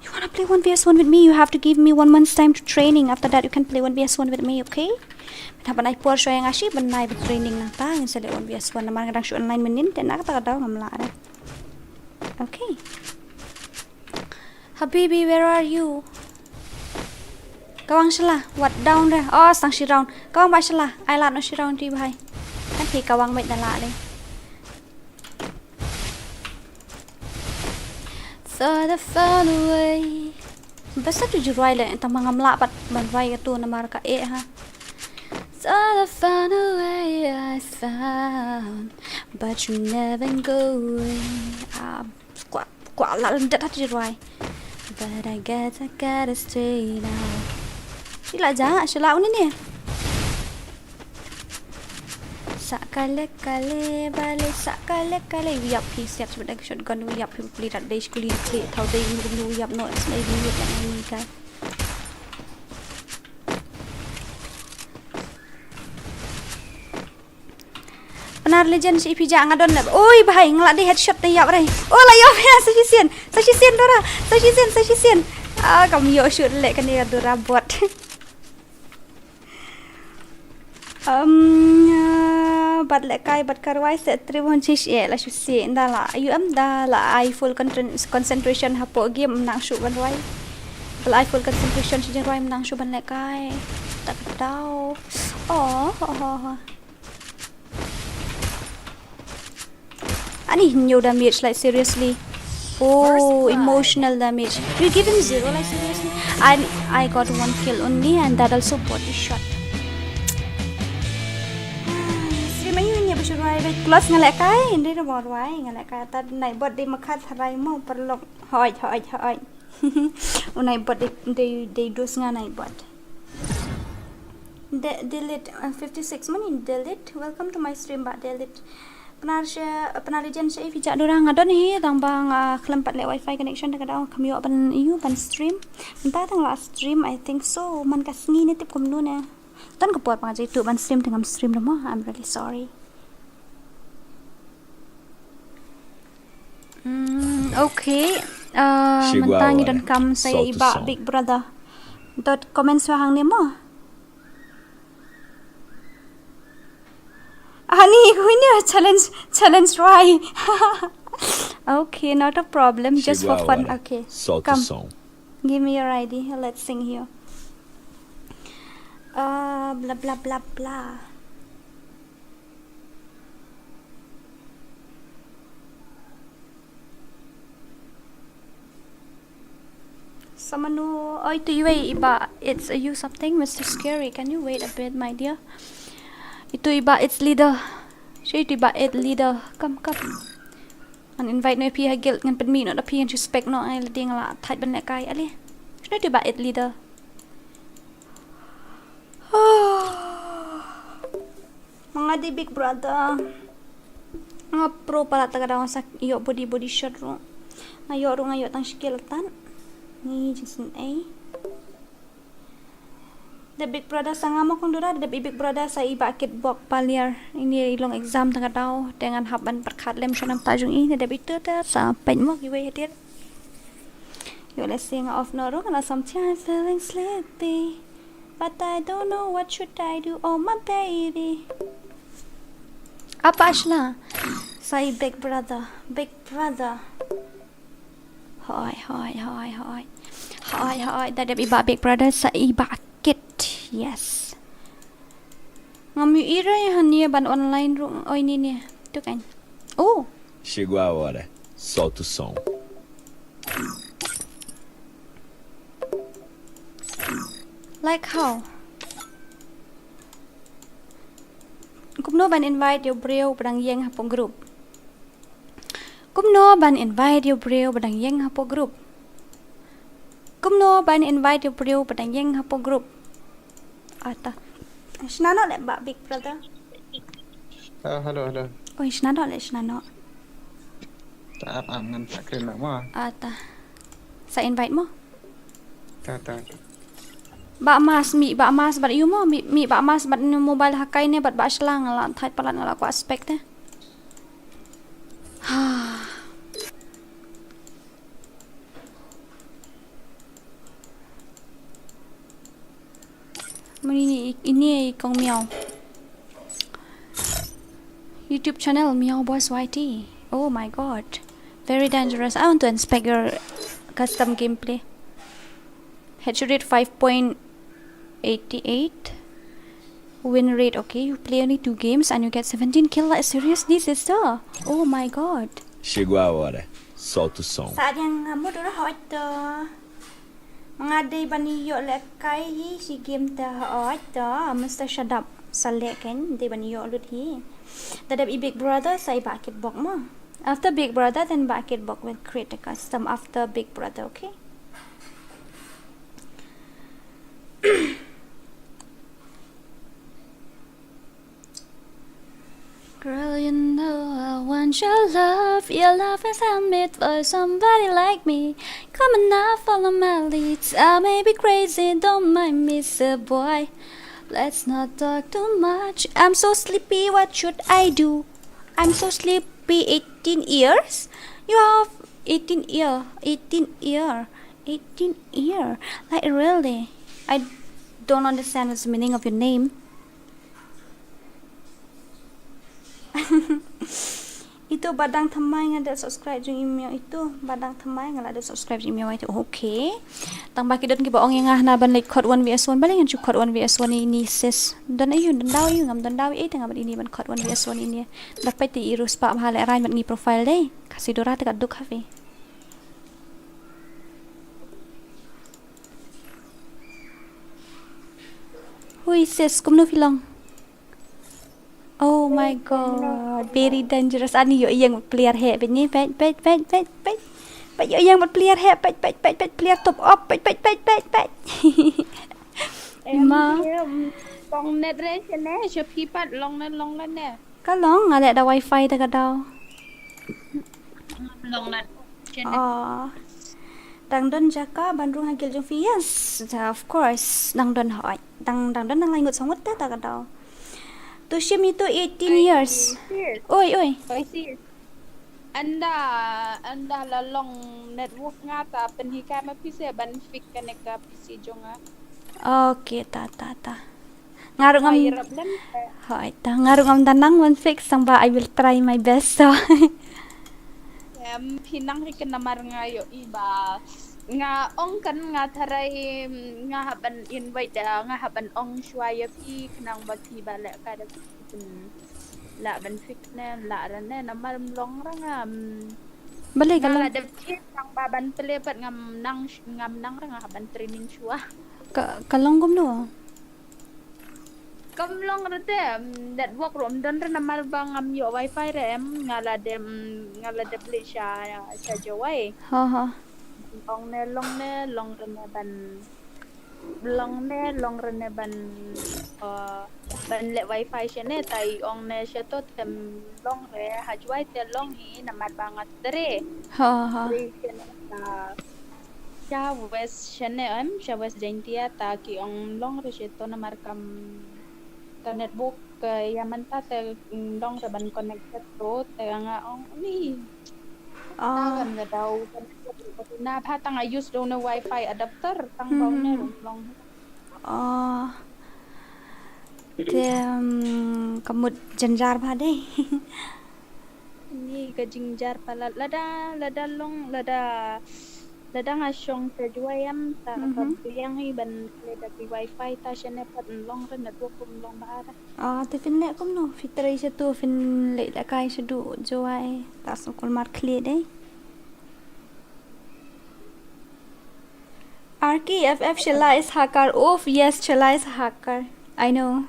You wanna play one v one with me? You have to give me one month's time to training. After that, you can play one v one with me, okay? Phin hap ban ai por shuwa ïa nga shi ban nai ba training nangta ngin sa leh one v one namar nga dang shu online mynnin te na kata ka daw ngam lah re. Okay. Habibi, where are you? Kawang shala, wat down re. Oh, stang shi round. Kawang ba shala. Ai lad no shi round ti bhai. Kan hi kawang bait da la le. Throw the phone away. Best tu ju rwai le, tang ma ngam lah pat ban rwai ka tu namar ka eh ha. Throw the phone away, I found, but you never go away. Ah, kwah, kwah la lyndet ha ju rwai. But I guess I gotta stay now. Shi la ja, shi la uni ni. Sa kale kale bale, sa kale kale. Ïap hi siat shu da shotgun, ïap hi pli rat dei shkuli pli. Thau dei ngu ngu ïap no, snai ngu ïap ni kai. Pnar Legend shi phi ja nga don ne. Oi bhai, nga la dei headshot te ïap re. Oh la ïap ya, sa shisien, sa shisien Dora, sa shisien, sa shisien. Ah, kam ïoh shoot le kane ka Dora bot. Um, ah, bad lehkai bad karwai se tribon chish e la shu si nda la. U em da la ai full con-, concentration hapoh game nang shu ban rwai. Bad la ai full concentration shi jingrwai nang shu ban lehkai. Tak dau. Oh, oh, oh, oh. Ani new damage, like, seriously. Oh, emotional damage. You give him zero, like, seriously. I I got one kill only, and that also body shot. Stream ayu ni ba shu rwai ba plus nga lehkai, inde da ba rwai nga lehkai ta night bot dei makhat harai mo paralok. Hoi hoi hoi. U night bot dei dei dei dos nga night bot. De-, delete, uh, fifty-six mani delete. Welcome to my stream ba delete. Pnar she, Pnar Legend she phi ja Dora nga don hi tang ba nga khlem pat leh wifi connection da ka dau kham ïoh ban ïu ban stream. Mynta tang la stream, I think so. Man ka sngi ne tip kumno ne. Don ka por ba nga jai tu ban stream tang ngam stream ruh mo. I'm really sorry. Mm, okay. Uh, mynta ngi don kam sa i ba Big Brother. Dot comment swa hangne mo. Ani, kuini challenge, challenge rwai. Okay, not a problem. Just for fun. Okay, come. Give me your I D. Let's sing here. Uh, blah blah blah blah. Samanu, oi tu iwei iba, it's a you something, Mister Scary. Can you wait a bit, my dear? It Tui ba its leader. Shui tui ba it leader. Kam kam. Ngan invite noh phi ha guild, ngan pynmih noh da phi, ngan suspect noh ai lade nga la thait ban lehkai ale. Shui tui ba it leader. Ma nga dei big brother. Nga pro palat ta ka daw, nga sa ïoh body body shot ruh. Nga ïoh ruh, nga ïoh tang skeleton. Ni jingsnei. Da big brother sa nga mo kong dura, da big brother sa i ba kit bok paliar. Ini i long exam ta ka daw, te ngan hap ban pyrkhat lem shonam ta jong i, da big brother sa peit mo kiwei hadir. Ïoh lehse nga off noh ruh, nga la sometimes feeling sleepy. But I don't know what should I do, oh my baby. Apa ashla? Sa i big brother, big brother. Hoi, hoi, hoi, hoi. Hoi, hoi, da dep i ba big brother sa i ba kit. Yes. Ngam ïohi re hane ban online ruh, oi ni ne. Tu kan. Oh. Chegou a hora. Solta o som. Like how? Kumno ban invite ïa u briew ba dang ïeng hapoh group? Kumno ban invite ïa u briew ba dang ïeng hapoh group? Kumno ban invite ïa u briew ba dang ïeng hapoh group? Ata. Shna noh leh ba big brother. Ah, hello, hello. Oi, shna noh leh, shna noh. Ta ap am ngan ta kren mo. Ata. Sa invite mo. Ta ta. Ba mas, mih ba mas bad ïu mo, mih, mih ba mas bad ïu mobile ha kai ne bad ba shlang, nga la thait palat, nga la kwah spek te. Ha. Mani ini, ini kong miau. YouTube channel Meow Boss Y T. Oh my god. Very dangerous. I want to inspect your custom gameplay. Headshot rate five point eight eight. Win rate, okay. You play only two games and you get seventeen kill. Like, seriously, sister? Oh my god. Chegou a hora. Solta o som. Sa dang ngamut ora hot to. Nga dei ban ïoh lehkai hi shi game ta hot to. Mister Shadap. Sa leh kan dei ban ïoh lut hi. Da dep i big brother sa i ba kit bok mo. After big brother, then ba kit bok will create a custom after big brother, okay? Girl, you know I want your love. Your love is handmade for somebody like me. Come on now, follow my lead. I may be crazy, don't mind me, sir boy. Let's not talk too much. I'm so sleepy, what should I do? I'm so sleepy, eighteen years? You have eighteen year, eighteen year, eighteen year. Like, really? I don't understand what's the meaning of your name. Itu ba dang thymmai nga dep subscribe jong i Meow itu. Ba dang thymmai nga la dep subscribe jong i Meow itu. Okay. Tang ba ki don kiba ong ïa nga hana ban leit khot one v one. Balei ngan shu khot one v one ïa ini sis? Don aiu, don daw aiu, ngam don daw ei te nga bad ini ban khot one v one ïa ini. Da peit te i ruh spah bha lehrain bad ngi profile dei. Ka Sidora te ka duk ha phi. Hui sis, kumno phi long? Oh my god, very dangerous. Ani ïoh ïeng player heh, peit ni, peit, peit, peit, peit, peit. Peit ïoh ïeng player heh, peit, peit, peit, peit, player top up, peit, peit, peit, peit, peit. Em, ma. Em, long net re shane, sha phi pat long net, long net ne. Ka long, nga leh da wifi da ka daw. Long net shane. Oh. Dang don jaka ban rung ha guild jong phi? Yes, of course. Dang don hoi. Dang, dang don, dang lai ngut saw ngut te ta ka daw. To shim itu eighteen years. Oi, oi. Oi, sis. Ynda, ynda la long network nga ta pynhikai ma phi se ban fix kane ka P C jong nga. Okay, ta, ta, ta. Nga ruh ngam, hoi ta, nga ruh ngam da nang ban fix, tang ba I will try my best, so. Em, phi nang hi kane namar nga ïohi ba nga ong kan nga tharai nga hap ban invite da, nga hap ban ong shuwa ïa phi khnang ba phi ba leh ka da phi pyn lah ban fix ne, lah ra ne, namar ym long ra nga, em. Balei ka long? Nga la dep check tang ba ban play pat ngam nang, ngam nang ra nga hap ban training shuwa. Ka, ka long kumno? Kam long re te, mm, network ruh ym don re namar ba ngam ïoh wifi re em, nga la dep, mm, nga la dep leit sha, sha Jowai. Ha ha. Ong ne long ne, long re ne ban, long ne, long re ne ban, uh, ban leh wifi shane, ta i ong ne shato tem long re, ha Jowai te long hi namar ba nga tre. Ha ha. Tre shane ta, sha West shane em, sha West Jaintia ta ki ong long re shato namar kam ka network ka ïa mynta te, mm, dang re ban connected to te nga ong ni. Ta Ah, kan ka dau kan na pha tang I use dong na wifi adapter tang dong ne Mhm. rung long. Ah. Te um, ka mut jynjar bha dei. Ni ka jynjar palat lada, lada long, lada, lada nga shong te Jowai em ta ka Mhm. biang hi ban leh da ki wifi ta shane pat long re network kum long bha re. Ah, te phin leh kumno, phi trei shato, phin leh da kai shaduh Jowai, ta sngewkul markhlieh dei. Arky F F Sheila is hacker. Oof, yes, Sheila is hacker. I know.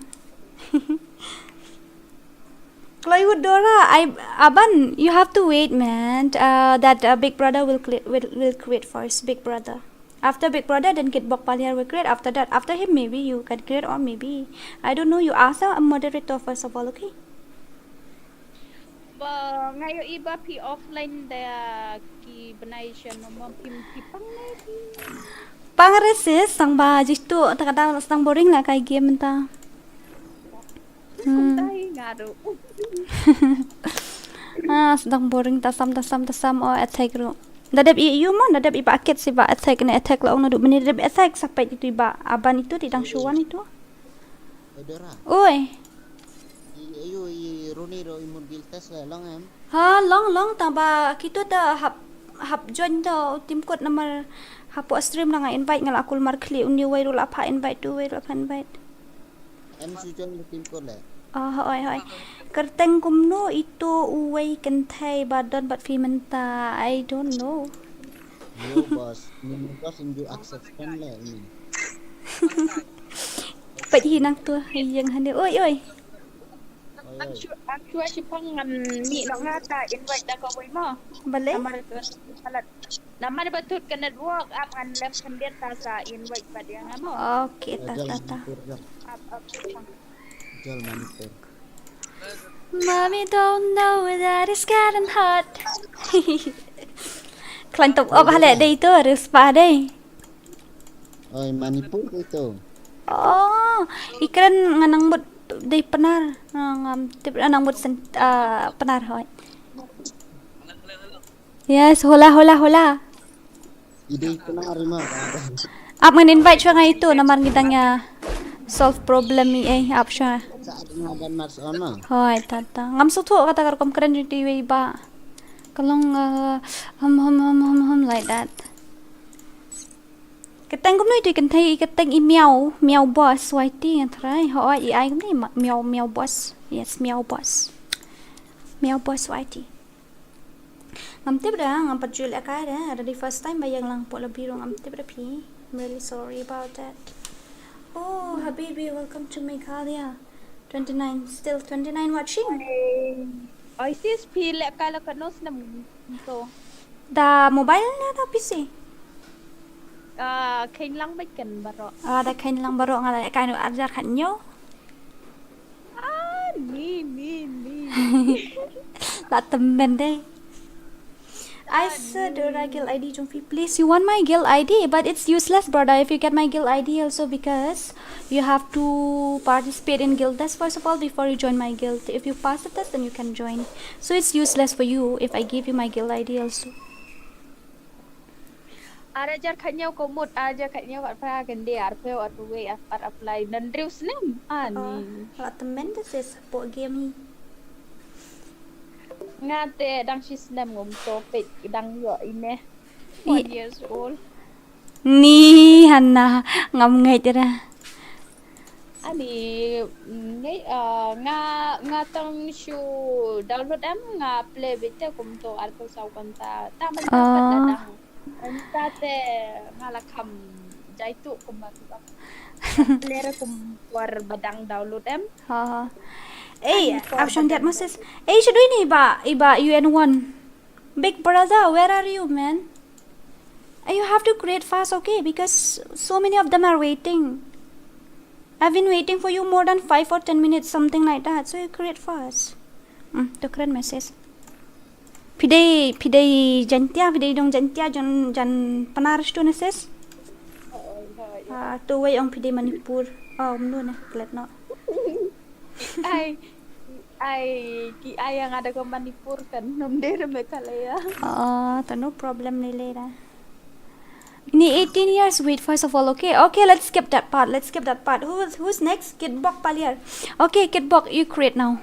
Chloewood Dora, I Aban, you have to wait, man. Uh, that uh, Big Brother will, cre- will will create first. Big Brother. After Big Brother, then Kitbok Paliar will create. After that, after him, maybe you can create, or maybe I don't know. You ask a moderator first of all, okay? Ba nga ïohi ba phi offline da ki bnai sha no ma phi phi pang ne phi. Pang re sis, sang ba jitu, ta ka dang sang boring la kai game ta. Hmm. Dai nga ruh. Ah, sdang boring ta sam ta sam ta sam o attack ruh. Da dep i ïu mo, da dep i ba kit si ba attack ne attack la ong na du mini da dep attack sa peit itu i ba Aban itu ti dang shuwan itu. Dora, Oi. i ayu i Runi ro i mut guild test la long em? Ha long long ta ba kitu ta hap hap join ta u tim kot namar hapoh stream la nga invite nga la kul markhlieh uni wei ruh la pha invite tu wei ruh la pha invite. Em shu join the team kot le. Ah, hoi hoi. Kyrteng kumno ito uwei kynthei ba don bad phi mynta. I don't know. Yo boss, ni boss inju accept kan le ni. Peit hi nangtu ïeng hangne. Oi oi. Oi Ang oi. shu ang shu shipang ngan ni nok nga ta invite da kawei mo. Balei? Namar ka palat. Namar ba tut ka network ap ngan lem khyndiat ta sa invite bad ïa nga mo. Okay, ta ta ta. Jal Manipur jal. Ap ap shipang. Jal Manipur. Mommy don't know that it's getting hot. Klan top up hale dei tu, harus pa dei. Oi Manipur itu. Oh, i kren nga nang mut dei Pnar. Ah, ngam tip nga nang mut sen ah, Pnar hoi. Yes, hola hola hola. Idei Pnar ma. Ap ngan invite shuwa nga itu namar ngi dang ïa solve problem i eh ap shuwa. Sa ada nga ban mars on ma. Hoi, ta ta. Ngam sngewthuh kata ka rukom kren jong i wei ba. Ka long uh, hum hum hum hum hum like that. Kyrteng kumno itu i kynthei, i kyrteng i Miau, Miau Boss Y T nga tharai. Hoi, i ai kumno i ma- Miau Miau Boss. Yes, Miau Boss. Miau Boss Y T. Ngam tip da, ngam pat ju leh kai da, da di first time ba ïeng lang pok la biru ngam tip da phi. I'm really sorry about that. Oh, Habibi, welcome to Meghalaya. Twenty-nine, still twenty-nine watching. Oi sis phi leh ka la ka no snem to. Da mobile na da P C? Ah, khein lang bad kan baroh. Ah, da khein lang baroh nga da leh kai no arjar khat nyo. Ah, ni ni ni. La temen dei. I said Dora guild I D jong phi please. You want my guild I D, but it's useless, brother, if you get my guild I D also because you have to participate in guild test first of all before you join my guild. If you pass the test, then you can join. So it's useless for you if I give you my guild I D also. Ar hajar khatñiew ko mut, ar hajar khatñiew kat phra kynde, arphew arphew wei ar pat apply. Nan riu snem. Ani. La temen da se support game hi. Nga te dang shi snem ngum to peit dang ïoh ine. One years old. Ni hana ngam ngeit ra. Ani ngai ah, nga nga tang shu download em nga play bit te kum to ar to sau konta. Ta man ta Ah. pat da dang. Anta te nga la kham Jai tu kumba kumba. Lera kum por badang download em. Ha ha. Ei, option diat Moses. Ei, shu dei ni ba, i ba U N one. Big brother, where are you, man? Uh, You have to create fast, okay? Because so many of them are waiting. I've been waiting for you more than five or ten minutes, something like that. So you create fast. Hmm, to kren message. Pidei, pidei Jaintia, pidei dong Jaintia, jan, jan panar stu message. Ah, to wei ong pidei Manipur. Oh, mnu ne, klet no. Ai, ai, ki ai yang ada ko Manipur kan, nom dei Meghalaya. Oh, to no problem ni lera. Ni eighteen years, wait, first of all, okay, okay, let's skip that part, let's skip that part. Who's, who's next? Kitbok Paliar. Okay, Kitbok, you create now.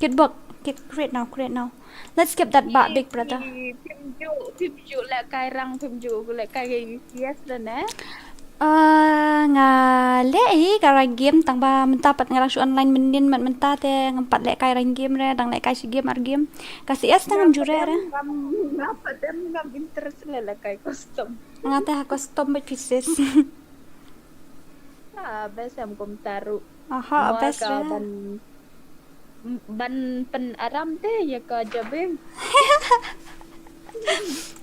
Kitbok, ki-, create now, create now. Let's skip that part, big brother. Phim ju, phim ju lehkai rang, phim ju lehkai yes le ne. Ah, nga leh i ka rang game tang ba mynta pat nga rang shu online mynnin mat mynta te ngam pat lehkai rang game re, dang lehkai shi game ar game. Ka C S tang ngam ju re re. Ngam, ngam pat dem ngam interest le lehkai custom. Nga te ha custom bad pieces. Ah, best em kumta ruh. Aha, best ka re. Ban, ban pynaram te ïa ka jabieng.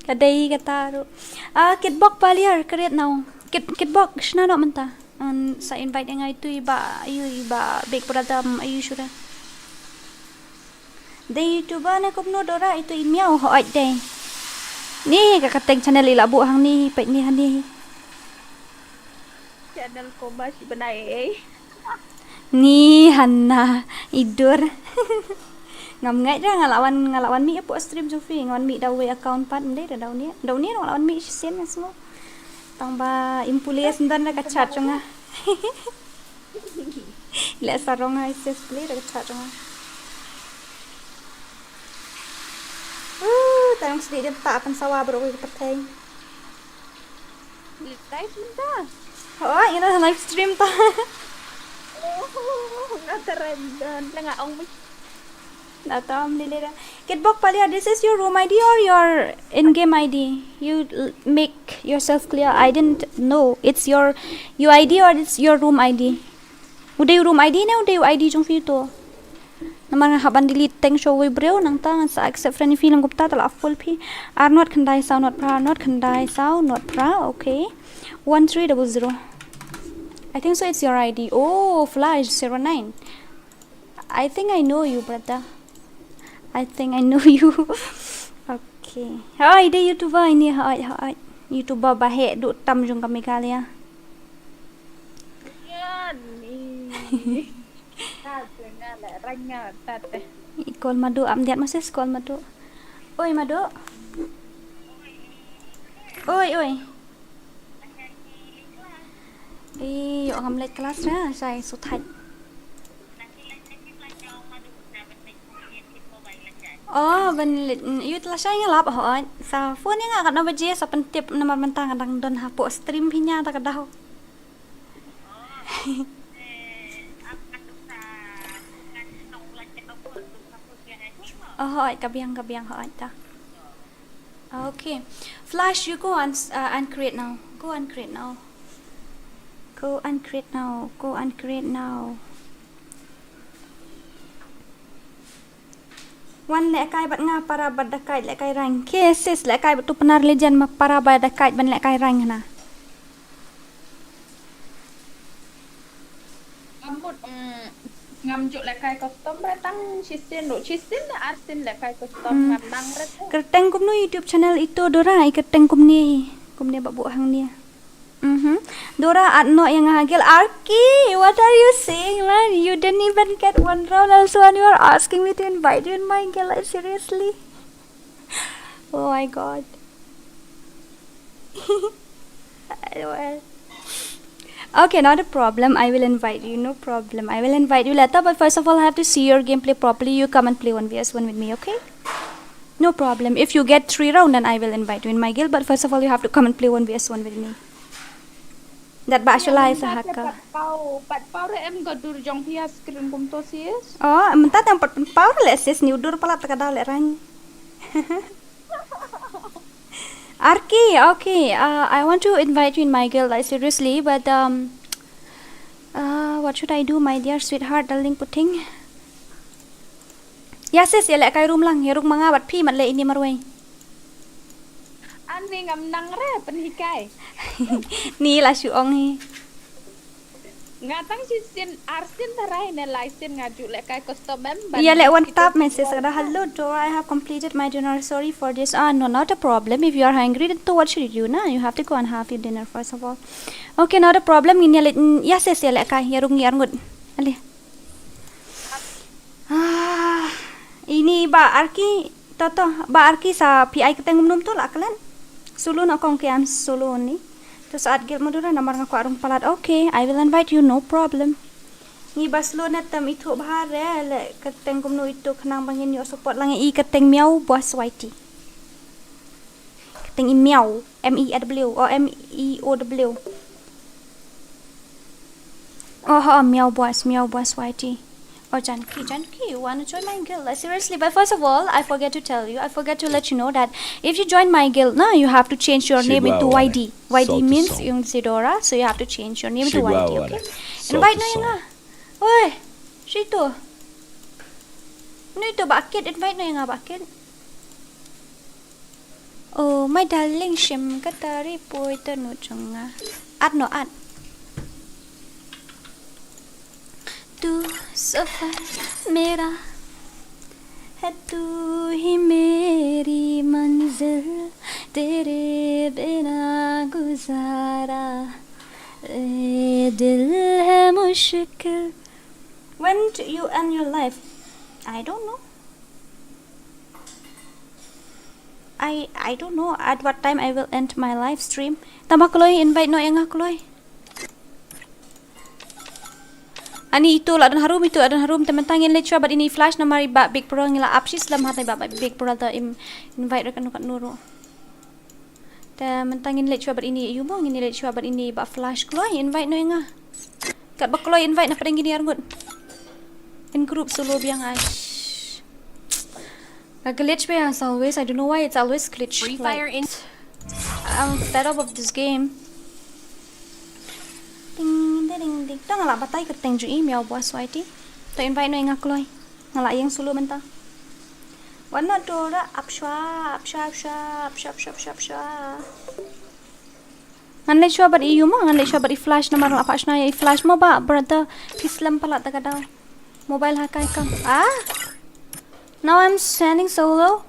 Ka dei kata ruh. Ah, Kitbok Paliar, create now. Kit, Kitbok, shna noh mynta. An sa invite ïa nga itu i ba, ayu i ba big brother, um, ayu shuh re. Dei YouTuber ne kumno Dora itu i miaw hooid dei. Ni ka kyrteng channel i la buh hangne, peit ni hangne. Channel kumba shi bnai ei. Ni hana i dur. Ngam ngeit re nga la wan, nga la wan mih hapoh stream jong phi, nga wan mih da uwei account pat, ym dei da uwei. Da uwei nga la wan mih shisien nga sngew. Tang ba im pule ïa sendon da ka chat jong nga. Leh sarong ai ses pule da ka chat jong nga. Uh, tang sdie jam ta pan sawa bro ka pyrthei. Live mynta. Oh, ina live stream ta. Oh, nga trai mynta nga ong mih. Na tam ni lera. Kitbok Paliar, this is your room I D or your in-game I D? You l-, make yourself clear. I didn't know. It's your U I D or it's your room I D? U dei u room I D ne u dei u I D jong phi to? Namar nga hap ban delete teng sha uwei u briew nangta ngan sa accept friend ïa phi lem kumta te la full phi. Ar nod khyndai saw nod phra, ar nod khyndai saw nod phra, okay. One three double zero. I think so it's your I D. Oh, Flash zero nine. I think I know you, brother. I think I know you. Okay. Hooid, dei YouTuber ini, hooid, hooid. YouTuber ba heh duh tam jong ka Meghalaya. Ïa ni. Ta te nga la rang nga ta te. Call Madu, am diat masih call Madu. Oi, Madu. Oi, oi. Ïoh ngam leit klas re, shai shu thait. Oh, ban leit, mm, ïoh te lashai nga lap hooid. Sa phone ïa nga katno baje sa pyntip namar mynta nga dang don hapoh stream phi nia ta ka daw. Oh, hooid, ka biang, ka biang, hooid ta. Okay. Flash, you go and, uh, and create now. Go and create now. Go and create now. Go and create now. Wan lehkai bad nga para bad da kait lehkai rank. Ke sis lehkai bad tu Pnar Legend ma para bad da kait ban lehkai rank na. Ngam mut, mm, ngam ju lehkai custom re tang shisien ruh. Shisien ne arsien lehkai custom. Hmm. Ngam nang re te. Kyrteng kumno YouTube channel itu Dora, i kyrteng kumne, kumne ba buh hangne. Mhm. Dora, add noh ïa nga ha guild. Arky, what are you saying, man? You didn't even get one round also and you are asking me to invite you in my guild. Like, seriously? Oh my God. Well. Okay, not a problem. I will invite you. No problem. I will invite you later. But first of all, I have to see your gameplay properly. You come and play one v one with me, okay? No problem. If you get three round, then I will invite you in my guild. But first of all, you have to come and play one v one with me. Dat ba shalai sa haka. Pat pau, pat pau re em ka dur jong phi ha screen kumto sis. Oh, mynta tang pat pau re le sis ni u dur palat ka daw le rang. Arki, okay. Uh, I want to invite you in my guild, like, seriously, but um, uh, what should I do, my dear sweetheart, darling puting? Ïa sis, ïa lehkai room lang, ïa rung ma nga bad phi mat leh ine marwei. Ani ngam nang re pynhikai. Ni la shu ong hi. Nga tang shisien arsien tharai ne laisien nga ju lehkai custom em. Ïa leh one tap message ka da, "Hello Dora, I have completed my dinner. Sorry for this." Ah, no, not a problem. If you are hungry, then to what should you do na? You have to go and have your dinner first of all. Okay, not a problem. Ngin ïa leh, mm, ïa sis ïa lehkai, ïa rung ïa rngut. Ale. Ah, ini ba Arki, to to, ba Arki sa phi ai kyrteng kumno to la klet. Solo na kong ke, I'm solo ni. To sa add guild mo Dora namar nga kwah rung palat. Okay, I will invite you, no problem. Ngi ba slow ne tem ithuh bha re, leh kyrteng kumno ithuh khnang ba ngin ïoh support lang, i kyrteng Meow Boss Y T. Kyrteng i Meow, M E W, o M E O W. Oh, oh, Meow Boss, Meow Boss Y T. Oh, Janki, Janki, you wanna join my guild? Like, seriously, but first of all, I forget to tell you, I forget to let you know that if you join my guild, na, you have to change your name into Y D. Y D means Young Zedora, so you have to change your name to Y D, okay? Invite no ïa nga. Oi, sito. No ito ba kit, invite no ïa nga ba kit. Oh, my darling, shim ka tari poi ta nu chunga. At no at. तू सफर मेरा है, तू ही मेरी मंजिल, तेरे बिना गुजारा, ए दिल है मुश्किल. When do you end your live? I don't know. I I don't know at what time I will end my live stream. Tama kloi invite no ïa nga kloi. Ani ito la don harum, ito la don harum, te mynta ngin leit shuwa bad ini Flash namar i Bah Big Pro ngi la ap shi slem, hatai Bah Big Pro ta im invite rek anu kat nuru. Te mynta ngin leit shuwa bad ini ïa u mo, ngin leit shuwa bad ini Bah Flash kloi, invite no ïa nga. Kat ba kloi invite na pdeng ini arngut. In group solo biang ai. Ka glitch biang as always. I don't know why it's always glitch. Free Fire in. I'm fed up of this game. Ding ding ding ding. Tang la batai ka teng ju i Meow Boss Y T. To invite no ïa nga kloi. Nga la ïeng solo mynta. Wan na Dora ap shwa, ap shwa, ap shwa, ap shwa, ap shwa, ap shwa, ap shwa. Ngan leit shuwa bad i yu mo, ngan leit shuwa bad i Flash namar la pah shna ïa i Flash mo ba brother, phi slem palat da ka daw. Mobile ha kai kam. Ah? Now I'm standing solo.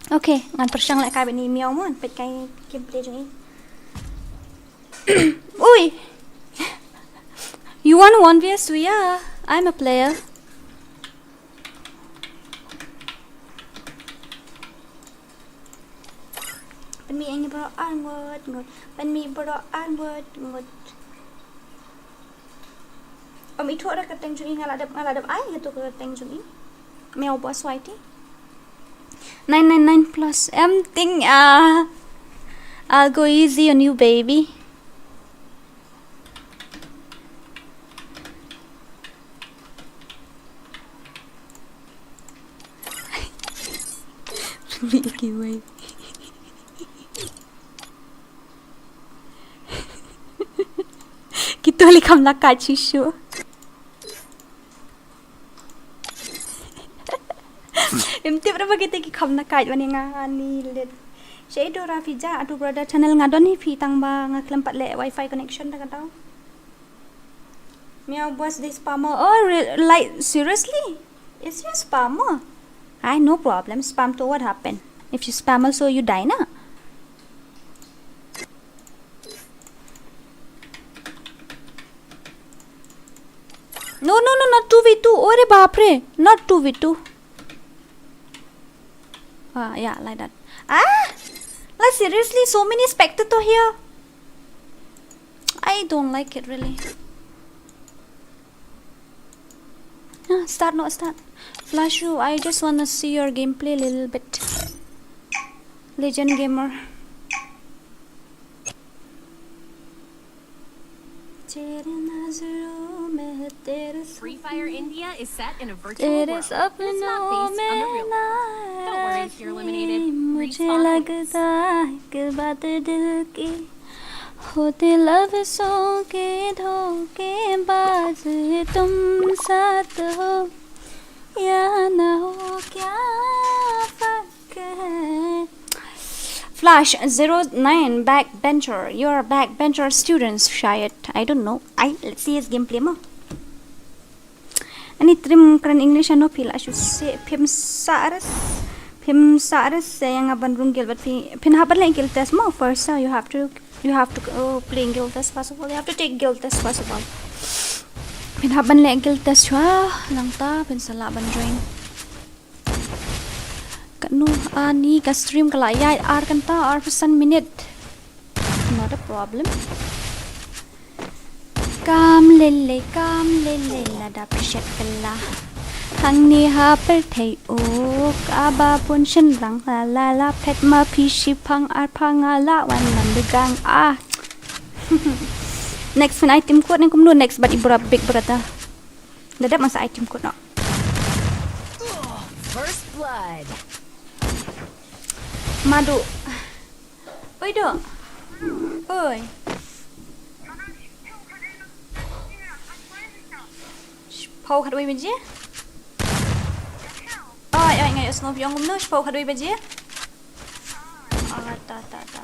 Okay, ngan pyrshang leh kai bad ni Meow mo, peit kai gameplay jong i. Ui. You want one v one? Yeah, I'm a player. Pynmih ïa ngi bro ar ngut ngut. Pynmih bro ar ngut ngut. Om ithuh ra ka teng jong i, nga la dep, nga la dep ai ïa tu ka teng jong i. Meow Boss Y T. Nine nine nine plus. Em ting ah. I'll go easy on you, baby. Beli kiwei. Kita li kam lakat shishu. Em tip ra ba kita ki kham na kai wan ïa nga ni lit. Shadow Rafija, atu brother channel nga don hi phi tang ba nga khlem pat leh wifi connection da ka dau. Meow Boss the spammer. Oh, re-, like, seriously? Is he a spammer? Hi, no problem. Spam to what happened? If you spam also, you die na. No, no, no, not two v two. Ore bapre, not two v two. Ah, yeah, like that. Ah! Like, seriously, so many spectator here. I don't like it, really. Ah, start, not start. Flash you, I just wanna see your gameplay a little bit. Legend Gamer. तेरे नजरों में तेरे Free Fire India is set in a virtual तेरे world, but it's not सपनों based on the में real world. Don't worry if you're eliminated. नहीं मुझे Respawn. लगता है कि बात दिल की होते लफ्जों के धोखेबाज, तुम साथ हो या ना हो क्या फर्क है. Flash zero nine backbencher. You're a backbencher students, शायद. I don't know. I, let's see his gameplay mo. Ani trim kren English ano phi la shu se phim sares. Phim sares se yang aban rung gil bat phi. Phin haban le guild test mo first, so you have to, you have to, oh, play guild test first of all. You have to take guild test first of all. Phin haban le guild test chwa, nangta phin sa lah ban join. Katno ani ka stream ka la ïaid ar kynta arphew san minit. Not a problem. Kam lele, kam lele, lada phi shet kylla. Hangne ha pyrthei o, kaba bun shynrang la la la, phet ma phi shiphang arphang la, wan lam begang ah. Next phin ai team code ne kumno next bad i bra Big Brother. Da dep masa ai team code no. First blood. Madu. Oi do. Oi. Shiphew khatwei baje. Oi oi, ngai sngewbha ong kumno, shiphew khatwei baje. Ah, ta ta ta.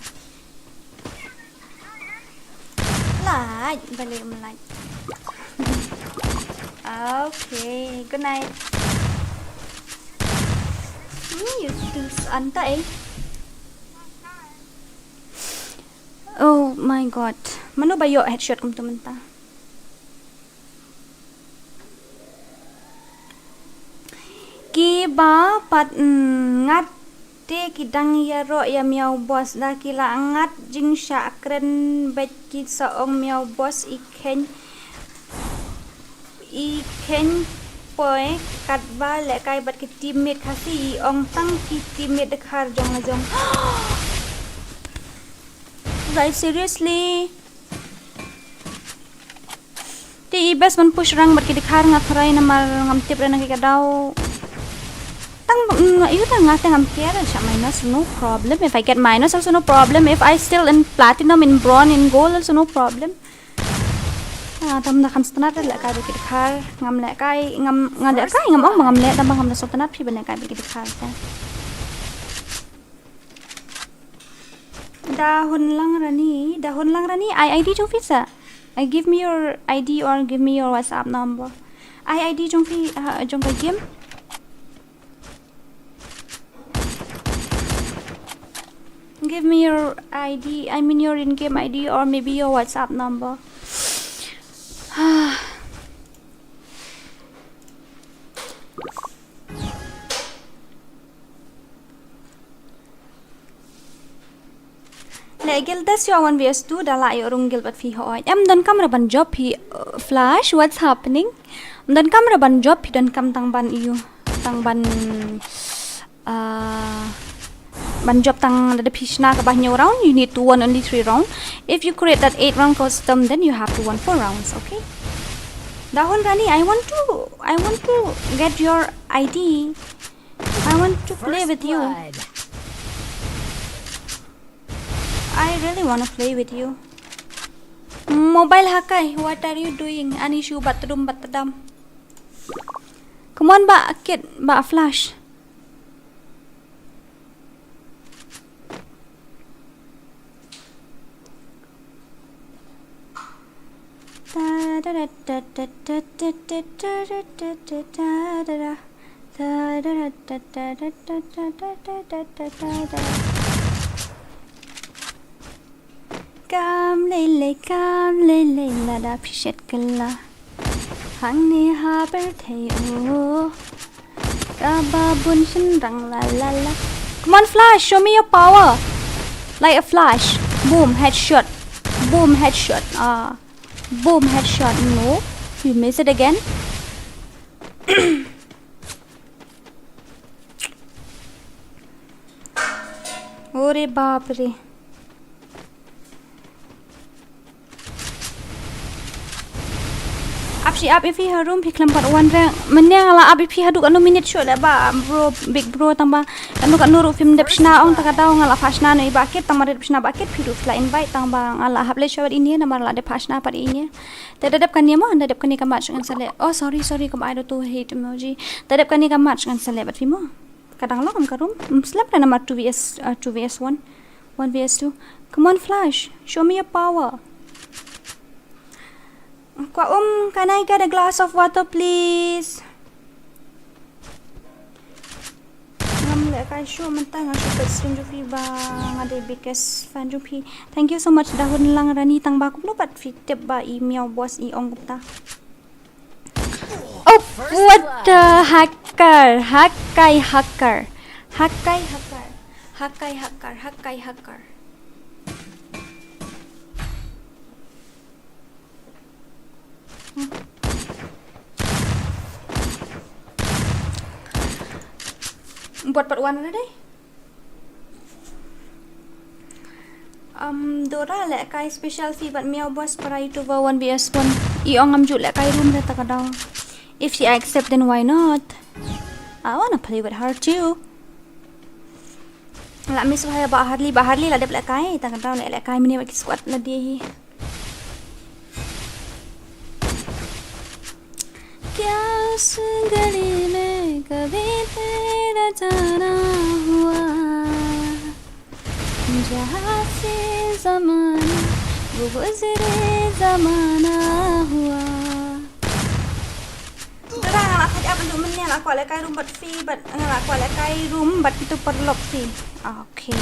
Lait, balik melait. Okay, good night. Ni YouTube anta eh. Oh my god. Mano ba ïoh headshot kumtu mynta? Kiba pat, mm, ngat te ki dang ïaroh ïa Miaw Boss, da ki la ngat jingshah kren bad ki sa ong Miaw Boss i kheiñ, i kheiñ poi katba lehkai bad ki teammate Khasi, i ong tang ki teammate Dkhar jong la jong. Guys, seriously? Te i best ban push rank bad ki Dkhar, nga tharai namar ngam tip re na ki ka daw. Tang, mm, ïa tang nga te ngam care, sha minus no problem. If I get minus also no problem. If I still in platinum, in bronze, in gold also no problem. Ah, tam da kham sngewtynnat lehkai bad ki Dkhar, ngam lehkai, ngam, ngam lehkai, ngam ong ba ngam leh, tam ba ngam da sngewtynnat phi ban lehkai bad ki Dkhar te. Da Hun Lang Rani, Da Hun Lang Rani, ai ID jong phi sa. I give me your ID or give me your WhatsApp number. Ai ID jong phi, ah, jong ka game. Give me your ID, I mean your in-game ID or maybe your WhatsApp number. Le guild test ïa one versus two da la ïoh rung guild bad phi hooid. Em donkam re ban jop phi, uh, Flash, what's happening? Em donkam re ban jop phi, donkam tang ban ïoh, tang ban, uh, ban jop tang lada phi shna kaba hynñiew round, you need to won only three round. If you create that eight round custom, then you have to won four rounds, okay? Da Hun Rani, I want to, I want to get your ID. I want to play with you. I really want to play with you. Mobile hakai, what are you doing? Ani shu bat tdum bat tdam. Come on, ba kit, ba Flash. Kam lele, kam lele, lada phi shet kylla. Hangne ha pyrthei o, kaba bun shynrang la la la. Come on, Flash, show me your power. Like a flash. Boom, headshot. Boom, headshot. Ah. Boom, headshot. No. You miss it again. Ore baap re. Ap shi ap ïa phi ha room, phi khlem pat wan re. Mynne nga la ap ïa phi haduh katno minit shuh leh ba bro, big bro, tang ba katno katno ruh phim dep shna, ong ta ka daw nga la phah shna noh ïa i Bah Kit, tang ba dep shna Bah Kit, phi ruh phi la invite, tang ba nga la hap leit shuwa bad ine namar la dep phah shna pat ine. Te da dep kane mo, da dep kane ka match ngan sa leh. Oh, sorry, sorry, ka ba ai da tu hate emoji. Da dep kane ka match ngan sa leh bad phi mo. Ka dang long ka room. Ym slem re namar two V S, uh, two V S one. One V S two. Come on, Flash. Show me your power. Kwah um, can I get a glass of water, please? Ngam lehkai shuh mynta, nga shu peit stream jong phi ba nga dei biggest fan jong phi. Thank you so much Dahun Lang Rani, tang ba kumno pat phi tip ba i Miao Boss i ong kumta. Oh, what the hacker? Hakai hacker. Hakai hacker. Hakai hacker. Hakai hacker. Buat part one na deh. Um, Dora lehkai special phi bad Miao Boss para YouTuber one V S one. I ong ngam ju lehkai room re ta ka daw. If she accept, then why not? I wanna play with her too. La miss wahai Bah Harley, Bah Harley la dep lehkai, ta ka daw leh lehkai mini bad ki squad la dei hi. क्या उस गली में कभी तेरा जाना हुआ, जहाँ से ज़माना वो गुज़रे ज़माना हुआ. Dara, nga la khaj ap mynne, nga la kwah lehkai room bad phi, bad nga la kwah lehkai room bad kito paralok phi. Okay.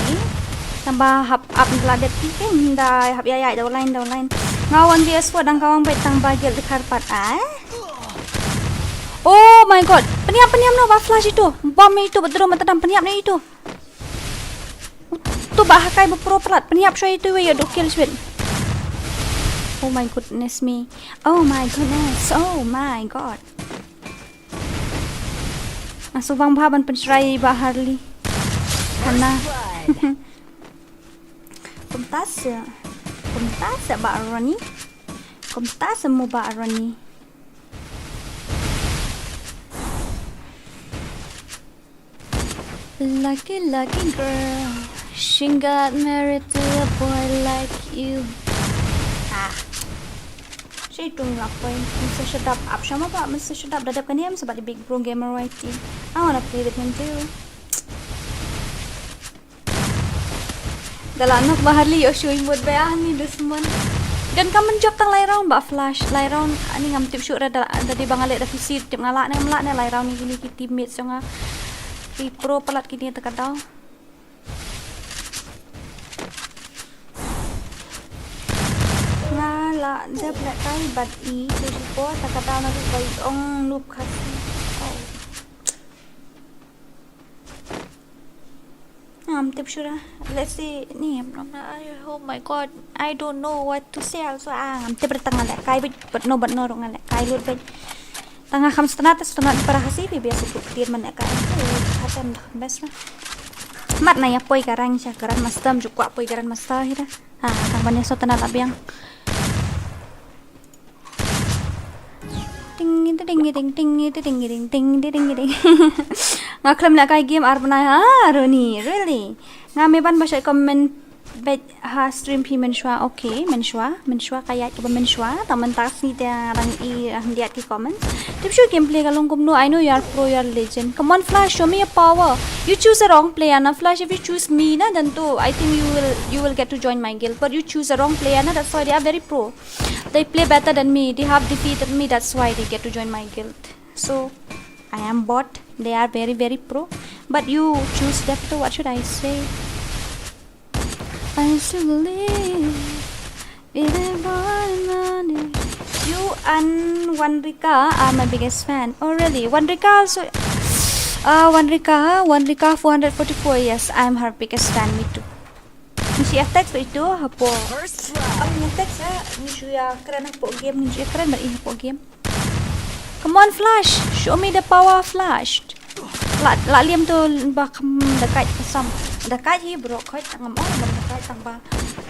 Tang ba hap ap la dep phi, eh, da hap ïa ïa da online, da online. Nga one V S four dang kawang bad tang ba guild dkhar pat, eh. Oh my god. Pynïap, pynïap noh ba Flash ito. Bom ito, bad drum, bad tadam, pynïap noh ito. To ba hakai ba pro palat, pynïap shuwa ito wei ïa duk kill shuwa. Oh my goodness me. Oh my goodness. Oh my god. Nga shu bang bha ban pynshrai Bah Harley. Hana. Kumta sa. Kumta sa Bah Ronnie. Kumta sa mo Bah Ronnie. Lucky, lucky girl. She got married to a boy like you. Ah. She doing rock boy. Mister Shadab. Ap shama ba Mister Shadab. Da dep kane em sa ba di Big Bro Gamer Y T. I wanna play with him too. Da la nok Bah Harley ïoh shu imut ba ani dusmon. Don kam mynjok tang lai round ba Flash. Lai round ani ngam tip shuh re da, da dei ba nga leh da P C tip nga lah ne ngam lah ne lai round ni kine ki teammates jong nga. Ki pro palat kine ta ka daw. Nga la dep lehkai bad i tu shi por ta ka daw na ruh ba i ong noob Khasi. Oh. Ngam tip shuh re. Let's see. Ni, oh my god. I don't know what to say also. Ah, ngam tip re tang nga lehkai bad, bad no, bad no ruh nga lehkai lut bad. Tang nga kham sngewtynnat, sngewtynnat para Khasi phi biang shu kut ktir man lehkai. Oh, hatem dah best re. Mat na ïa poi ka rank sha Grandmaster, ju kwah poi Grandmaster hi re. Ah, tang ban ïa sngewtynnat la biang. Ting, ting, ting, ting, ting, ting, ting, ting, ting, ting, ting. Nga khlem lehkai game ar bnai ha, Ronnie, really. Nga me ban ba shait comment bad ha stream phi mynshuwa, okay, mynshuwa, mynshuwa ka ïaid kaba mynshuwa, tang mynta sngi te nga dang i, ah, hyndiat ki comments. Tip shuh gameplay ka long kumno, I know you are pro, you are legend. Come on, Flash, show me your power. You choose the wrong player, na Flash, if you choose me, na, then to, I think you will, you will get to join my guild. But you choose the wrong player, na, that's why they are very pro. They play better than me. They have defeated me. That's why they get to join my guild. So, I am bot. They are very, very pro. But you choose them. So what should I say? I used to believe in a boy money. You and Wanrika are my biggest fan. Oh really? Wanrika also. Uh, Wanrika, Wanrika four hundred forty-four. Yes, I'm her biggest fan. Me too. Ngi shu ïa text ba ito hapoh. Am ngi text eh, ngi shu ïa kren hapoh game, ngi shu ïa kren bad i hapoh game. Come on, Flash, show me the power, Flash. La, la liam to ba kham da kait kasam. Da kait hi bro, kait tang am oh, da kait tang ba.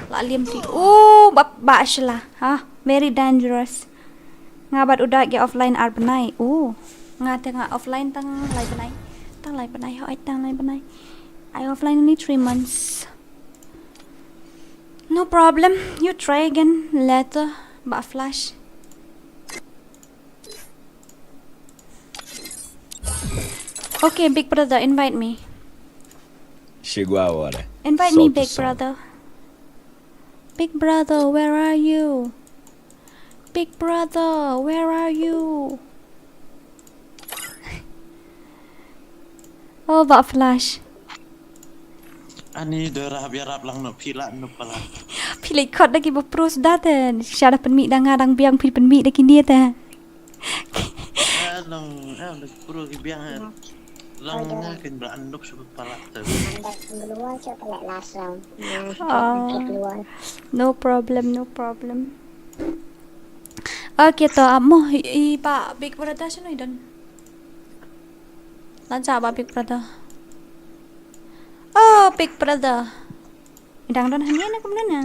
La liam ti. Oh, ba, ba shla. Ha, very dangerous. Nga bad u Dak ki offline ar bnai. Oh. Nga te nga offline tang lai bnai. Tang lai bnai, hooid tang lai bnai. I offline only three months. No problem. You try again later. Ba flash. Okay, big brother, invite me. Shigwa wala. Invite me, big brother. Big brother, where are you? Big brother, where are you? Oh, ba flash. Ani Dora, biar rap lang no pila no pala. Pila kot da ki ba pros da te. Sha da pynmih da nga dang biang phi pynmih da ki ni te. Ah, long, ah, long pro ki biang, eh. Long nga kan ba an nok shu palat tu. Anda keluar coba lek lasam. Oh. Keluar. No problem, no problem. Okay, to amo i, i ba Big Brother sino i don. Lancha ba Big Brother. Oh, Big Brother. Dang don hynne ne kumne ne?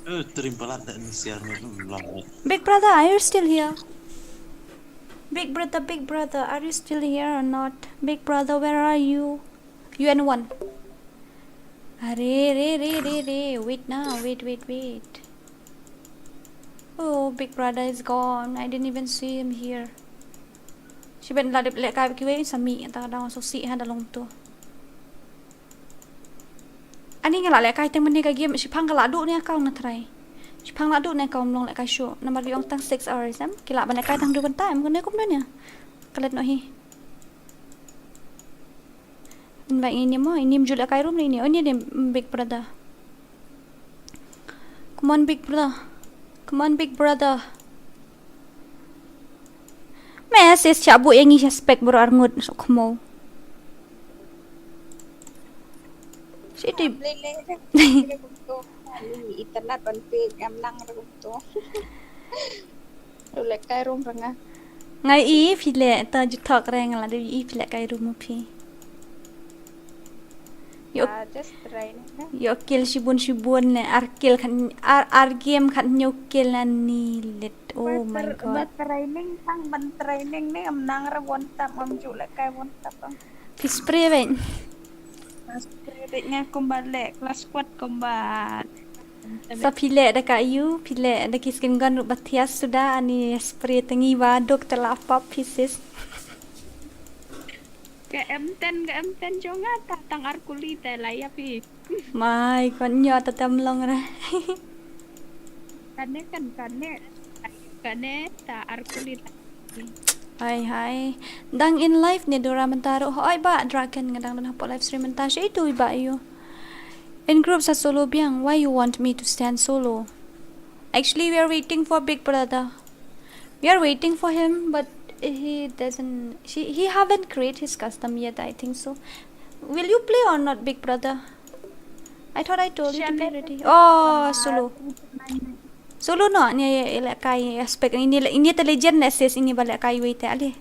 Eh, trim palat da ni siar ni, hmm, long ni. Big brother, are you still here? Big brother, big brother, are you still here or not? Big brother, where are you? U N one. Are, re, re, re, re. Wait now, wait, wait, wait. Oh, big brother is gone. I didn't even see him here. Shi ben la dep lehkai kiwei sa mih ta dang so si ha da long tu. Ani nga la lehkai teng mynne ka game, shiphang ka la duh ne account na try. Shiphang la duh ne account long lehkai shuh. Namar ki ong tang six hours em. Ki lah ban lehkai tang dua ban time kane kum duh ne. Ka let noh hi. Invite ini mo, ini mjul lehkai room ini. Oh, ini dia big brother. Come on, big brother. Come on, big brother. Message cha bu yang ngi suspect bro arngut sok mo. Siti. Internet ban pik em nang ruh tu. Tu lehkai room ranga. Ngai i phi leh ta jutok reng la dei i phi lehkai room phi. Yo, ah, just try ne. Yo kill shibun shibun ne, ar kill khan, ar, ar game khan yo kill na ni lit. Oh my God. Ba training tang ban training ne, am nang ra one tap, am ju lehkai one tap. Phi spray ben. Spray ben nga kumba leh, class squad kumba. Sa phi leh da ka yu, phi leh da ki skin gun ruh ba thias suda ani spray tangi ba dok te la pop phi sis. Ka M ten, ka M ten jong nga ta tang ar kuli te la ya phi. Mai kon nyo ta tem long re. Kane kan kane. Kane ta ar kuli ta. Hai hai. Dang in live ne Dora mynta ruh. Hoi ba Draken nga dang don hapoh live stream mynta. Shi tu ba yu. In group sa solo biang. Why you want me to stand solo? Actually, we are waiting for Big Brother. We are waiting for him, but he doesn't. She, he haven't create his custom yet. I think so. Will you play or not, Big Brother? I thought I told you to play already. Oh, solo. Solo no, ni lehkai aspect ini, ini te legend assist ini ba lehkai wei te ale.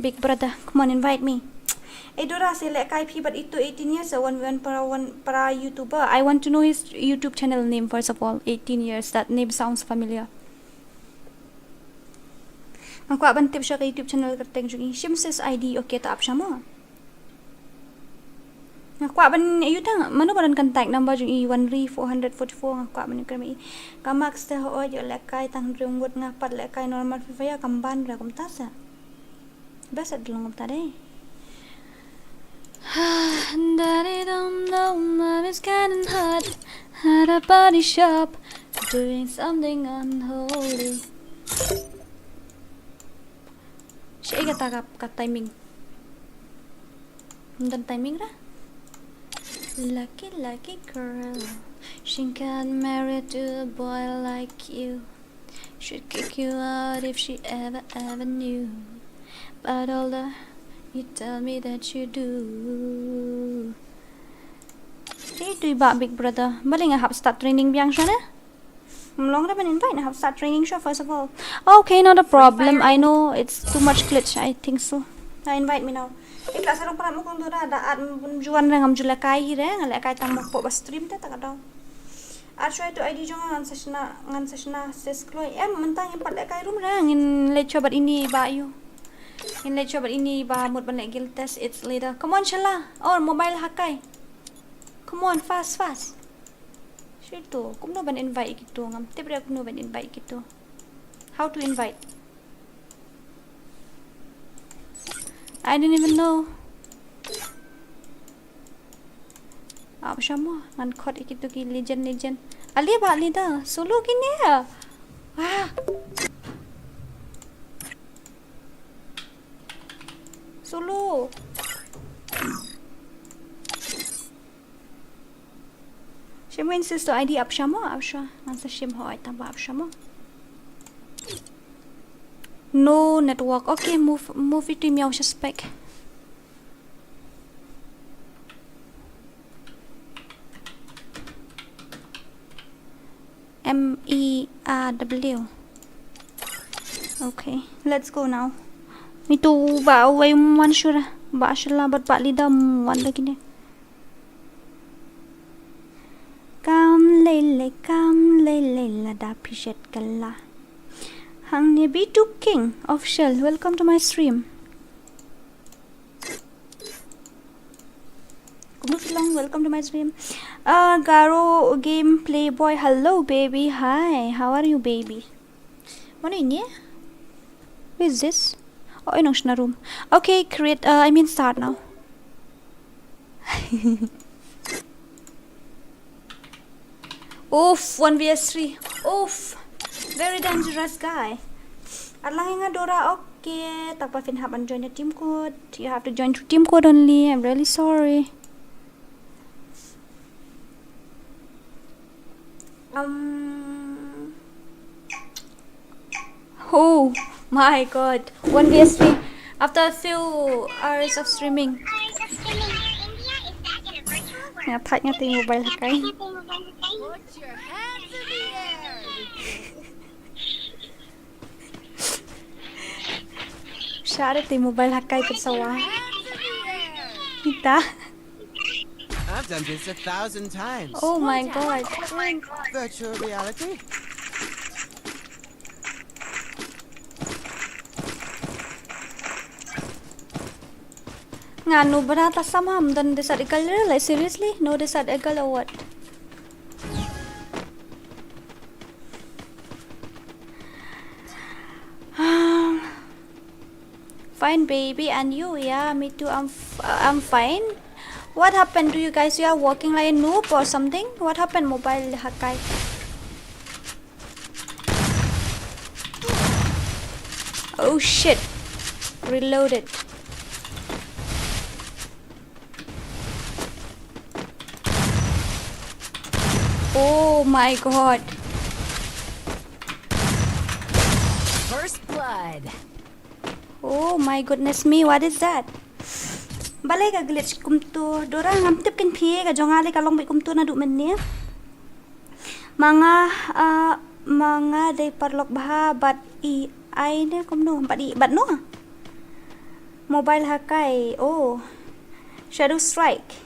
Big Brother, come on, invite me. Eh, Dora, sa lehkai phi bad itu eighteen years, a one v one para one para YouTuber. I want to know his YouTube channel name first of all. Eighteen years, that name sounds familiar. Nga kwah ban tip sha ka YouTube channel kyrteng jong i. Shim sis I D, okay, ta ap sha mo. Nga kwah ban yu tang, mano ba don contact number jong i one three four hundred forty-four, nga kwah ban yu kyrmen i. Ka Max te hoi, ïoh lehkai tang hynriew ngut nga pat lehkai normal Free Fire kam ban re kumta sa. Best at long kumta dei. Daddy dum dum, mommy's getting hot at a body shop, doing something unholy. Shi kata ka, ka timing. Don timing ra. Lucky, lucky girl. She got married to a boy like you. Should kick you out if she ever, ever knew. But older, you tell me that you do. Hey, tu ba Big Brother. Balei nga hap start training biang shane? Mlong da ban invite, na hap start training shuh first of all. Okay, not a problem. I know it's too much glitch, I think so. Now invite me now. Ik la sarong para mukong tu da, da at mjuan reng am ju lehkai hi reng, lehkai tang mukpok ba stream te tak ada. Ar shuwa ïa tu I D jong nga, ngan sa shna, ngan sa shna sis kloi. Em, mynta ngim pat leh kai room re, ngin leit shuwa bad ine i bah ïa u. Ngin leit shuwa bad ine i bah mut ban leh guild test, it's later. Come on, Shala. Oh, mobile hakai. Come on, fast, fast. Shi tu, kumno ban invite ïa kitu, ngam tip re kumno ban invite ïa kitu. How to invite? I don't even know. Ap sha mo, ngan khot ïa kitu ki legend, legend. Ale bah, ale da. Solo kine. Wah. Solo. Shim win sis to I D ap sha mo, ap sha. Ngan sa shim hoi tang ba ap sha mo. No network. Okay, move, move it to me, suspect. M E R W. Okay, let's go now. Mitu ba wai wan shura. Ba shila bat ba lida wan lagi ne. Kam lele, kam lele, lada phi shet kala. Hangne B two King Official, welcome to my stream. Kumno phi long, welcome to my stream. Uh, Garo Game Playboy, hello baby, hi, how are you baby? Mano ini? Who is this? Oh, i nongshna room. Okay, create, uh, I mean start now. Oof, one V S three. Oof, very dangerous guy. Ar lang nga Dora, okay. Takba phin hap ban join the team code. You have to join through team code only. I'm really sorry. Um. Oh my god. One V S three. After a few hours of streaming. Nga thait nga te mobile hakai. Share te mobile hakai pyrsawa. Kita. I've done this a thousand times. Oh my god. Virtual reality? Nga nu bra ta sama, ym don de sat egal re, like seriously? No de sat egal or what? Um, fine baby, and you? Yeah, me too. I'm f- uh, I'm fine. What happened to you guys? You are walking like a noob or something? What happened, mobile hakai? Oh shit. Reloaded. Oh my god. First blood. Oh my goodness me, what is that? Balei ka glitch kumtu? Dora, ngam tip kan phi, ka jong nga le ka long beit kumtu naduh mynne. Ma nga, ah, ma nga dei paralok bha bad i ai ne kumno, bad i bad no. Mobile hakai. Oh. Shadow Strike.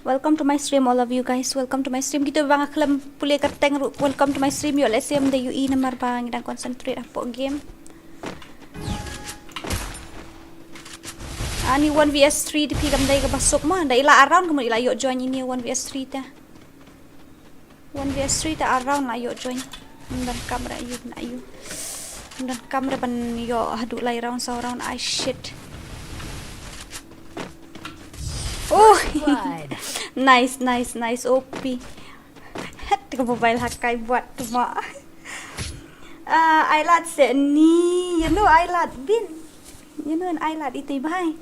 Welcome to my stream, all of you guys. Welcome to my stream. Kito ba nga khlem pule kyrteng ruh, welcome to my stream. Ïoh lehse ym dei ïohi namar ba ngi dang concentrate hapoh game. Ani one V S three te phi, kam dei kaba suk ma. Da i la around, ka mut i la ïoh join ini one V S three te. One V S three te around la ïoh join. Ym donkam re ïoh na ïoh. Ym donkam re ban ïoh haduh lai round, saw round, ai shit. Oh. Blood. Nice, nice, nice, O P. Het ka mobile hakai buat tu ma. Ah, ai lad se ni, you know, ai lad bin. You know, ai lad ite bai.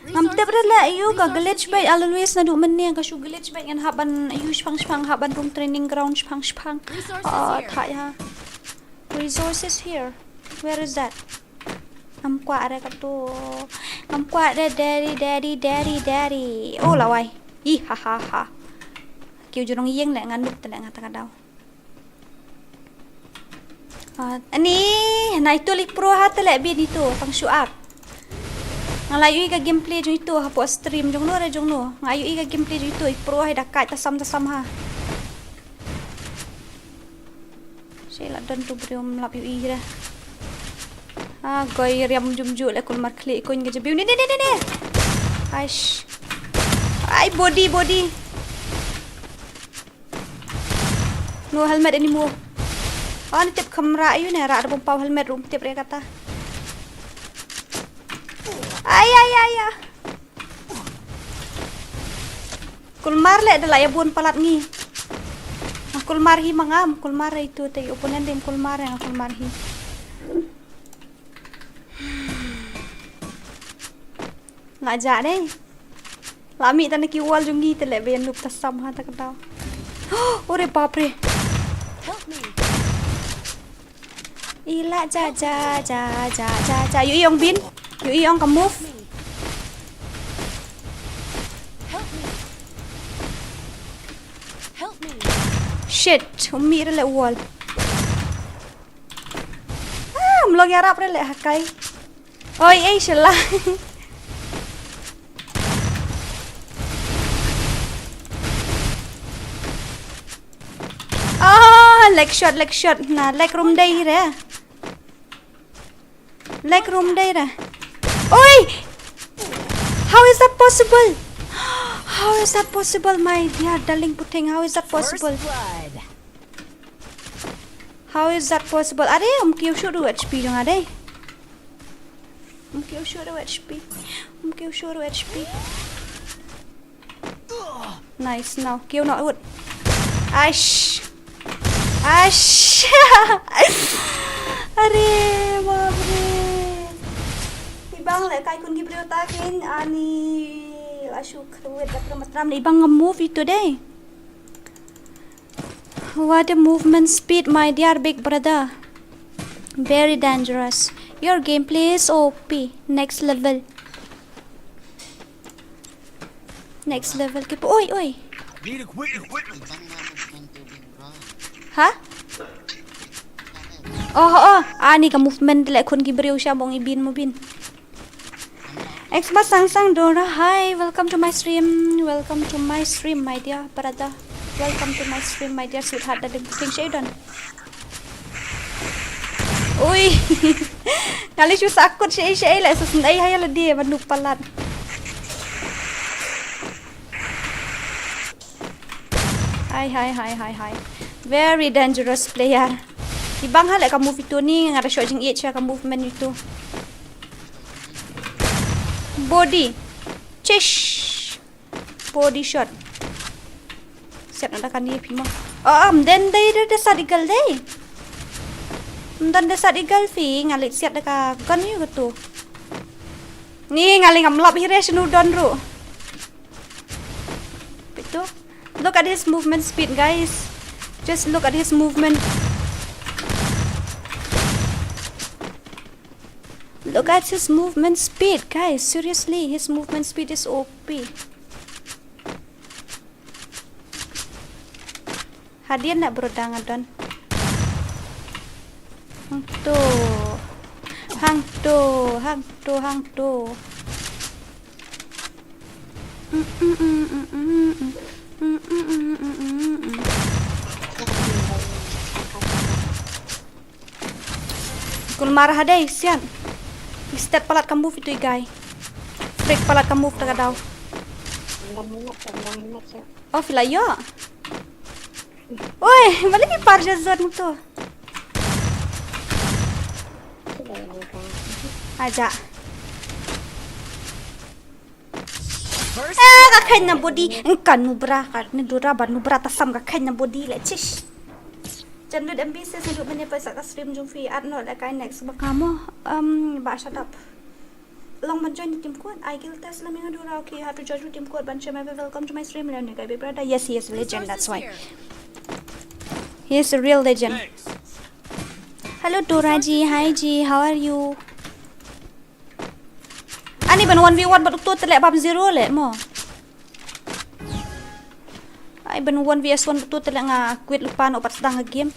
Ngam tip re leh ïoh ka glitch beit, always naduh mynne ka shu glitch beit, ngan hap ban ïoh shipang shipang, hap ban rung training ground shipang shipang. Ah, thait ha. Resources here. Where is that? Ngam kwah re katu. Ngam kwah re, daddy, daddy, daddy, daddy. Oh, lawai. Ih, ha, ha, ha. Ki u jrong ïeng leh, ngan nuk te leh nga ta ka daw. Ah, ani, na itu lik pro ha te leh bin itu, pang shu ak. Nga la ïohi ka gameplay jong ito hapoh stream jong no re jong no. Nga ïohi ka gameplay jong ito i pro hi da kait tasam tasam ha. Shi la don tu briew mlap ïohi re. Ah, goi riam jum ju le kulmar khlieh kuñ ka jabiu. Ne, ne, ne, ne, ne. Aish. Ai, body, body. No helmet anymore. Ah, ni tip kamra ayu ne, ra da bom pau helmet rum tip re kata. Ai, ai, ai, ai. Kulmar le da la ïa bun palat ngi. Nga kulmar hi ma ngam, kulmar itu te opponent dim kulmar nga kulmar hi. Nga ja dei. La mih tang ki wall jong ngi te le be nup ta sam ha ta ka daw. Ore bap re. Help me. Ila ja ja ja ja ja ja. Yu i ong bin. Yu i ong ka move. Help me. Help me. Shit, umi re le wall. Ah, mlong yarap re le hakai. Oi, ei, shala. Oh, leg shot, leg shot. Na, leg rum dei re. Leg rum dei re. Oi! How is that possible? How is that possible, my dear darling puting? How is that possible? How is that possible? Are, um, kiew shuh ruh H P jong are. Um, kiew shuh ruh H P. Um, kiew shuh ruh H P. Nice, now kiew not wood. Aish. Aish. Are, bap re. Ibang le kai kun ki briew ta kin ani la shu khwit da pram tram ibang move today. What a movement speed, my dear big brother. Very dangerous. Your gameplay is O P. Next level. Next level. Keep, oi, oi. Need equipment. Equipment. Ha? Oh, oh. Ani ka movement le khun ki briew sha bong ibin mo bin. Xmas Sangsang Dora, hi, welcome to my stream. Welcome to my stream, my dear brother. Welcome to my stream, my dear sweetheart, darling. King Shadon. Ui. Ngali shu sakut shi shi le sus ndai hai la dia manu palat. Hai, hai, hai, hai, hai. Very dangerous player. Ibang ha le ka move itu ni nga da shot jing it sha ka movement itu. Body. Chish. Body shot. Siat na da kan ni phi mo. Ah, um, den dei de de sat igal dei. Den de sat igal phi ngalit siat da ka kan yu gitu. Ni ngali ngam lap hire shinu don ru. Itu. Look at his movement speed, guys. Just look at his movement. Look at his movement speed, guys. Seriously, his movement speed is O P. Hadien na bro dang adon. Hang to. Hang to, hang to, hang to. Kulmar hadei sian. Istet palat ka move itu i guy. Freak palat ka move ta ka daw. Oh, fila yo. Oi, balik ki par jazot tu. Aja. Eh, ka khain na body, engkan nu bra, ka ne dura ba nu bra ta sam ka khain na body le chish. Jan dut M B C sa dut mene pa sa ka stream jong phi at no le kai next ba kamo, um, ba shut up. Long ban join the team code, I kill test la minga dura, okay, you have to join the team code ban share my welcome to my stream le ne kai be brother. Yes, he is a legend, that's why. He is a real legend. Hello Dora ji, hi ji, how are you? Ani ban one v one bad uto te leh bam zero leh mo. Ai ban one v one bad uto te leh nga quit lypa noh pat sdang ka game.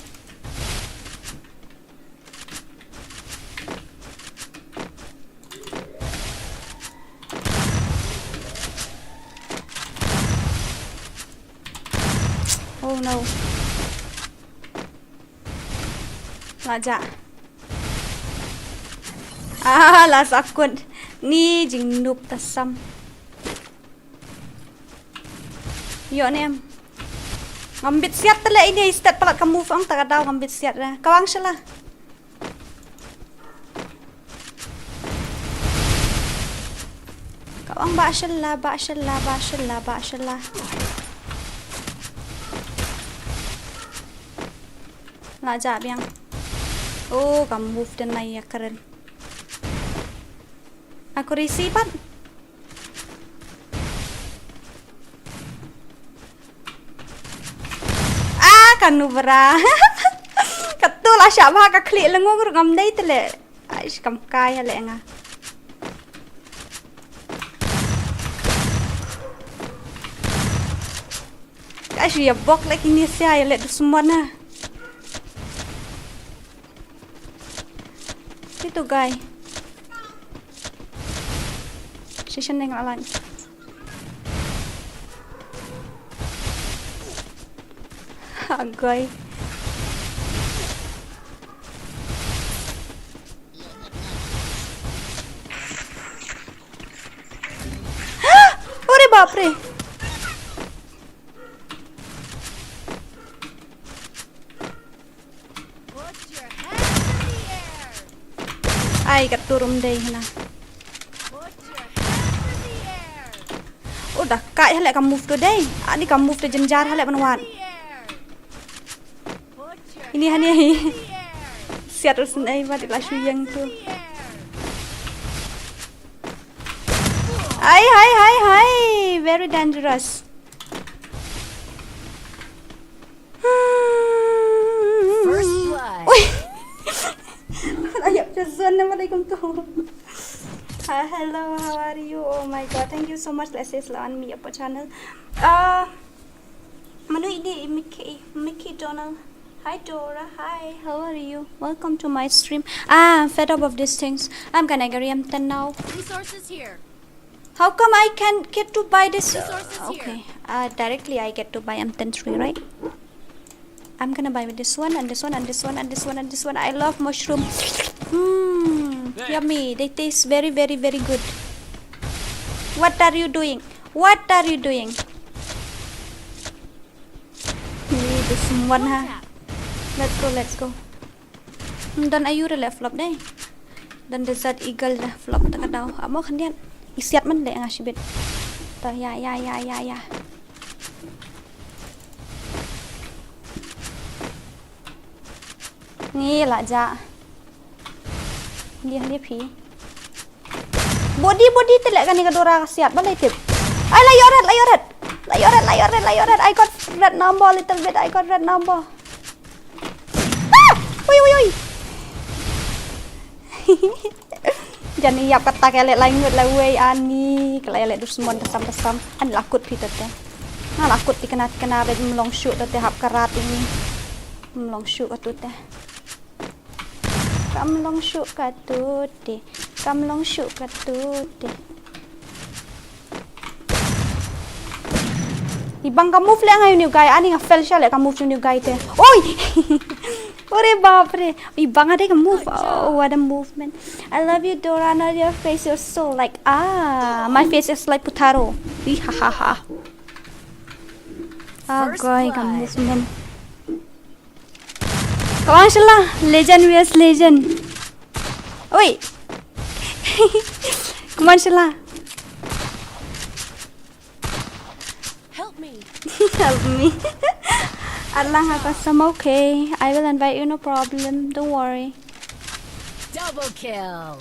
No. La jah. Ah, la sakut. Ni jing noob ta sam. Ïoh ne em. Ngam bit siat te leh ini, stet palat ka move ong ta ka daw ngam bit siat re. Ka wang shala. Ka wang ba shala, ba shala, ba shala, ba shala. La jah biang. Oh, ka move te na ïa kren. Aku risi pat. Ah, ka nubra. Katu la shah ba ka khlieh lengo ngam dei te leh. Ai, shi kam kai ha leh nga. Ka shi ïa bok leh kine sia ïa leh dusmon na. Itu guy. Session ding alang. Ha, guy. Ore bapre. Ai, ka turum dei hna. Oh, da kai haleh ka move to dei. Ani ka move to jenjar haleh ban wat. Ini hani hi. Siat usun ai wat la shu yang tu. Ai, hai, hai, hai. Very dangerous. First blood. Ui. Ayap, just zone na malaikum tu. Hi, hello, how are you? Oh my God, thank you so much. Let's say on me up channel. Uh, Manu ini Mickey, Mickey Donald. Hi Dora, hi, how are you? Welcome to my stream. Ah, I'm fed up of these things. I'm gonna get M ten now. Resources here. How come I can get to buy this? Resources here. Okay, uh, directly I get to buy M ten three, right? I'm gonna buy with this one and this one and this one and this one and this one. I love mushroom. Hmm, yummy. They taste very, very, very good. What are you doing? What are you doing? Ni dusmon ha. Let's go, let's go. Hmm, don ayu re le flop dei. Don Desert Eagle le flop ta ka daw. Amo khandian. Isiat man le nga shibit. Ta ya, ya, ya, ya, ya. Ni la ja. Ni ni phi. Body, body te le kani ka Dora ka siat ba le tip. Ai, la ïoh red, la ïoh red. La ïoh red, la ïoh red, la ïoh red. I got red number a little bit. I got red number. Ah! Ui, ui, ui. Jani ïap kata ka le lai ngut la wei ani ka la le dusmon kasam kasam. An la kut phi te. Nga la kut tikna tikna bad mlong shu te hap karat ini. Mlong shu ka tu te. Kam long shu ka tu te. Kam long shu ka tu te. Ibang ka move le nga uni guy ani nga fel sha le ka move uni guy te. Oi! Ore bapre. Ibang ade ka move. Oh, what a movement. I love you, Dora. Not your face. You're so like, ah, my face is like Putaro. Ih, ha, ha, ha. Ah, guy, ka movement. Come on, Shala. Legend vs legend. Oi. Come on, Shala. Help me. Help me. Alang ha ka sama, okay. I will invite you, no problem. Don't worry. Double kill.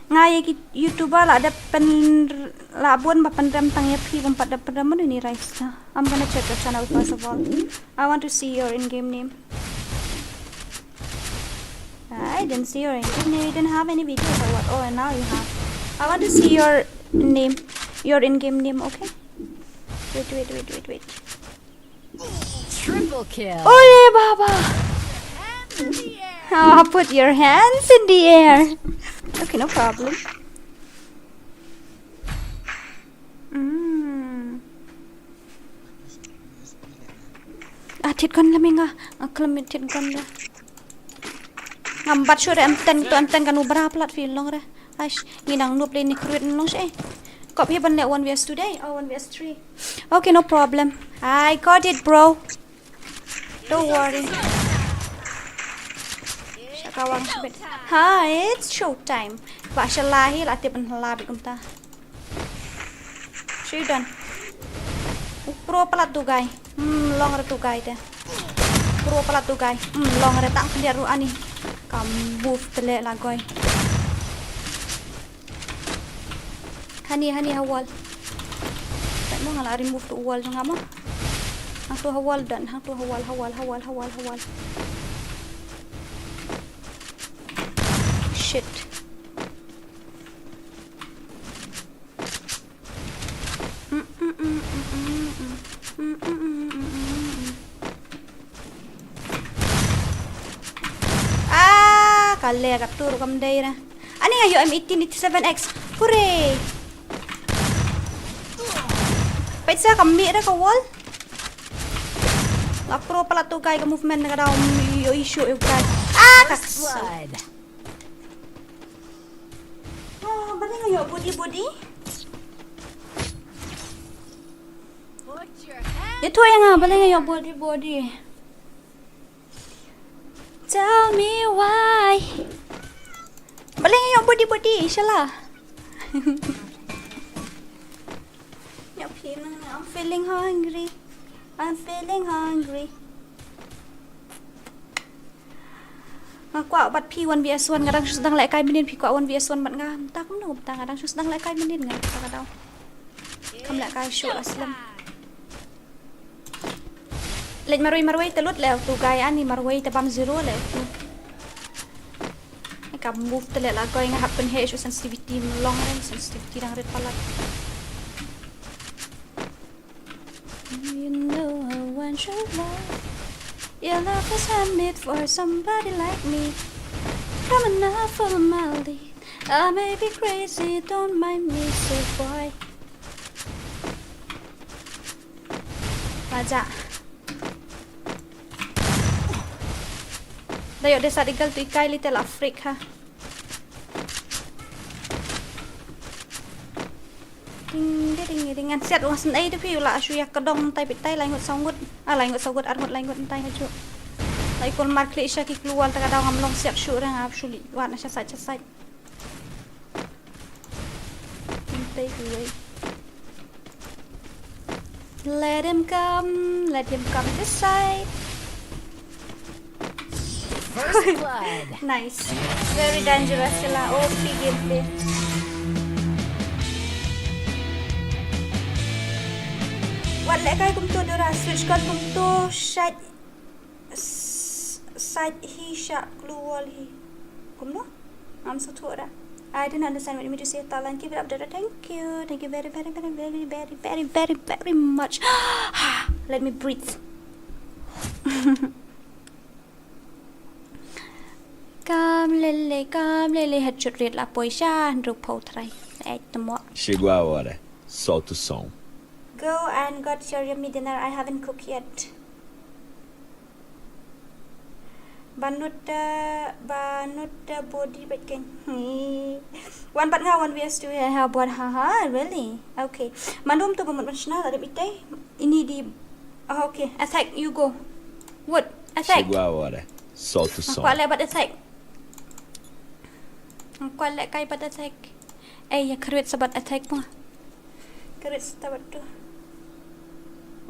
Nga ïa ki YouTuber la dep pyn la bun ba pynrem tang ïa phi bym pat dep pynrem mano ni rai sa. I'm gonna check your channel first of all. I want to see your in-game name. I didn't see your in-game name. You didn't have any videos or what? Oh, and now you have. I want to see your name, your in-game name, okay? Wait, wait, wait, wait, wait. Triple kill. Oye, baba. Hands in the air. Ah, put your hands in the air. Okay, no problem. Mm. Thied gun la mynta nga, nga khlem thied gun la. Ngam bat shuh re, em ten to, em ten kan u bra palat phi long re. Aish, ngi nang nup le ni kruit long shi. Kop hi ban le one v one today, oh, one v one. Okay, no problem. I got it, bro. Don't worry. Sha ka wang shibit. Ha, it's show time. Ba sha la hi la tip ban la bi kumta. Shu done. U pro palat tu guy. Hmm, long re tu guy te. Pro palat tu guy. Hmm, long re tang khyndiat ruh ani. Kam buff tele la guy. Hani, hani ha wall. Tak mo nga la remove tu wall jong nga mo. Hang tu ha wall done, hang tu ha wall, ha wall, ha wall, ha wall, ha wall. Shit. Ah, kale ka tur kam dei na. Ani nga ïoh M eighteen eighty-seven X. Hooray. Peit sa ka mih da ka wall. La pro palat tu guy ka movement na ka daw ïoh issue ïoh guy. Ah, ka First blood. Ah, balei nga ïoh body body? Put your hand Itu yang nga balei nga ïoh body body. Tell me why. Balei nga ïoh body body, shala. Ïoh phi nang, I'm feeling hungry. I'm feeling hungry. Nga kwah bat phi one v one, nga dang shu sdang lehkai mynnin, phi kwah one v one bat nga. Mynta kumno mynta, nga dang shu sdang lehkai mynnin nga, mynta ka daw. Kam lehkai shuh la slem. Leit marwei marwei te lut leh tu guy ani, marwei te bam zero leh tu. Ka move te leh la guy, nga hap pynheh shuh sensitivity, mlong re sensitivity dang rit palat. You know I want your love. Your love was handmade for somebody like me. Come on now, follow my lead. I may be crazy, don't mind me, so boy. Raja. Da ïoh de sa digal tu ikai lite la freak ha. Ding ding ding ding, ngan siat u nga sngewsih te phi, u la shu ïa ka dong tai phi tai, lai ngut saw ngut. Ah, lai ngut saw ngut, ar ngut lai ngut tai ha ju. Lai kol mar klik sha ki kluar ta ka daw, ngam long siat shuh re, nga shu li wat na sha side sha side. Take away. Let him come, let him come this side. First blood. Nice. Very dangerous sila. Oh, free gameplay. Wat lehkai kumto Dora, switch gun kumto, shait. S-, sait hi sha klur wall hi. Kumno? Ngam sngewthuh da. I didn't understand what you mean to say, Talan. Keep it up, Dora. Thank you. Thank you very, very, very, very, very, very, very, very much. Let me breathe. Kam lele, kam lele, ha jut rit la poi sha hynriew phew trai. Ai tmo. Shigwa ware. Salt to song. Go and got your yummy dinner. I haven't cooked yet. Banut da, banut da body bad ken. Wan bad nga one v two ha ha bad ha ha, really? Okay. Mandum tu bamut ban shna, ada bitai. Ini di, oh, okay. Attack, you go. Wood, attack. Shigwa wada. Salt to salt. Aku alek bad attack. Aku alek kai bad attack. Eh, ya kharwit sabat attack mo. Kharwit sabat tu.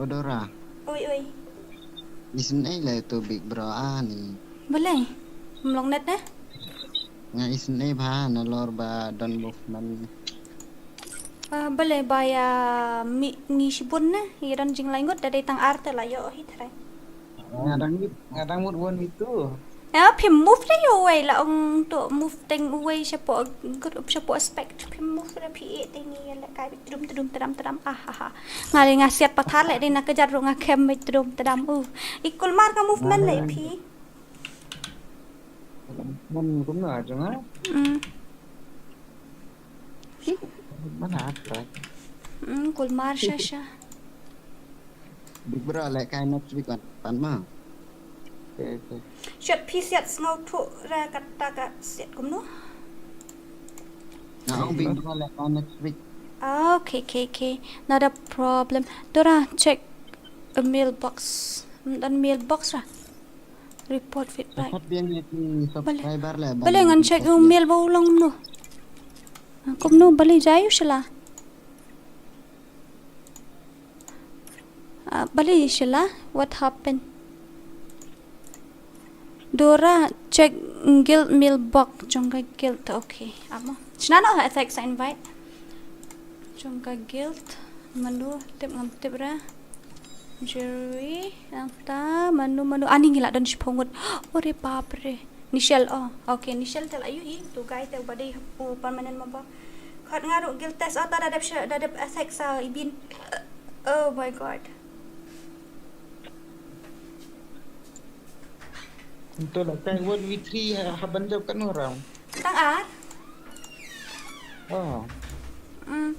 Odora. Oi, oi. Isn't ai le tu big bro ani. Balei? Mlong net ne? Nga isn't ai ba na lor ba don movement. Ah, balei ba ya mi ni shibun ne? Iran jing laingut da dei tang arte la yo hi trai. Ngadang ngadang mut won itu. Ya, phim move da yo wei la ong tu move teng wei shapo group shapo aspect phim move da phi e teng ni la kai trum trum tram tram ah ha ha. Ngali nga siat pathar le dei na kejar ru nga kem trum tram u. Ikul mar ka movement le phi. Mon kum na jong ah. Hmm. Mana apa? Hmm, kulmar sha sha. Big Brother leh kai next week kan pan ma. Shet phi siat sngewthuh ra kata ka siat kumno? Na ong Big Brother leh kai next week. Okay, okay, okay. Not a problem. Dora, check a mailbox. Don mailbox ra. Report feedback. Pat biang ni subscriber leh. Bale ngan check yung mail ba u long no. Kumno bale jayu shala. Uh, bali shala, what happened? Dora, check guild mailbox jong ka guild. Okay, amo. Shna no ha text invite. Jong ka guild, manu tip ngam tip ra. Jerry, nangta manu manu ani ngila don shipong ngut. Ore bapre. Nishel, oh, okay, Nishel tel ayu hi, tu guy tel badi u permanent member. Khat ngaru guild test ata dadap sha dadap attack sa ibin. Oh my god. Ito la tang one v three ha haban jab kan orang. Tang ar. Oh. Mm.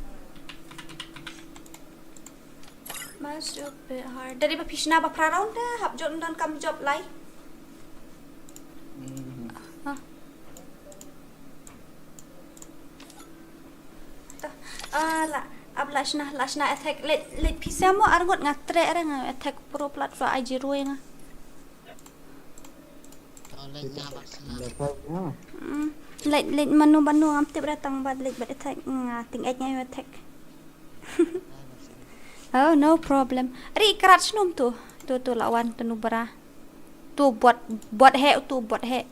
Mas jop be har. Dari ba pishna ba pra round da hap jot dan kam jop lai. Hmm. Ah. Ah, la, ab la shna, la shna attack. Let, let pisa mo arngot nga tre re nga attack pro platform I G rue nga. Oh, leh nga bak sana. Lepas na. Mm. Let, let manu manu ngam tip re tang bad let bad attack nga ting et nga attack. Oh, no problem. Ari krat shnum tu. Tu tu lawan tu nubra. Tu buat buat he tu buat he.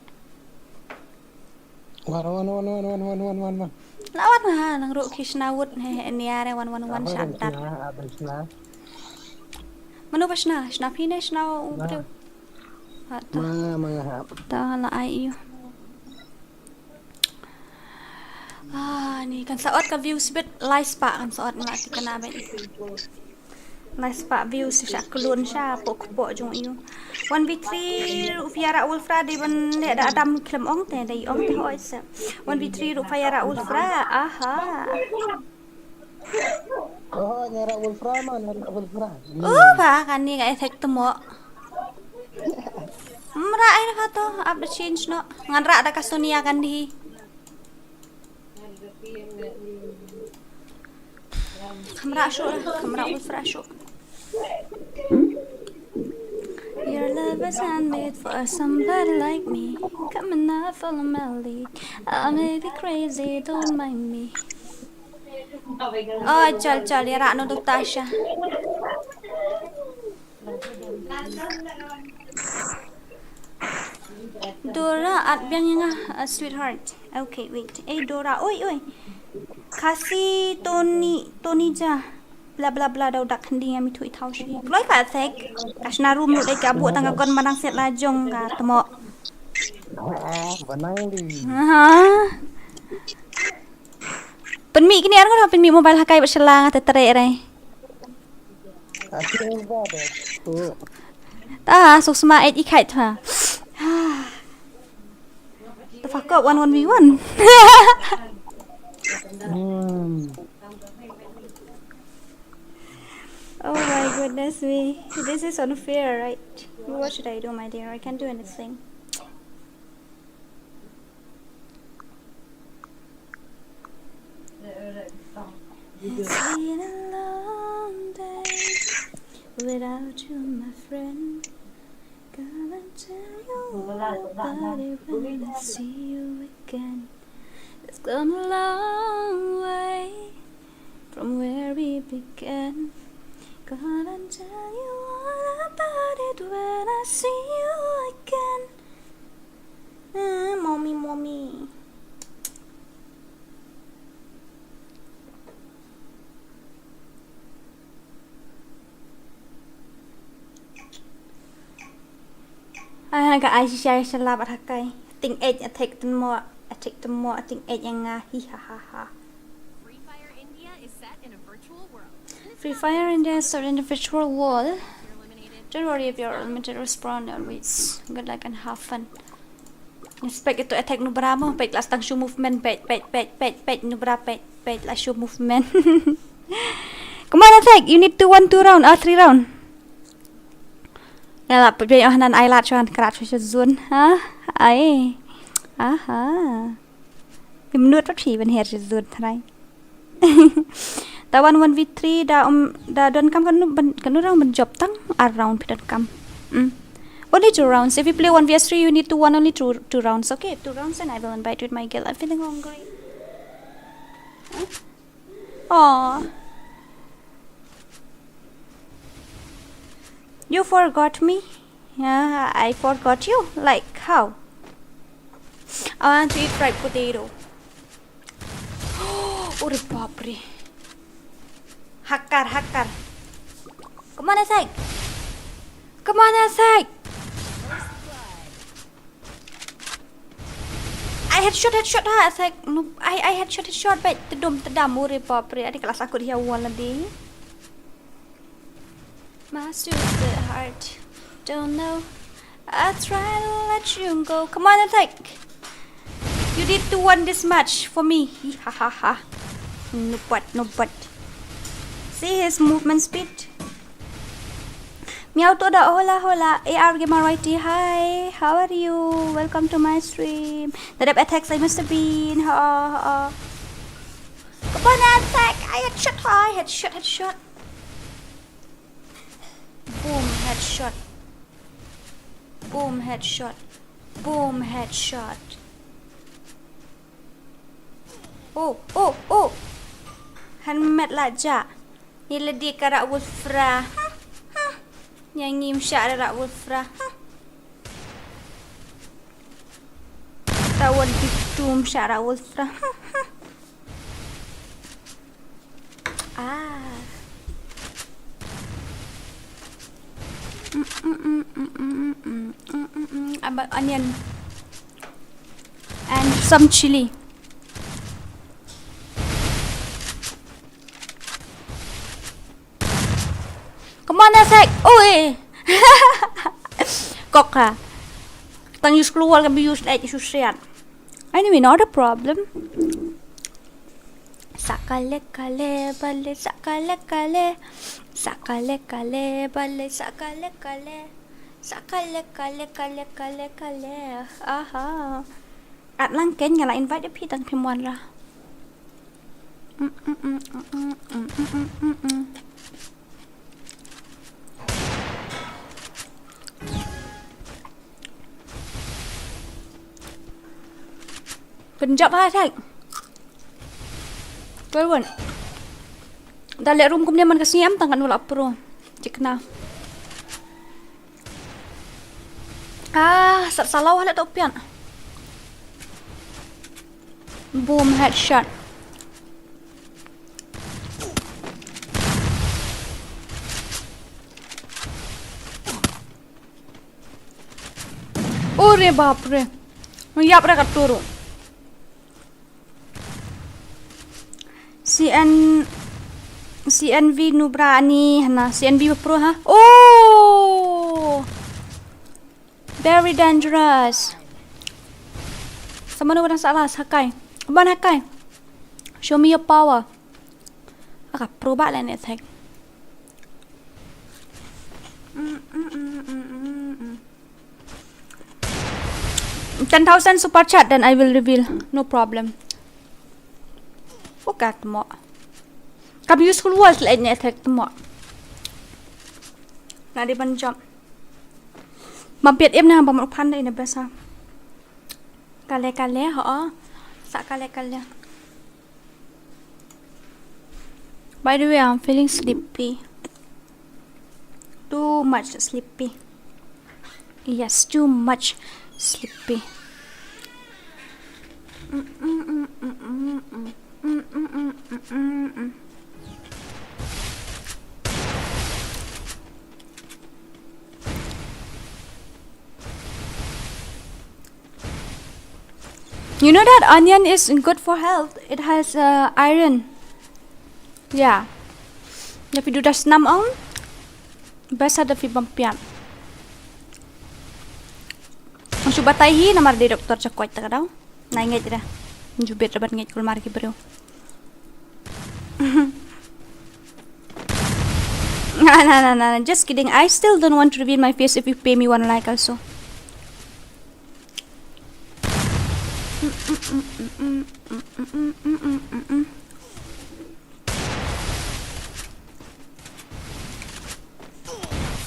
Wan wan wan wan wan wan wan wan wan. Lawan ha nang ru Krishna wut he he ni are wan wan wan sha tat. Abisna. Manu ba shna, shna phi ne shna u breu. Ha ta. Ma ma ha. Ta la ai yu. Ah, ni kan sa ot ka views bit lai spah kan sa ot nga ti kana bit. Lai spah views sha klun sha pok pok jong yu. One v three rupiah ra Wolfra de ban le da adam klem ong te dei ong te hoi se. One v three rupiah ra Wolfra. Aha. Oh, nyara Wolfra ma, nyara Wolfra. Oh, ba kani ka effect temo. Mra ai na to up the change no. Ngan ra da ka Sonia kan di. Kamra shu, kamra Wolfra shu. Your love is handmade for somebody like me. Come and I follow my lead. I may be crazy, don't mind me. Oh, chal chal, ya ra no do tasha. Dora at biang nga, uh, sweetheart. Okay, wait. Eh, Dora, oi oi. Kasi Tony Tony ja. Bla bla bla dau dak hindi nga mithu ithau shi. Kloi fa thek. Kashna room lu dai ka bu tang ka kon manang set la jong ka temo. Ah, banang di. Aha. Penmi kini arngo penmi mobile hakai ba shala nga te tere rai. Aku ba de. Tu. Ta so sma et i khai tha. The fuck up one one v one. Hmm. Oh my goodness me. This is unfair, right? What should I do, my dear? I can't do anything. It's been a long day without you, my friend. Gotta tell you all about it when I see you again. It's come a long way from where we began. Gotta tell you all about it when I see you again. Ah, mommy, mommy. Ai ha ka ai shisha shala bad ha kai. Ting ej attack temo, attack temo, ting ej nga hi ha ha ha. Free Fire India is set in a virtual world. Free Fire India is set in a virtual world. Don't worry if you're eliminated, respawn always. Good luck and have fun. Respect itu attack nubra mo, pet last tang show movement, pet pet pet pet pet nubra pet pet last show movement. Come on attack, you need to one two round, ah three round. Nga la pynbeit ïa u hanan ai lad shuwa, krat shuwa sha zone. Ha? Ai. Aha. Ym nud pat phi ban her sha zone trai. Da wan one v three da, um, da donkam kano ban, kano round ban jop, tang ar round phi donkam. Mm. Only two rounds. If you play one v three, you need to win only two, two rounds. Okay, two rounds and I will invite you with my guild. I'm feeling hungry. Huh? Aw. You forgot me? Yeah, I forgot you. Like how? I want to eat fried potato. Ore bapre. Hacker, hacker. Come on, Isaac. Come on, Isaac. I headshot, headshot ha, Isaac. No, I, I headshot, headshot, but tedum tedam, ore bapre. Adi kelas aku dia wall adi. My stupid heart, don't know. I try to let you go. Come on, attack. You need to win this match for me. Hi, ha, ha, ha. No but, no but. See his movement speed. Meow to the hola hola. A R Gamer Y T, hi. How are you? Welcome to my stream. The dep attack sa Mister Bean. Ha, ha. Come on, attack. I headshot. I headshot, headshot. Boom, headshot. Boom, headshot. Boom, headshot. Oh, oh, oh. Han met la ja. Ni ledi ka rak Wolfra. Ha, ha. Yang ngim syak rak Wolfra. Ha. Tawan bitum syak rak Wolfra. Ha, ha. Ah. Mm, mm, mm. About onion and some chili. Come on, Isaac. Oi. Kok ha. Tang use keluar kan use naik use siat. Anyway, not a problem. Sakale kale bale, sakale kale. Sakale kale bale, sakale kale. Sakale kale kale kale kale. Aha. At lang ken nga la invite phi tang phi mon ra. Pynjop ha thai. Tuan wan. Da leh room kumne man ka sngi em tang kan wala pro. Chikna. Ah, sat salaw ha leh to pian. Boom, headshot. Ore bapre. Yap re ka turu. C N, C N V nubra ani hana, C N V pro ha. Oh! Very dangerous. Sama nu wana salah sakai. Ban hakai. Show me your power. Aka pro ba la ne thek. Ten thousand super chat, then I will reveal. No problem. Oka tmo. Kam use cool walls la ne thek tmo. Na di ban jump. Mam piat em na ba mo phan dai na besa. Kale kale ho. Sa kale kale. By the way, I'm feeling sleepy. Too much sleepy. Yes, too much sleepy. You know that onion is good for health. It has uh, iron. Yeah. Ïa phi duda snam ong. Best da phi bam piat. Shu batai hi namar dei doktor chakwat ta ka dau. Nai ngeit da. Jubit rabat ngeit kulmar ki briew. Nga No, no, no, no, just kidding. I still don't want to reveal my face if you pay me one like also.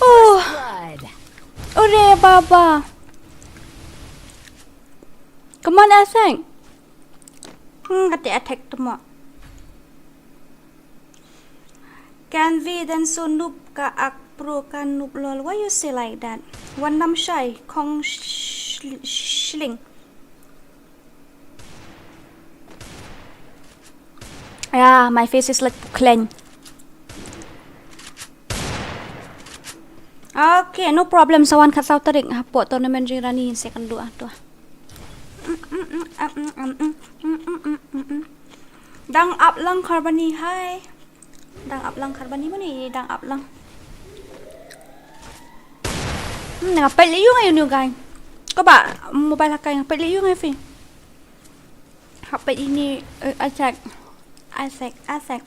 Oh. Ore baba. Come on, Aseng. Hmm, kata attack tu mo. Can we then so noob ka ak pro ka noob lol. Why you say like that? Wan nam shai kong sh- shling. Yeah, my face is like pukhleng. Okay, no problem. Sa wan khat saw tarik hapoh tournament jingrani second dua tu. Dang ap lang Karbani, hi. Dang ap lang Karbani, mane dang ap lang. Hmm, nga peit leh ïa nga ïa uni u guy. Ko ba mobile ha ka nga peit leh ïa nga phi. Hap peit ïa uni, eh, Asek. Asek, Asek.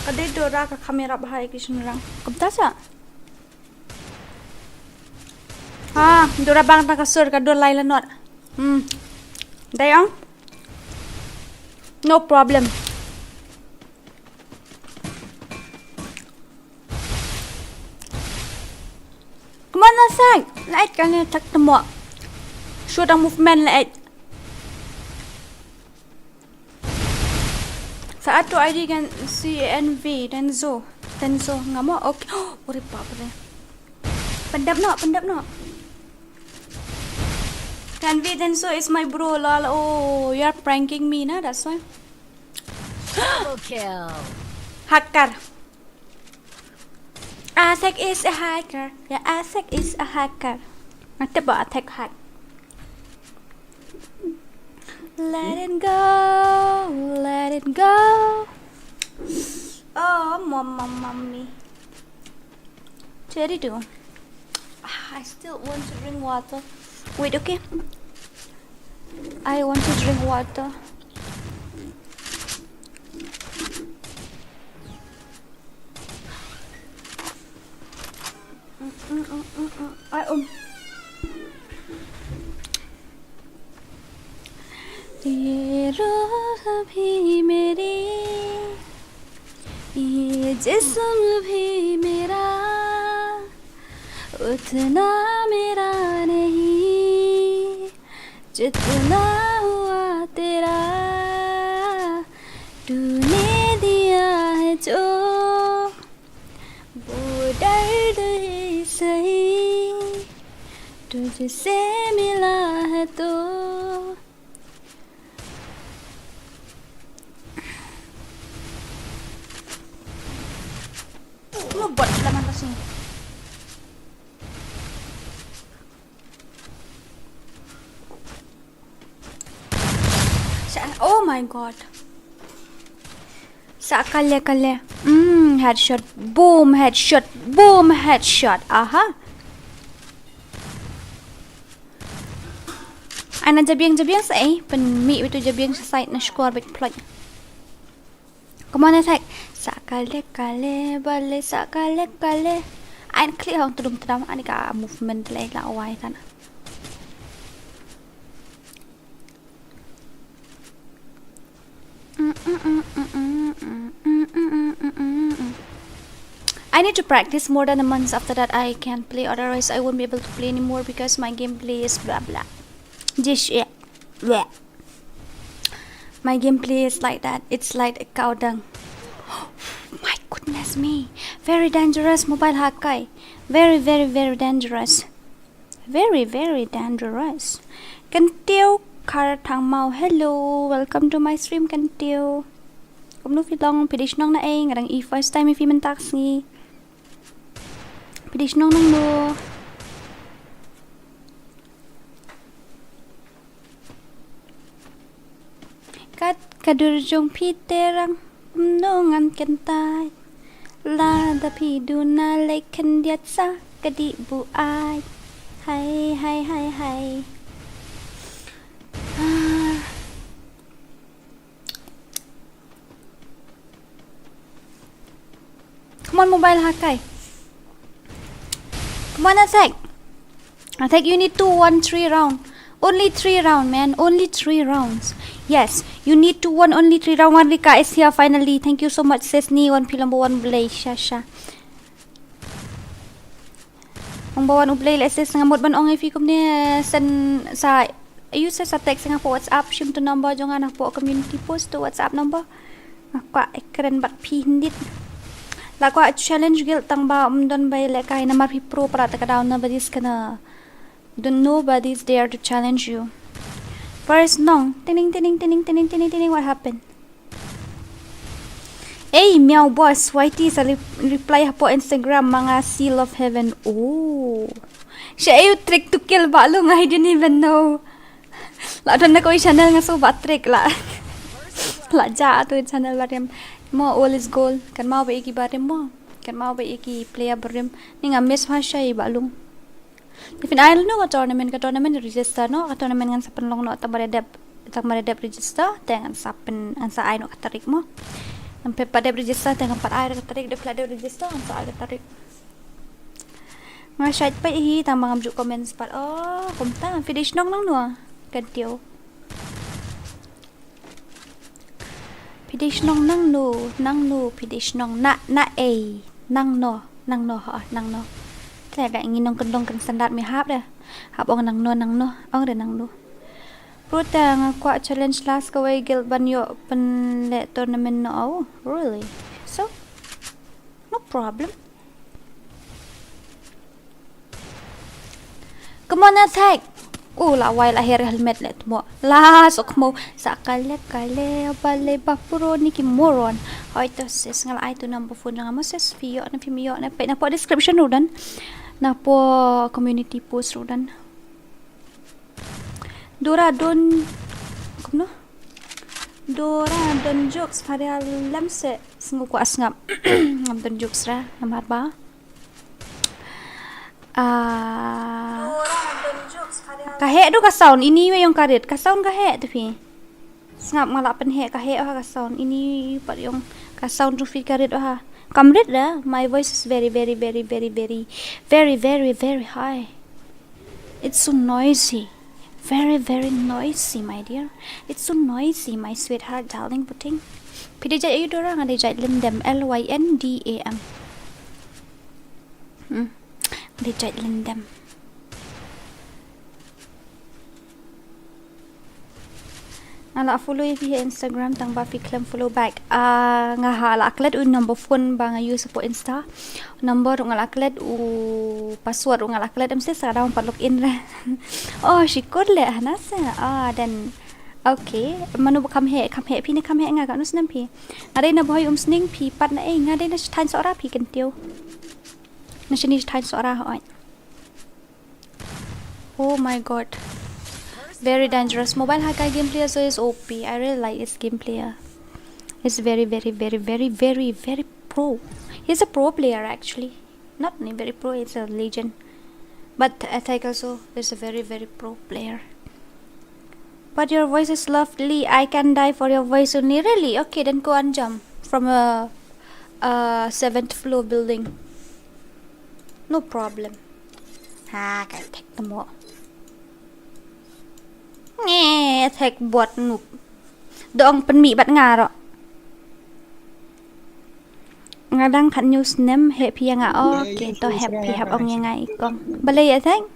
Ka dei Dora ka kamera bha ïa ki shynrang. Kumta sa. Ha, Dora bang ta ka sur ka dur lai la not. Hmm. Dai ong. No problem. Come on, Asek. Leit kan ne tak temo. Shoot ang movement leit. Sa atu I D kan C N V Denzo. Denzo ngamo. Okay. Ore bapre. Pendap no, pendap no. Can be Denzo is my bro lol. Oh, you're pranking me na, that's why. Double kill. Hacker. Asek is a hacker. Yeah, Asek is a hacker. Nga tip ba attack hack. Let it go, let it go. Oh, mama, mommy. Cherry do. Ah, I still want to drink water. Wait, okay. I want to drink water. Mm, mm, mm, mm, mm. Ai, um. ये रूह भी मेरी, ये जिस्म भी मेरा, उतना मेरा नहीं, जितना हुआ तेरा, तूने दिया है जो, वो दर्द ही सही, तुझसे मिला है तो। Robot laman ka sini. Sa-, oh my god. Sa kale kale. Mm, headshot. Boom, headshot. Boom, headshot. Aha. Ai na jabieng jabieng sa eh. Pynmih bitu jabieng sa side na shkor bit plot. Come on, attack. Sa kale kale bale sa kale kale. Ai klik hong tudum tudam ani ka movement le la wai tan. I need to practice more than a month. After that, I can play. Otherwise, I won't be able to play anymore because my gameplay is blah blah. Just yeah. Bleh. My gameplay is like that. It's like a cow dung. My goodness me. Very dangerous mobile hakai. Very, very, very dangerous. Very, very dangerous. Kynthiew Kharthangmau. Hello. Welcome to my stream, Kynthiew. Kumno phi long, phi dei shnong na ei, nga dang i first time ïa phi mynta ka sngi. Phi dei shnong nangno. Kat ka dur jong phi te rang kumno ngan kyntait. Lada phi duna lei khyndiat sa ka dih buaid. Hai hai hai hai. Ah. One mobile hakai. Come on, Attack. Attack, you need two, one, three round. Only three round, man. Only three rounds. Yes, you need to won only three round. One Rika is here finally. Thank you so much, sis. Ni wan phi number one, Blei. Sha, sha. Ong ba wan U Blei leh, sis, nga mut ban ong ïa phi kumne, send sa, ayu, sa, sa text nga hapoh WhatsApp, shim tu number jong nga, na hapoh community post tu WhatsApp number. Nga kwah kren bad phi hynrei. La kwah challenge guild tang ba ym don ba ïalehkai, namar phi pro para ta ka daw, nobody's gonna, don't, nobody's there to challenge you. First nong, tining, tining, tining, tining, tining, tining, what happened? Ei, Meow Boss, Y T sa re-, reply hapoh Instagram ma nga seal of heaven. Oh. Sha ayu trick to kill ba long, I didn't even know. La don na kawei channel nga shu ba trick la. La ja tu channel barim. Mo, all is gold. Kan mau ba iki barim mo. Kan mau ba iki player barim. Ni nga miss ha shai ba long. Te phin ai noh ka tournament, ka tournament register noh, ka tournament ngan sa pynlong noh tang ba dep, tang ba dep register, te ngan sa pyn, ngan sa ai noh ka tarik mo. Ngan pep pat dep register, te ngan pat ai ka tarik, dep khlad dep register, ngan sa ai ka tarik. Nga shait pat hi, tang ba ngam ju comment pat, oh, kumta, phi dei shnong nangno, kan tio. Phi dei shnong nangno, nangno, phi dei shnong na, na ei, nangno, nangno, ha, nangno. Tle da ngi nongkyndong kan standard me hap da. Hap ong nangno, nangno, ong da nangno. Pruta nga kwah challenge last kawei guild ban ïoh pynleh tournament noh, oh, really? So, no problem. Come on, Attack. Oh, la wai la her helmet le tmo. La sok mo. Sa kale kale bale ba pro ni ki moron. Hoi to sis, nga la ai tu number phone jong nga mo sis, phi ïoh ne phi ym ïoh ne, peit na hapoh description ruh don. Na hapoh community post ruh don. Dora don, kumno? Dora don jokes, Faria lem se, sngew kwah sngap. Ngam don jokes ra, namar ba. Ah. Ka heh du ka sound, ini wei ong ka rit, ka sound ka heh tu phi. Sngap, nga lah pynheh ka heh ha ka sound, ini pat ong ka sound tu phi ka rit ha. Kam rit da, my voice is very, very, very, very, very, very, very, very high. It's so noisy. Very, very noisy, my dear. It's so noisy, my sweetheart, darling, puting. Phi dei jait aïu Dora? Nga dei jait Lyndam, L Y N D A M. Hmm. Nga dei jait Lyndam. Nga la follow ïa phi ha Instagram tang ba phi khlem follow back. Ah, nga ha la klet u number phone ba nga use hapoh Insta. Number ruh nga la klet, u password ruh nga la klet, em se sa dang pat log in re. Oh, shi kur le hana se. Ah, then okay. Mano ba kham heh, kham heh phi ne kham heh nga, ka nu snem phi. Nga dei na Bhoi Umsning, phi pat na ei, nga dei na Shathain Sohra, phi kyntiew. Na shini Shathain Sohra hoi. Oh my god. Very dangerous. Mobile Hakai gameplay also is O P. I really like his gameplay. He's very, very, very, very, very, very pro. He's a pro player actually. Not only very pro, he's a legend. But Attack also is a very, very pro player. But your voice is lovely. I can die for your voice only. Really? Okay, then go and jump from a, a seventh floor building. No problem. Ha, ka Attack tamo. Nge, Attack bot noob. Dong pynmih bad nga ro. Nga dang katno snem, heh phi ïa nga, oh, okay, to heh phi hap ong ïa nga i kong. Balei Attack?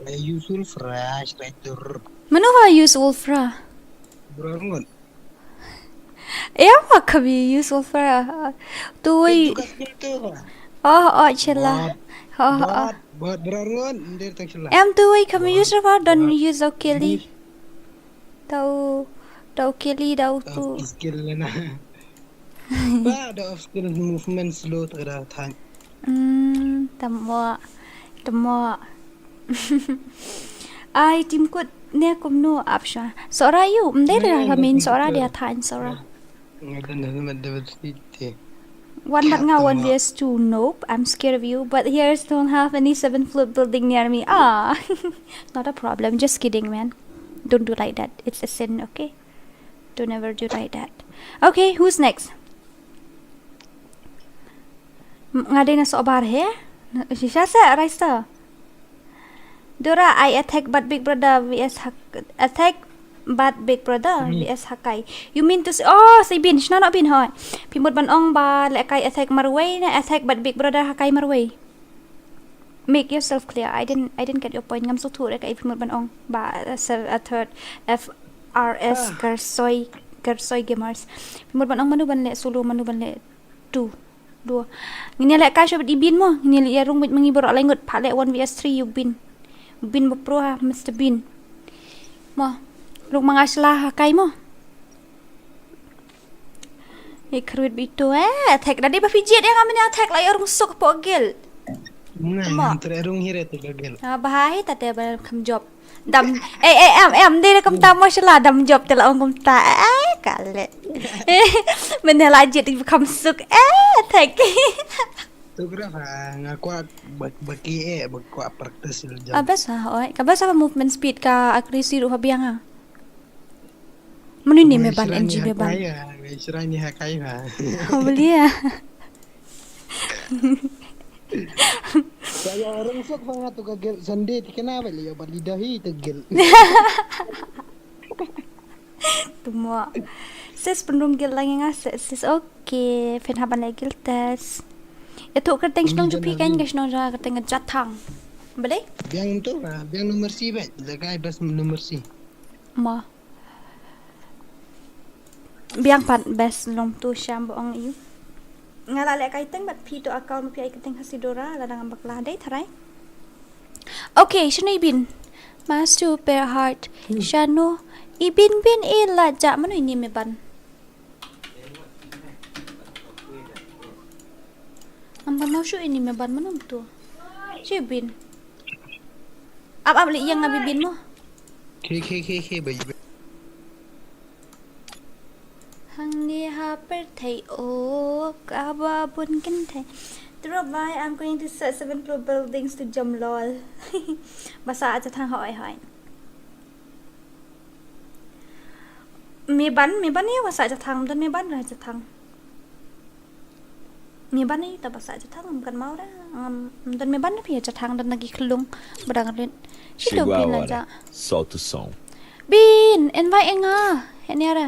Use Ulfra, right dur. Mano ba use Ulfra? Bro ngon. Ïa ma ka bi use Ulfra. Tu wei. Oh, oh, chela. Oh, oh. Bot, bot, bro ngon, ndir tang chela. Em tu wei ka use Ulfra, don use Okeli. Tau, tau Okeli, tau tu. Skill na. Ba da off skill movement slow ta ka da thang. Hmm, tamo, tamo. Ai, tim kut ne kumno ap sha. Sohra ïu, mdei da ka min Sohra dia thang Sohra. Nga da na ma da ba ti. One bat nga one V S two, nope, I'm scared of you, but here don't have any seven floor building near me. Ah, not a problem, just kidding, man. Don't do like that, it's a sin, okay? Don't ever do like that. Okay, who's next? Nga dei na Sohbar he. Shisha se Raisa. Dora, I attack bad Big Brother V S Hak-, attack bad Big Brother Hmm. V S Hakai. You mean to say, oh, si Bin, shna noh Bin hoi. Phi mut ban ong ba lehkai attack marwei ne attack bad Big Brother Hakai marwei. Make yourself clear. I didn't, I didn't get your point. Ngam sngewthuh re ka i phi mut ban ong ba, uh, ser-, a third F R S Ah. Kersoi, Kersoi Gamers. Phi mut ban ong manu ban leh solo, manu ban leh two. Dua. Ngin ïa lehkai shuh bad i Bin mo. Ngin ïa rung bad ma ngi baroh lai ngut, pha leh one V S three, u Bin. Bin ba pro ha, Mister Bin. Mo. Rung ma nga sla ha kai mo. Ïa kyrwit bad ito, eh, attack. Da dei ba phi jied ïa nga mynne attack la ïa rung suk hapoh guild. Nga Mo. Ngan treh rung hi re te ka guild. Ah, bha hi ta te ba kham jop. Dam, eh, eh, em, em, dei da kumta mo shala, dam jop te la ong kumta. Eh, ka leh. Mynne la jied ba kham suk. Eh, attack. Tu kra ba nga kwah ba, ba ki eh, ba kwah practice il jam. Ah, best ha, oi. Ka best ha movement speed, ka accuracy ruh ha biang ha. Manu ni me ban N G me ban. Shrine ha kai ha. Oh, boleh ya. Ba ïa rung suk ba nga tu ka guild Sunday te kena ba leh ïa ba leader hi te guild. Tu mo. Sis pynrung guild lang ïa nga sis, sis, okay. Phin hap ban leh guild test. Ïathuh kyrteng shnong jong phi kan, ka shnong jong nga kyrteng ka Jathang. Balei? Biang tu, ah, biang number C ba. Lehkai best number C. Mo. Biang pat best long tu sham ba ong ïa u. Nga la lehkai teng bad phi tu account ma phi ai kyrteng ha Sidora lada ngam bakla dei tharai. Okay, shano i Bin? Ma super heart. Hmm. Shano i Bin Bin i la ja mano ini me ban. Ngam ban nau shu ini me ban mano tu. Shi Bin. Ap ap li ïa nga bi Bin mo. Khi, khi, khi, khi, bai, bai. Hangne ha pyrthei o kaba bun kynthei. Drop by, I'm going to set seven floor buildings to jump lol. Ba sah Jathang hoi hoi. Me ban, me ban ïa ba sah Jathang, don me ban ra Jathang. Me ban ïa ta ba sah Jathang, ngam kan mau ra. Ngam, don me ban phi ïa Jathang, don na ki khlung ba dang rit. Shi to Bin la ja. Sot u song. Bin, invite ïa nga. Henia ra.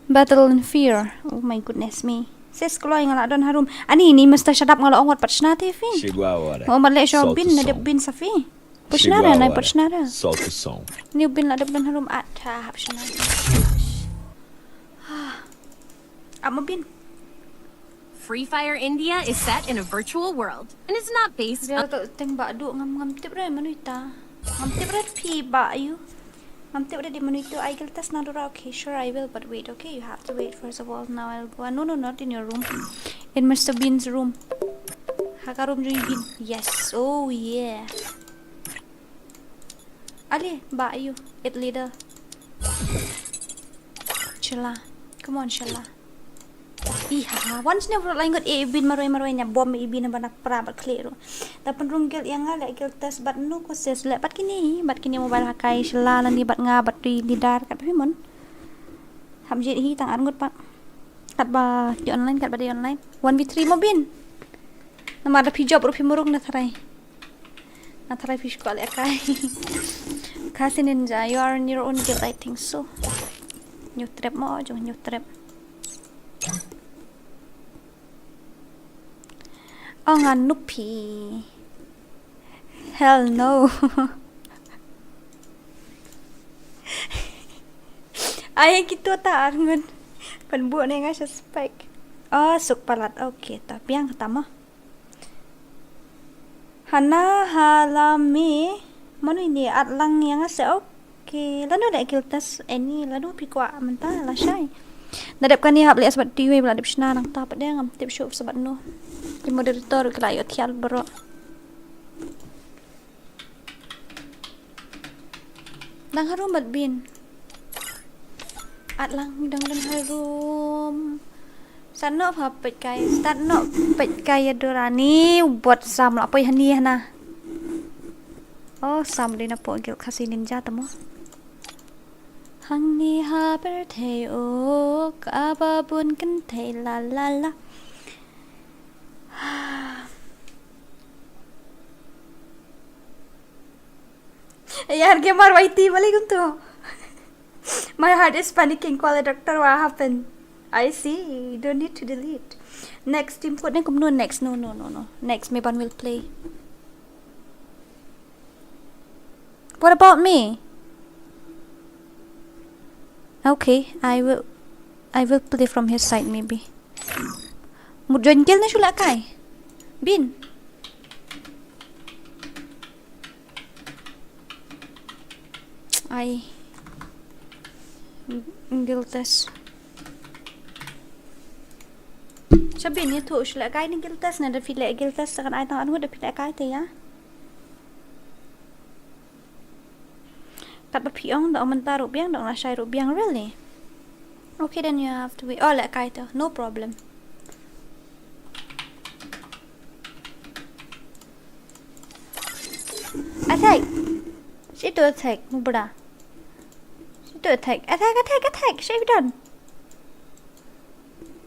Battle in fear. Oh my goodness me. Sis kloi nga la don harum. Ani ni Mister Shadap nga la ong wat pat shna te phi. Nga ong mat leh sha Bin, na dep Bin sa phi. Pyrshna ra, nai pyrshna ra. Ni u Bin la dep don harum at ha hap shna. Ap ma Bin. Free Fire India is set in a virtual world and is not based Dia on tu teng ba du ngam, ngam tip re manu ita. Ngam tip re phi ba yu. Ngam tip re di manu itu. I guild test na Dora. Okay, sure I will, but wait, okay, you have to wait first of all. Now I'll go. No, no, not in your room. In Mister Bin's room. Ha ka room jong i Bin. Yes. Oh yeah. Ali, ba yu, it leader. Shila. Come on, Shila. Iha, once ne bro lain got e Bin marwei marwei nya bom i Bin ba nak pra bad khleh ru. Ta pynrung guild ïa nga leh guild test bad nu ko ses leh bad kini, bad kini mobile hakai Shila lani bad nga bad tu leader kat phi mon. Hap jied hi tang ar ngut pat. Kat ba ki online, kat ba dei online. One v three mo Bin. Namar da phi job ruh phi murung na tharai. Na tharai phi shkol ya kai. Khasi Ninja, you are in your own guild, I think so. New trap mo, jong new trap. Oh, nga nupi. Hell no. Ai, kito ta arngun. Pynbun ne nga suspect. Oh, suk palat. Okay, ta biang ta mo. Hana halami. Manu ini at lang yang ase. Okay, lano le guild test ini lano pi kwah mynta lashai. Da dep kani hap le asbat tiwi bla dep shna nang ta pat de ngam tip shuh sabat no. Ki moderator ki la ïoh thial bro. Dang harum bad Bin. At lang dang dang harum. Start noh pha peit kai, start noh peit kai ya Dorani, bot sam la poi hani hana. Oh, sam dei na po guild Khasi Ninja tamo. Hangne ha pyrthei o kaba bun kynthei la la la. Yaar, gamer Y T, balei kumto? My heart is panicking, call a doctor, what happened? I see, you don't need to delete. Next, team code ne kumno next? No, no, no, no. Next, Meban will play. What about me? Okay, I will, I will play from his side maybe. Mut join guild ne shu lehkai? Bin. Ai. Guild test. Sha Bin ïathuh shu lehkai ne guild test ne, da phi leh guild test kan ai tang arngut da phi lehkai te ïa. Katba phi ong da ong mynta ruh biang, da ong lashai ruh biang, really? Okay, then you have to wait. Oh, lehkai to, no problem. Attack. Shi to attack, mubra. Shi to attack. Attack, attack, attack. Shi done.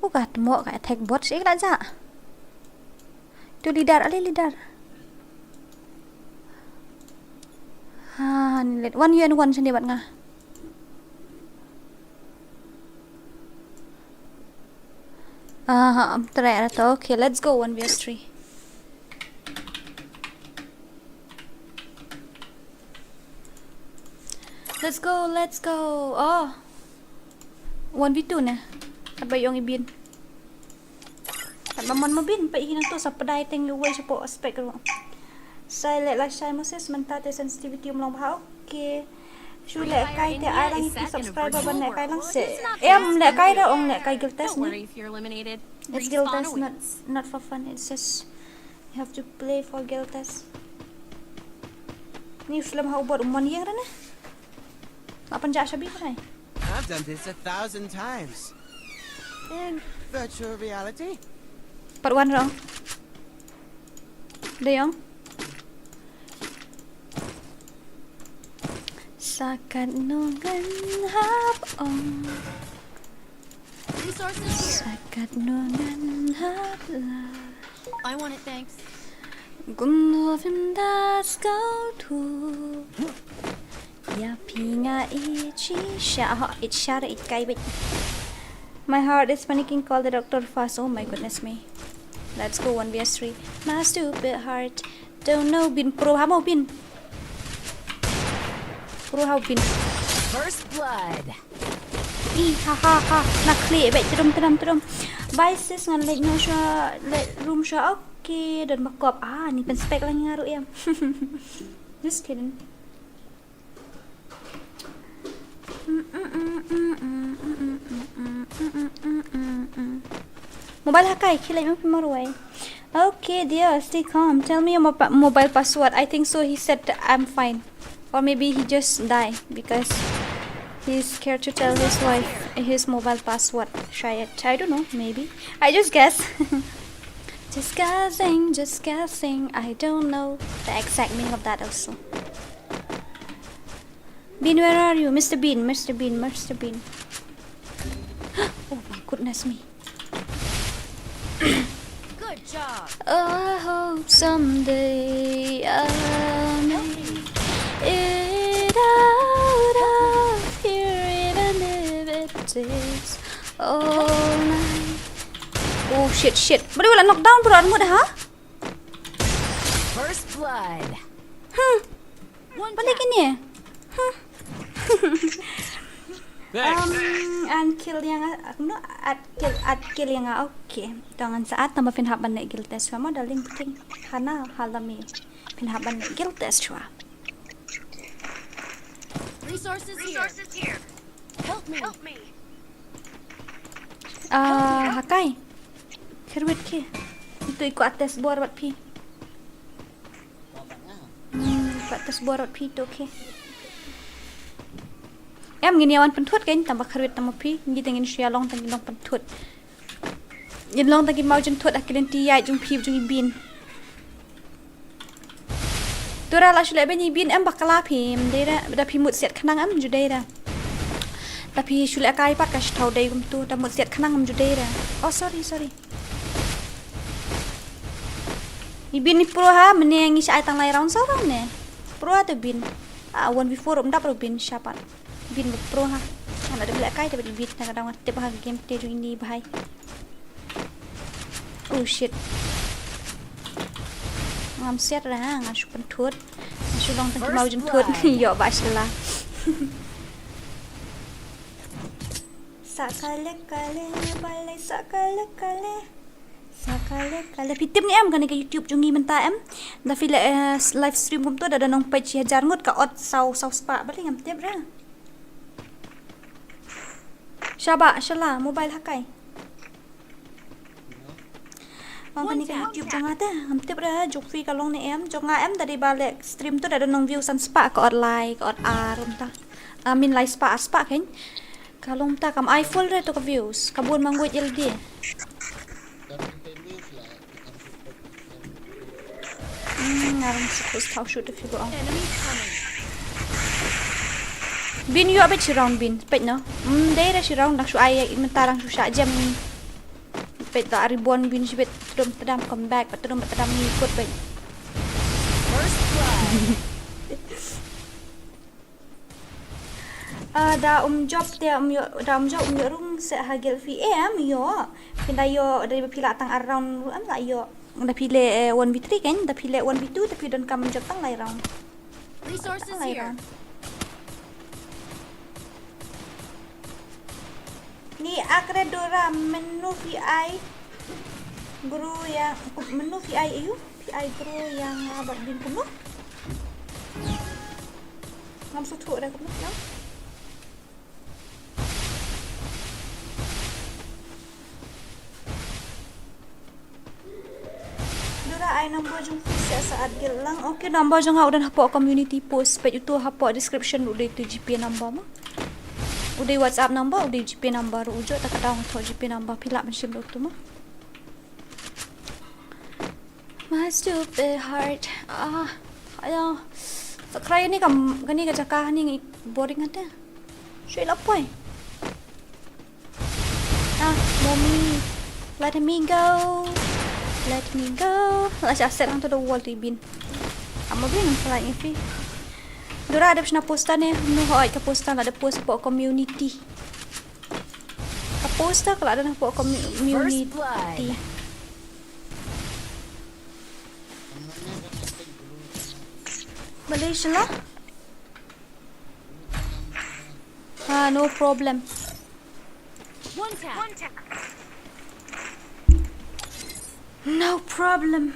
Uga tmo ka attack bot shi la ja. Tu leader, ale leader. Ha, ni let one you and one sendiri bat nga. Ah, am try to. Okay, let's go one v three. Let's go, let's go. Oh. One v two ne. Katba ïong i Bin. Katba mon mo Bin, pa i nang to sa pdai teng ïa wei shapoh spec ruh. Sai leh lashai Moses mynta te sensitivity um long bha. Okay. Shu lehkai te ai lang i subscriber ban lehkai lang se. Em lehkai da ong lehkai guild test ne. It's guild test, not, not for fun. It's just you have to play for guild test. Ni u slem ha u bot u mon ïeng ra ne. Nga pynjah shabi kai. I've done this a thousand times. In virtual reality? Part one ruh. Dei ong. Sa katno ngan hap ong. Resources here. Sa katno ngan hap la. I want it, thanks. Gun lo vim das go to. Ya pinga ichi sha ha ichar ikai bit. My heart is panicking. Call the doctor fast. Oh my goodness me. Let's go one v three. My stupid heart. Don't know Bin, pro ha mo Bin. Pro ha Bin. First blood. I ha ha ha. Na kli be trum trum trum. Bye sis, ngan leit noh sha, leit room sha. Okay, don bakop. Ah, ni pynspek lang nga ruh em. Just kidding. Mobile ha kai, khie leit ma phi marwei. Okay, dear, stay calm. Tell me your mobi- mobile password. I think so. He said I'm fine. Or maybe he just died because he's scared to tell his wife his mobile password. Shayad. I don't know. Maybe. I just guess. Just guessing, just guessing. I don't know the exact meaning of that also. Bean, where are you? Mister Bean, Mister Bean, Mister Bean. Oh my goodness me. Good job. I hope someday I'll make it out of here, even if it takes all night. Oh shit, shit. Bro, la knockdown bro, armut ha? First blood. Hmm. Balik ini. Huh. Thanks. Um, an kill ïa nga, no, at kill, at kill ïa nga. Okay. To ngan sa at tang ba phin hap ban leh guild test mo darling, phi khana halami. Phin hap ban leh guild test shuwa. Resources here. Help me. Help me. Ah, hakai. Kyrwit ki. Itu iko atas bor bat phi. Hmm, iko atas bor bat phi tu ki. Em ngin ïa wan pynthut kan tang ba kyrwit tang ma phi. Ngi tang ngin shu ïa long tang ngin long pynthut. Ngin long tang ngin mau jynthut ha ki lynti ïaid jong phi jong i Bean. Tu ra la shu leh beiñ i Bean em bakla phi em dei ra da phi mut siat khnang em ju dei ra. Da phi shu leh kai pat ka shu thaw dei kumtu da mut siat khnang em ju dei ra. Oh sorry sorry. I Bean i pro ha mynne ngi shu ai tang lai round sa round ne. Pro ha tu Bean. Ah, one v four um dap ruh Bin shapat. Bin ba pro ha. Nga la dep lehkai te ba dei Bin na ka daw nga tip ha game te jong ini bhai. Oh shit. Ngam siat ra ha, nga shu pynthut. Nga shu long tang ki maw jynthut. Ïoh ba shala. Sa kale kale, balei sa kale kale. Sa kale kale. Phi tip ne em kane ka YouTube jong ngi mynta em? Da phi leh, eh, live stream kumto da don nong peit shi hajar ngut ka ot saw, saw spah. Balei ngam tip ra. Shaba, shala, mobile ha kai. Ong kane ka YouTube jong nga te, ngam tip ra, jong phi ka long ne em, jong nga em, da dei ba leh stream to da don nong view san spah ka ot lai, ka ot ar, kumta. I mean lai spah, ar spah kein. Ka long ta kam ai full re to ka views, ka bun mang guid L D. Hmm, nga rung suk suk thaw shoot da phi ba ong. Bin ïoh beit shi round Bin, peit no. Hmm, dei re shi round dang shu ai mynta dang shu shah jem. Peit da ribbon Bin shibit, tdum tdam comeback, ba tdum ba tdam ngi kut beit. First blood. Ah, da um jop te um ïoh, da um jop um ïoh rung seh ha guild phi em ïoh. Phin da ïoh da phi lah tang ar round ruh em lah ïoh. Da phi leh, eh, one v three kein, da phi leh one v two, da phi donkam jop tang lai round. Resources here. Ni akre Dora mynno phi ai bro ïa, mynno phi ai ayu, phi ai bro ïa nga bad Bin kumno? Ngam sngewthuh re kumno ïa. Dora ai number jong phi seh sa add guild lang. Okay, number jong nga u don hapoh community post, peit uto hapoh description, u dei uto GPay number mo. U dei WhatsApp number, u dei GPay number ruh u jooh, ta ka daw nga thoh GPay number phi lah ban shim da uto mo. My stupid heart. Ah, ayo. Sa krai ni kam, kani ka jaka ni ngi boring ate. Shui la poi. Ah, mommy. Let me go. Let me go. La sha set nang to the wall ti Bin. Amo Bin sa la ngi phi. Dora dep shna poster ne, no hoi ka poster la dep post hapoh community. Ka poster ka la dep post hapoh community. Malaysia lah. Ah, no problem. One tap. No problem.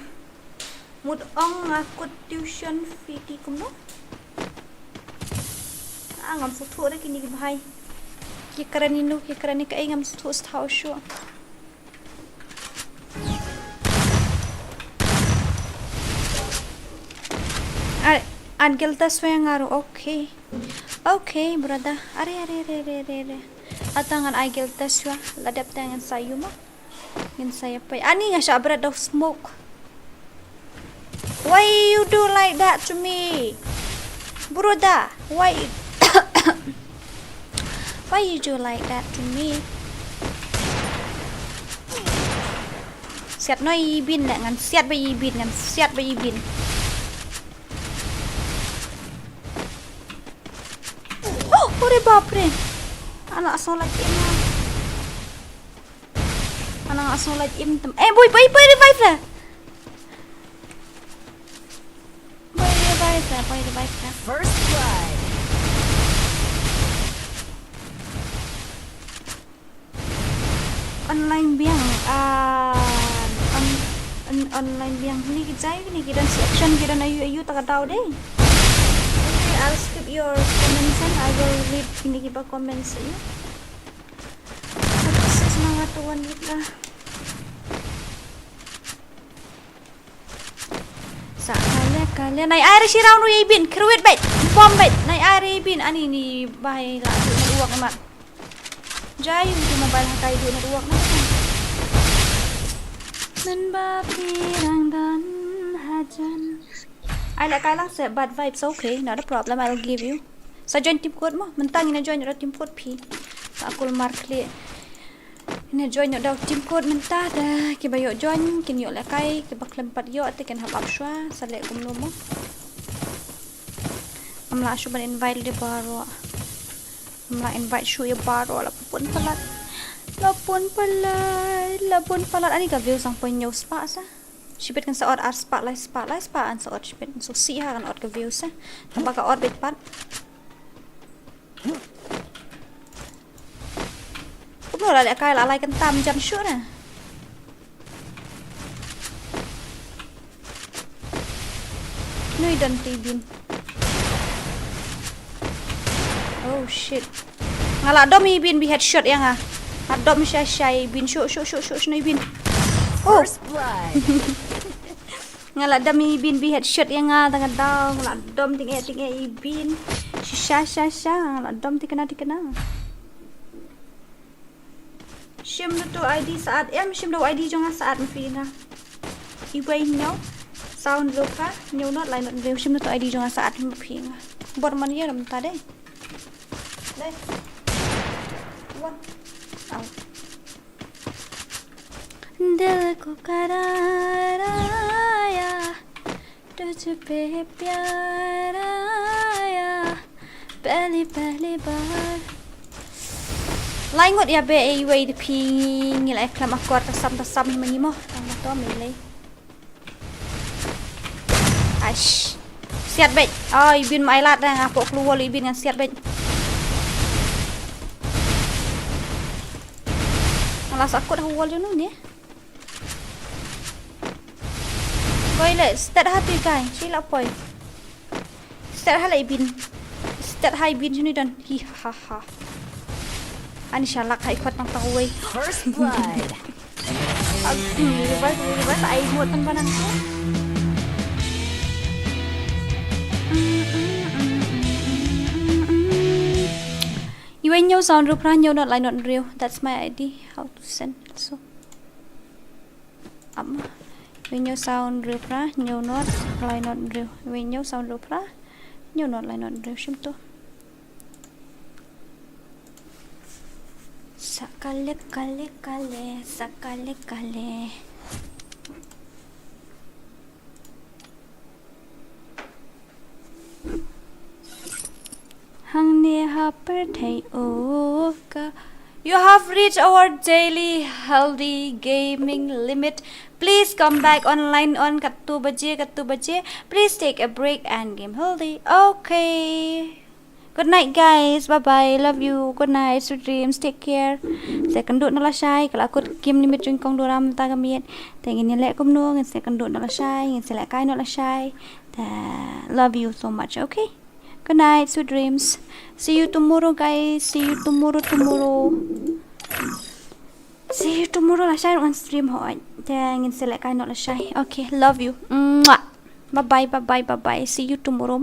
Mut ong nga kut tuition fee ti kumno? Ah, ngam sngewthuh re kini ki bhai. Ki kren ino, ki kren ino, kaei ngam sngewthuh shuh. Ai, an gelta sweng aru, okay. Okay, brother. Are, are, are. Ata ngan ai gelta swa, la dep ta ngan sa ïu mo. Ngin sa ïa peit. Ani nga shah bret da u smoke. Why you do like that to me? Brother, why you, why you do like that to me? Siat noh ïa i Bin, ngan siat bha ïa i Bin, ngan siat bha ïa i Bin. Oh, ore bapre. Anak asong lagi em. Anak asong lagi em tem. Eh, boy, boy, boy, revive lah. Boy, revive lah, boy, revive lah. First blood. Online biang, ah, on, on, online biang. Ni ki jai ni ki don section, ki don ayu ayu ta ka daw de. Okay, I'll skip your comments and I will read ni ki ba comments ayu. Sis nang atu wan lit lah. Sa kale kale nai ai re shi round ïa i Bin, kyrwit beit, bom beit, nai ai re i Bin, ani ni bai la tu network mat. Jai u tu mobile hakai tu network mat. Men ba pi rang dan hajan. Ai la kai lang se bad vibes, okay, not a problem, I'll give you. Sa join team code mo, mynta ngin join ïa team code phi. Sa kul mar kli. Ngin join ïa da team code mynta da kiba ïoh join kin ïoh lehkai, kiba khlem pat ïoh te kin hap ap shwa, sa leh kumno mo. Ngam lah shuh ban invite ïa baroh. Ngam lah invite shuh ïa baroh, la pun palat. La pun palat, la pun palat. Ani ka view sangpoi hynñiew spah sa. Shibit kan sa ot ar spah, lai spah, lai spah kan sa ot shibit. So sih ha kan ot ka view sa. Tang ba ka ot beit pat. Kumno la lehkai la lai kyntam jan shuh na. Nui don te Ibin. Oh shit. Nga la dom Ibin bi headshot ïa nga. Nga dom shai shai Ibin, shuh shuh shuh shuh shuh Ibin. Oh. First blood. Nga la dom Ibin bi headshot ïa nga tang nga daw, nga la dom ting eh ting eh Ibin. Sha sha sha, nga la dom tikna tikna. Shim da tu I D Saad em, shim da tu I D jong nga Saad ma phi nga. Iwei hynñiew saw hynriew phra hynñiew nod lai nod hynriew, shim da tu I D jong nga Saad ma phi nga. Bor man ïa ram ta dei. Dei. Wan. Au. दिल को करार आया, तुझ पे प्यार आया, पहली पहली बार. Lai ngut ïa be ei wei de phi ngi la klam akor ta sam ta sam hi ma ngi mo. Tang ma to me lei. Aish. Siat beit. Oh, Ibin ma ai lad nga pok keluar Ibin ngan siat beit. Nga la sakut ha wall jong nu ni. Koi le stet ha tu kai, shi la poi. Stet ha le Ibin. Stet ha Ibin shini don. Hi ha ha. Ani shalak hai khot nang tang wei. First blood. Revive, revive, ai mut tan banang. Iwei hynñiew saw hynriew phra hynñiew nod lai nod hynriew. That's my I D. How to send also. Am. Iwei hynñiew saw hynriew phra hynñiew nod lai nod hynriew. Iwei hynñiew saw hynriew phra hynñiew nod lai nod hynriew. Shim to. Sa kale kale kale, sa kale kale. Hangne ha pyrthei o ka. You have reached our daily healthy gaming limit. Please come back online on katto baje, katto baje. Please take a break and game healthy. Okay. Good night, guys. Bye bye. Love you. Good night. Sweet dreams. Take care. Sa ïakynduh noh lashai, ka la kut game limit jong i kong Duram mynta ka miet. Te ngin ïaleh kumno, ngin sa ïakynduh noh lashai, ngin sa lehkai noh lashai. Te love you so much, okay? Good night, sweet dreams. See you tomorrow, guys. See you tomorrow, tomorrow. See you tomorrow lashai, ruh ngan stream hooid. Te ngin sa lehkai noh lashai. Okay, love you. Mwah. Bye bye, bye bye, bye bye. See you tomorrow.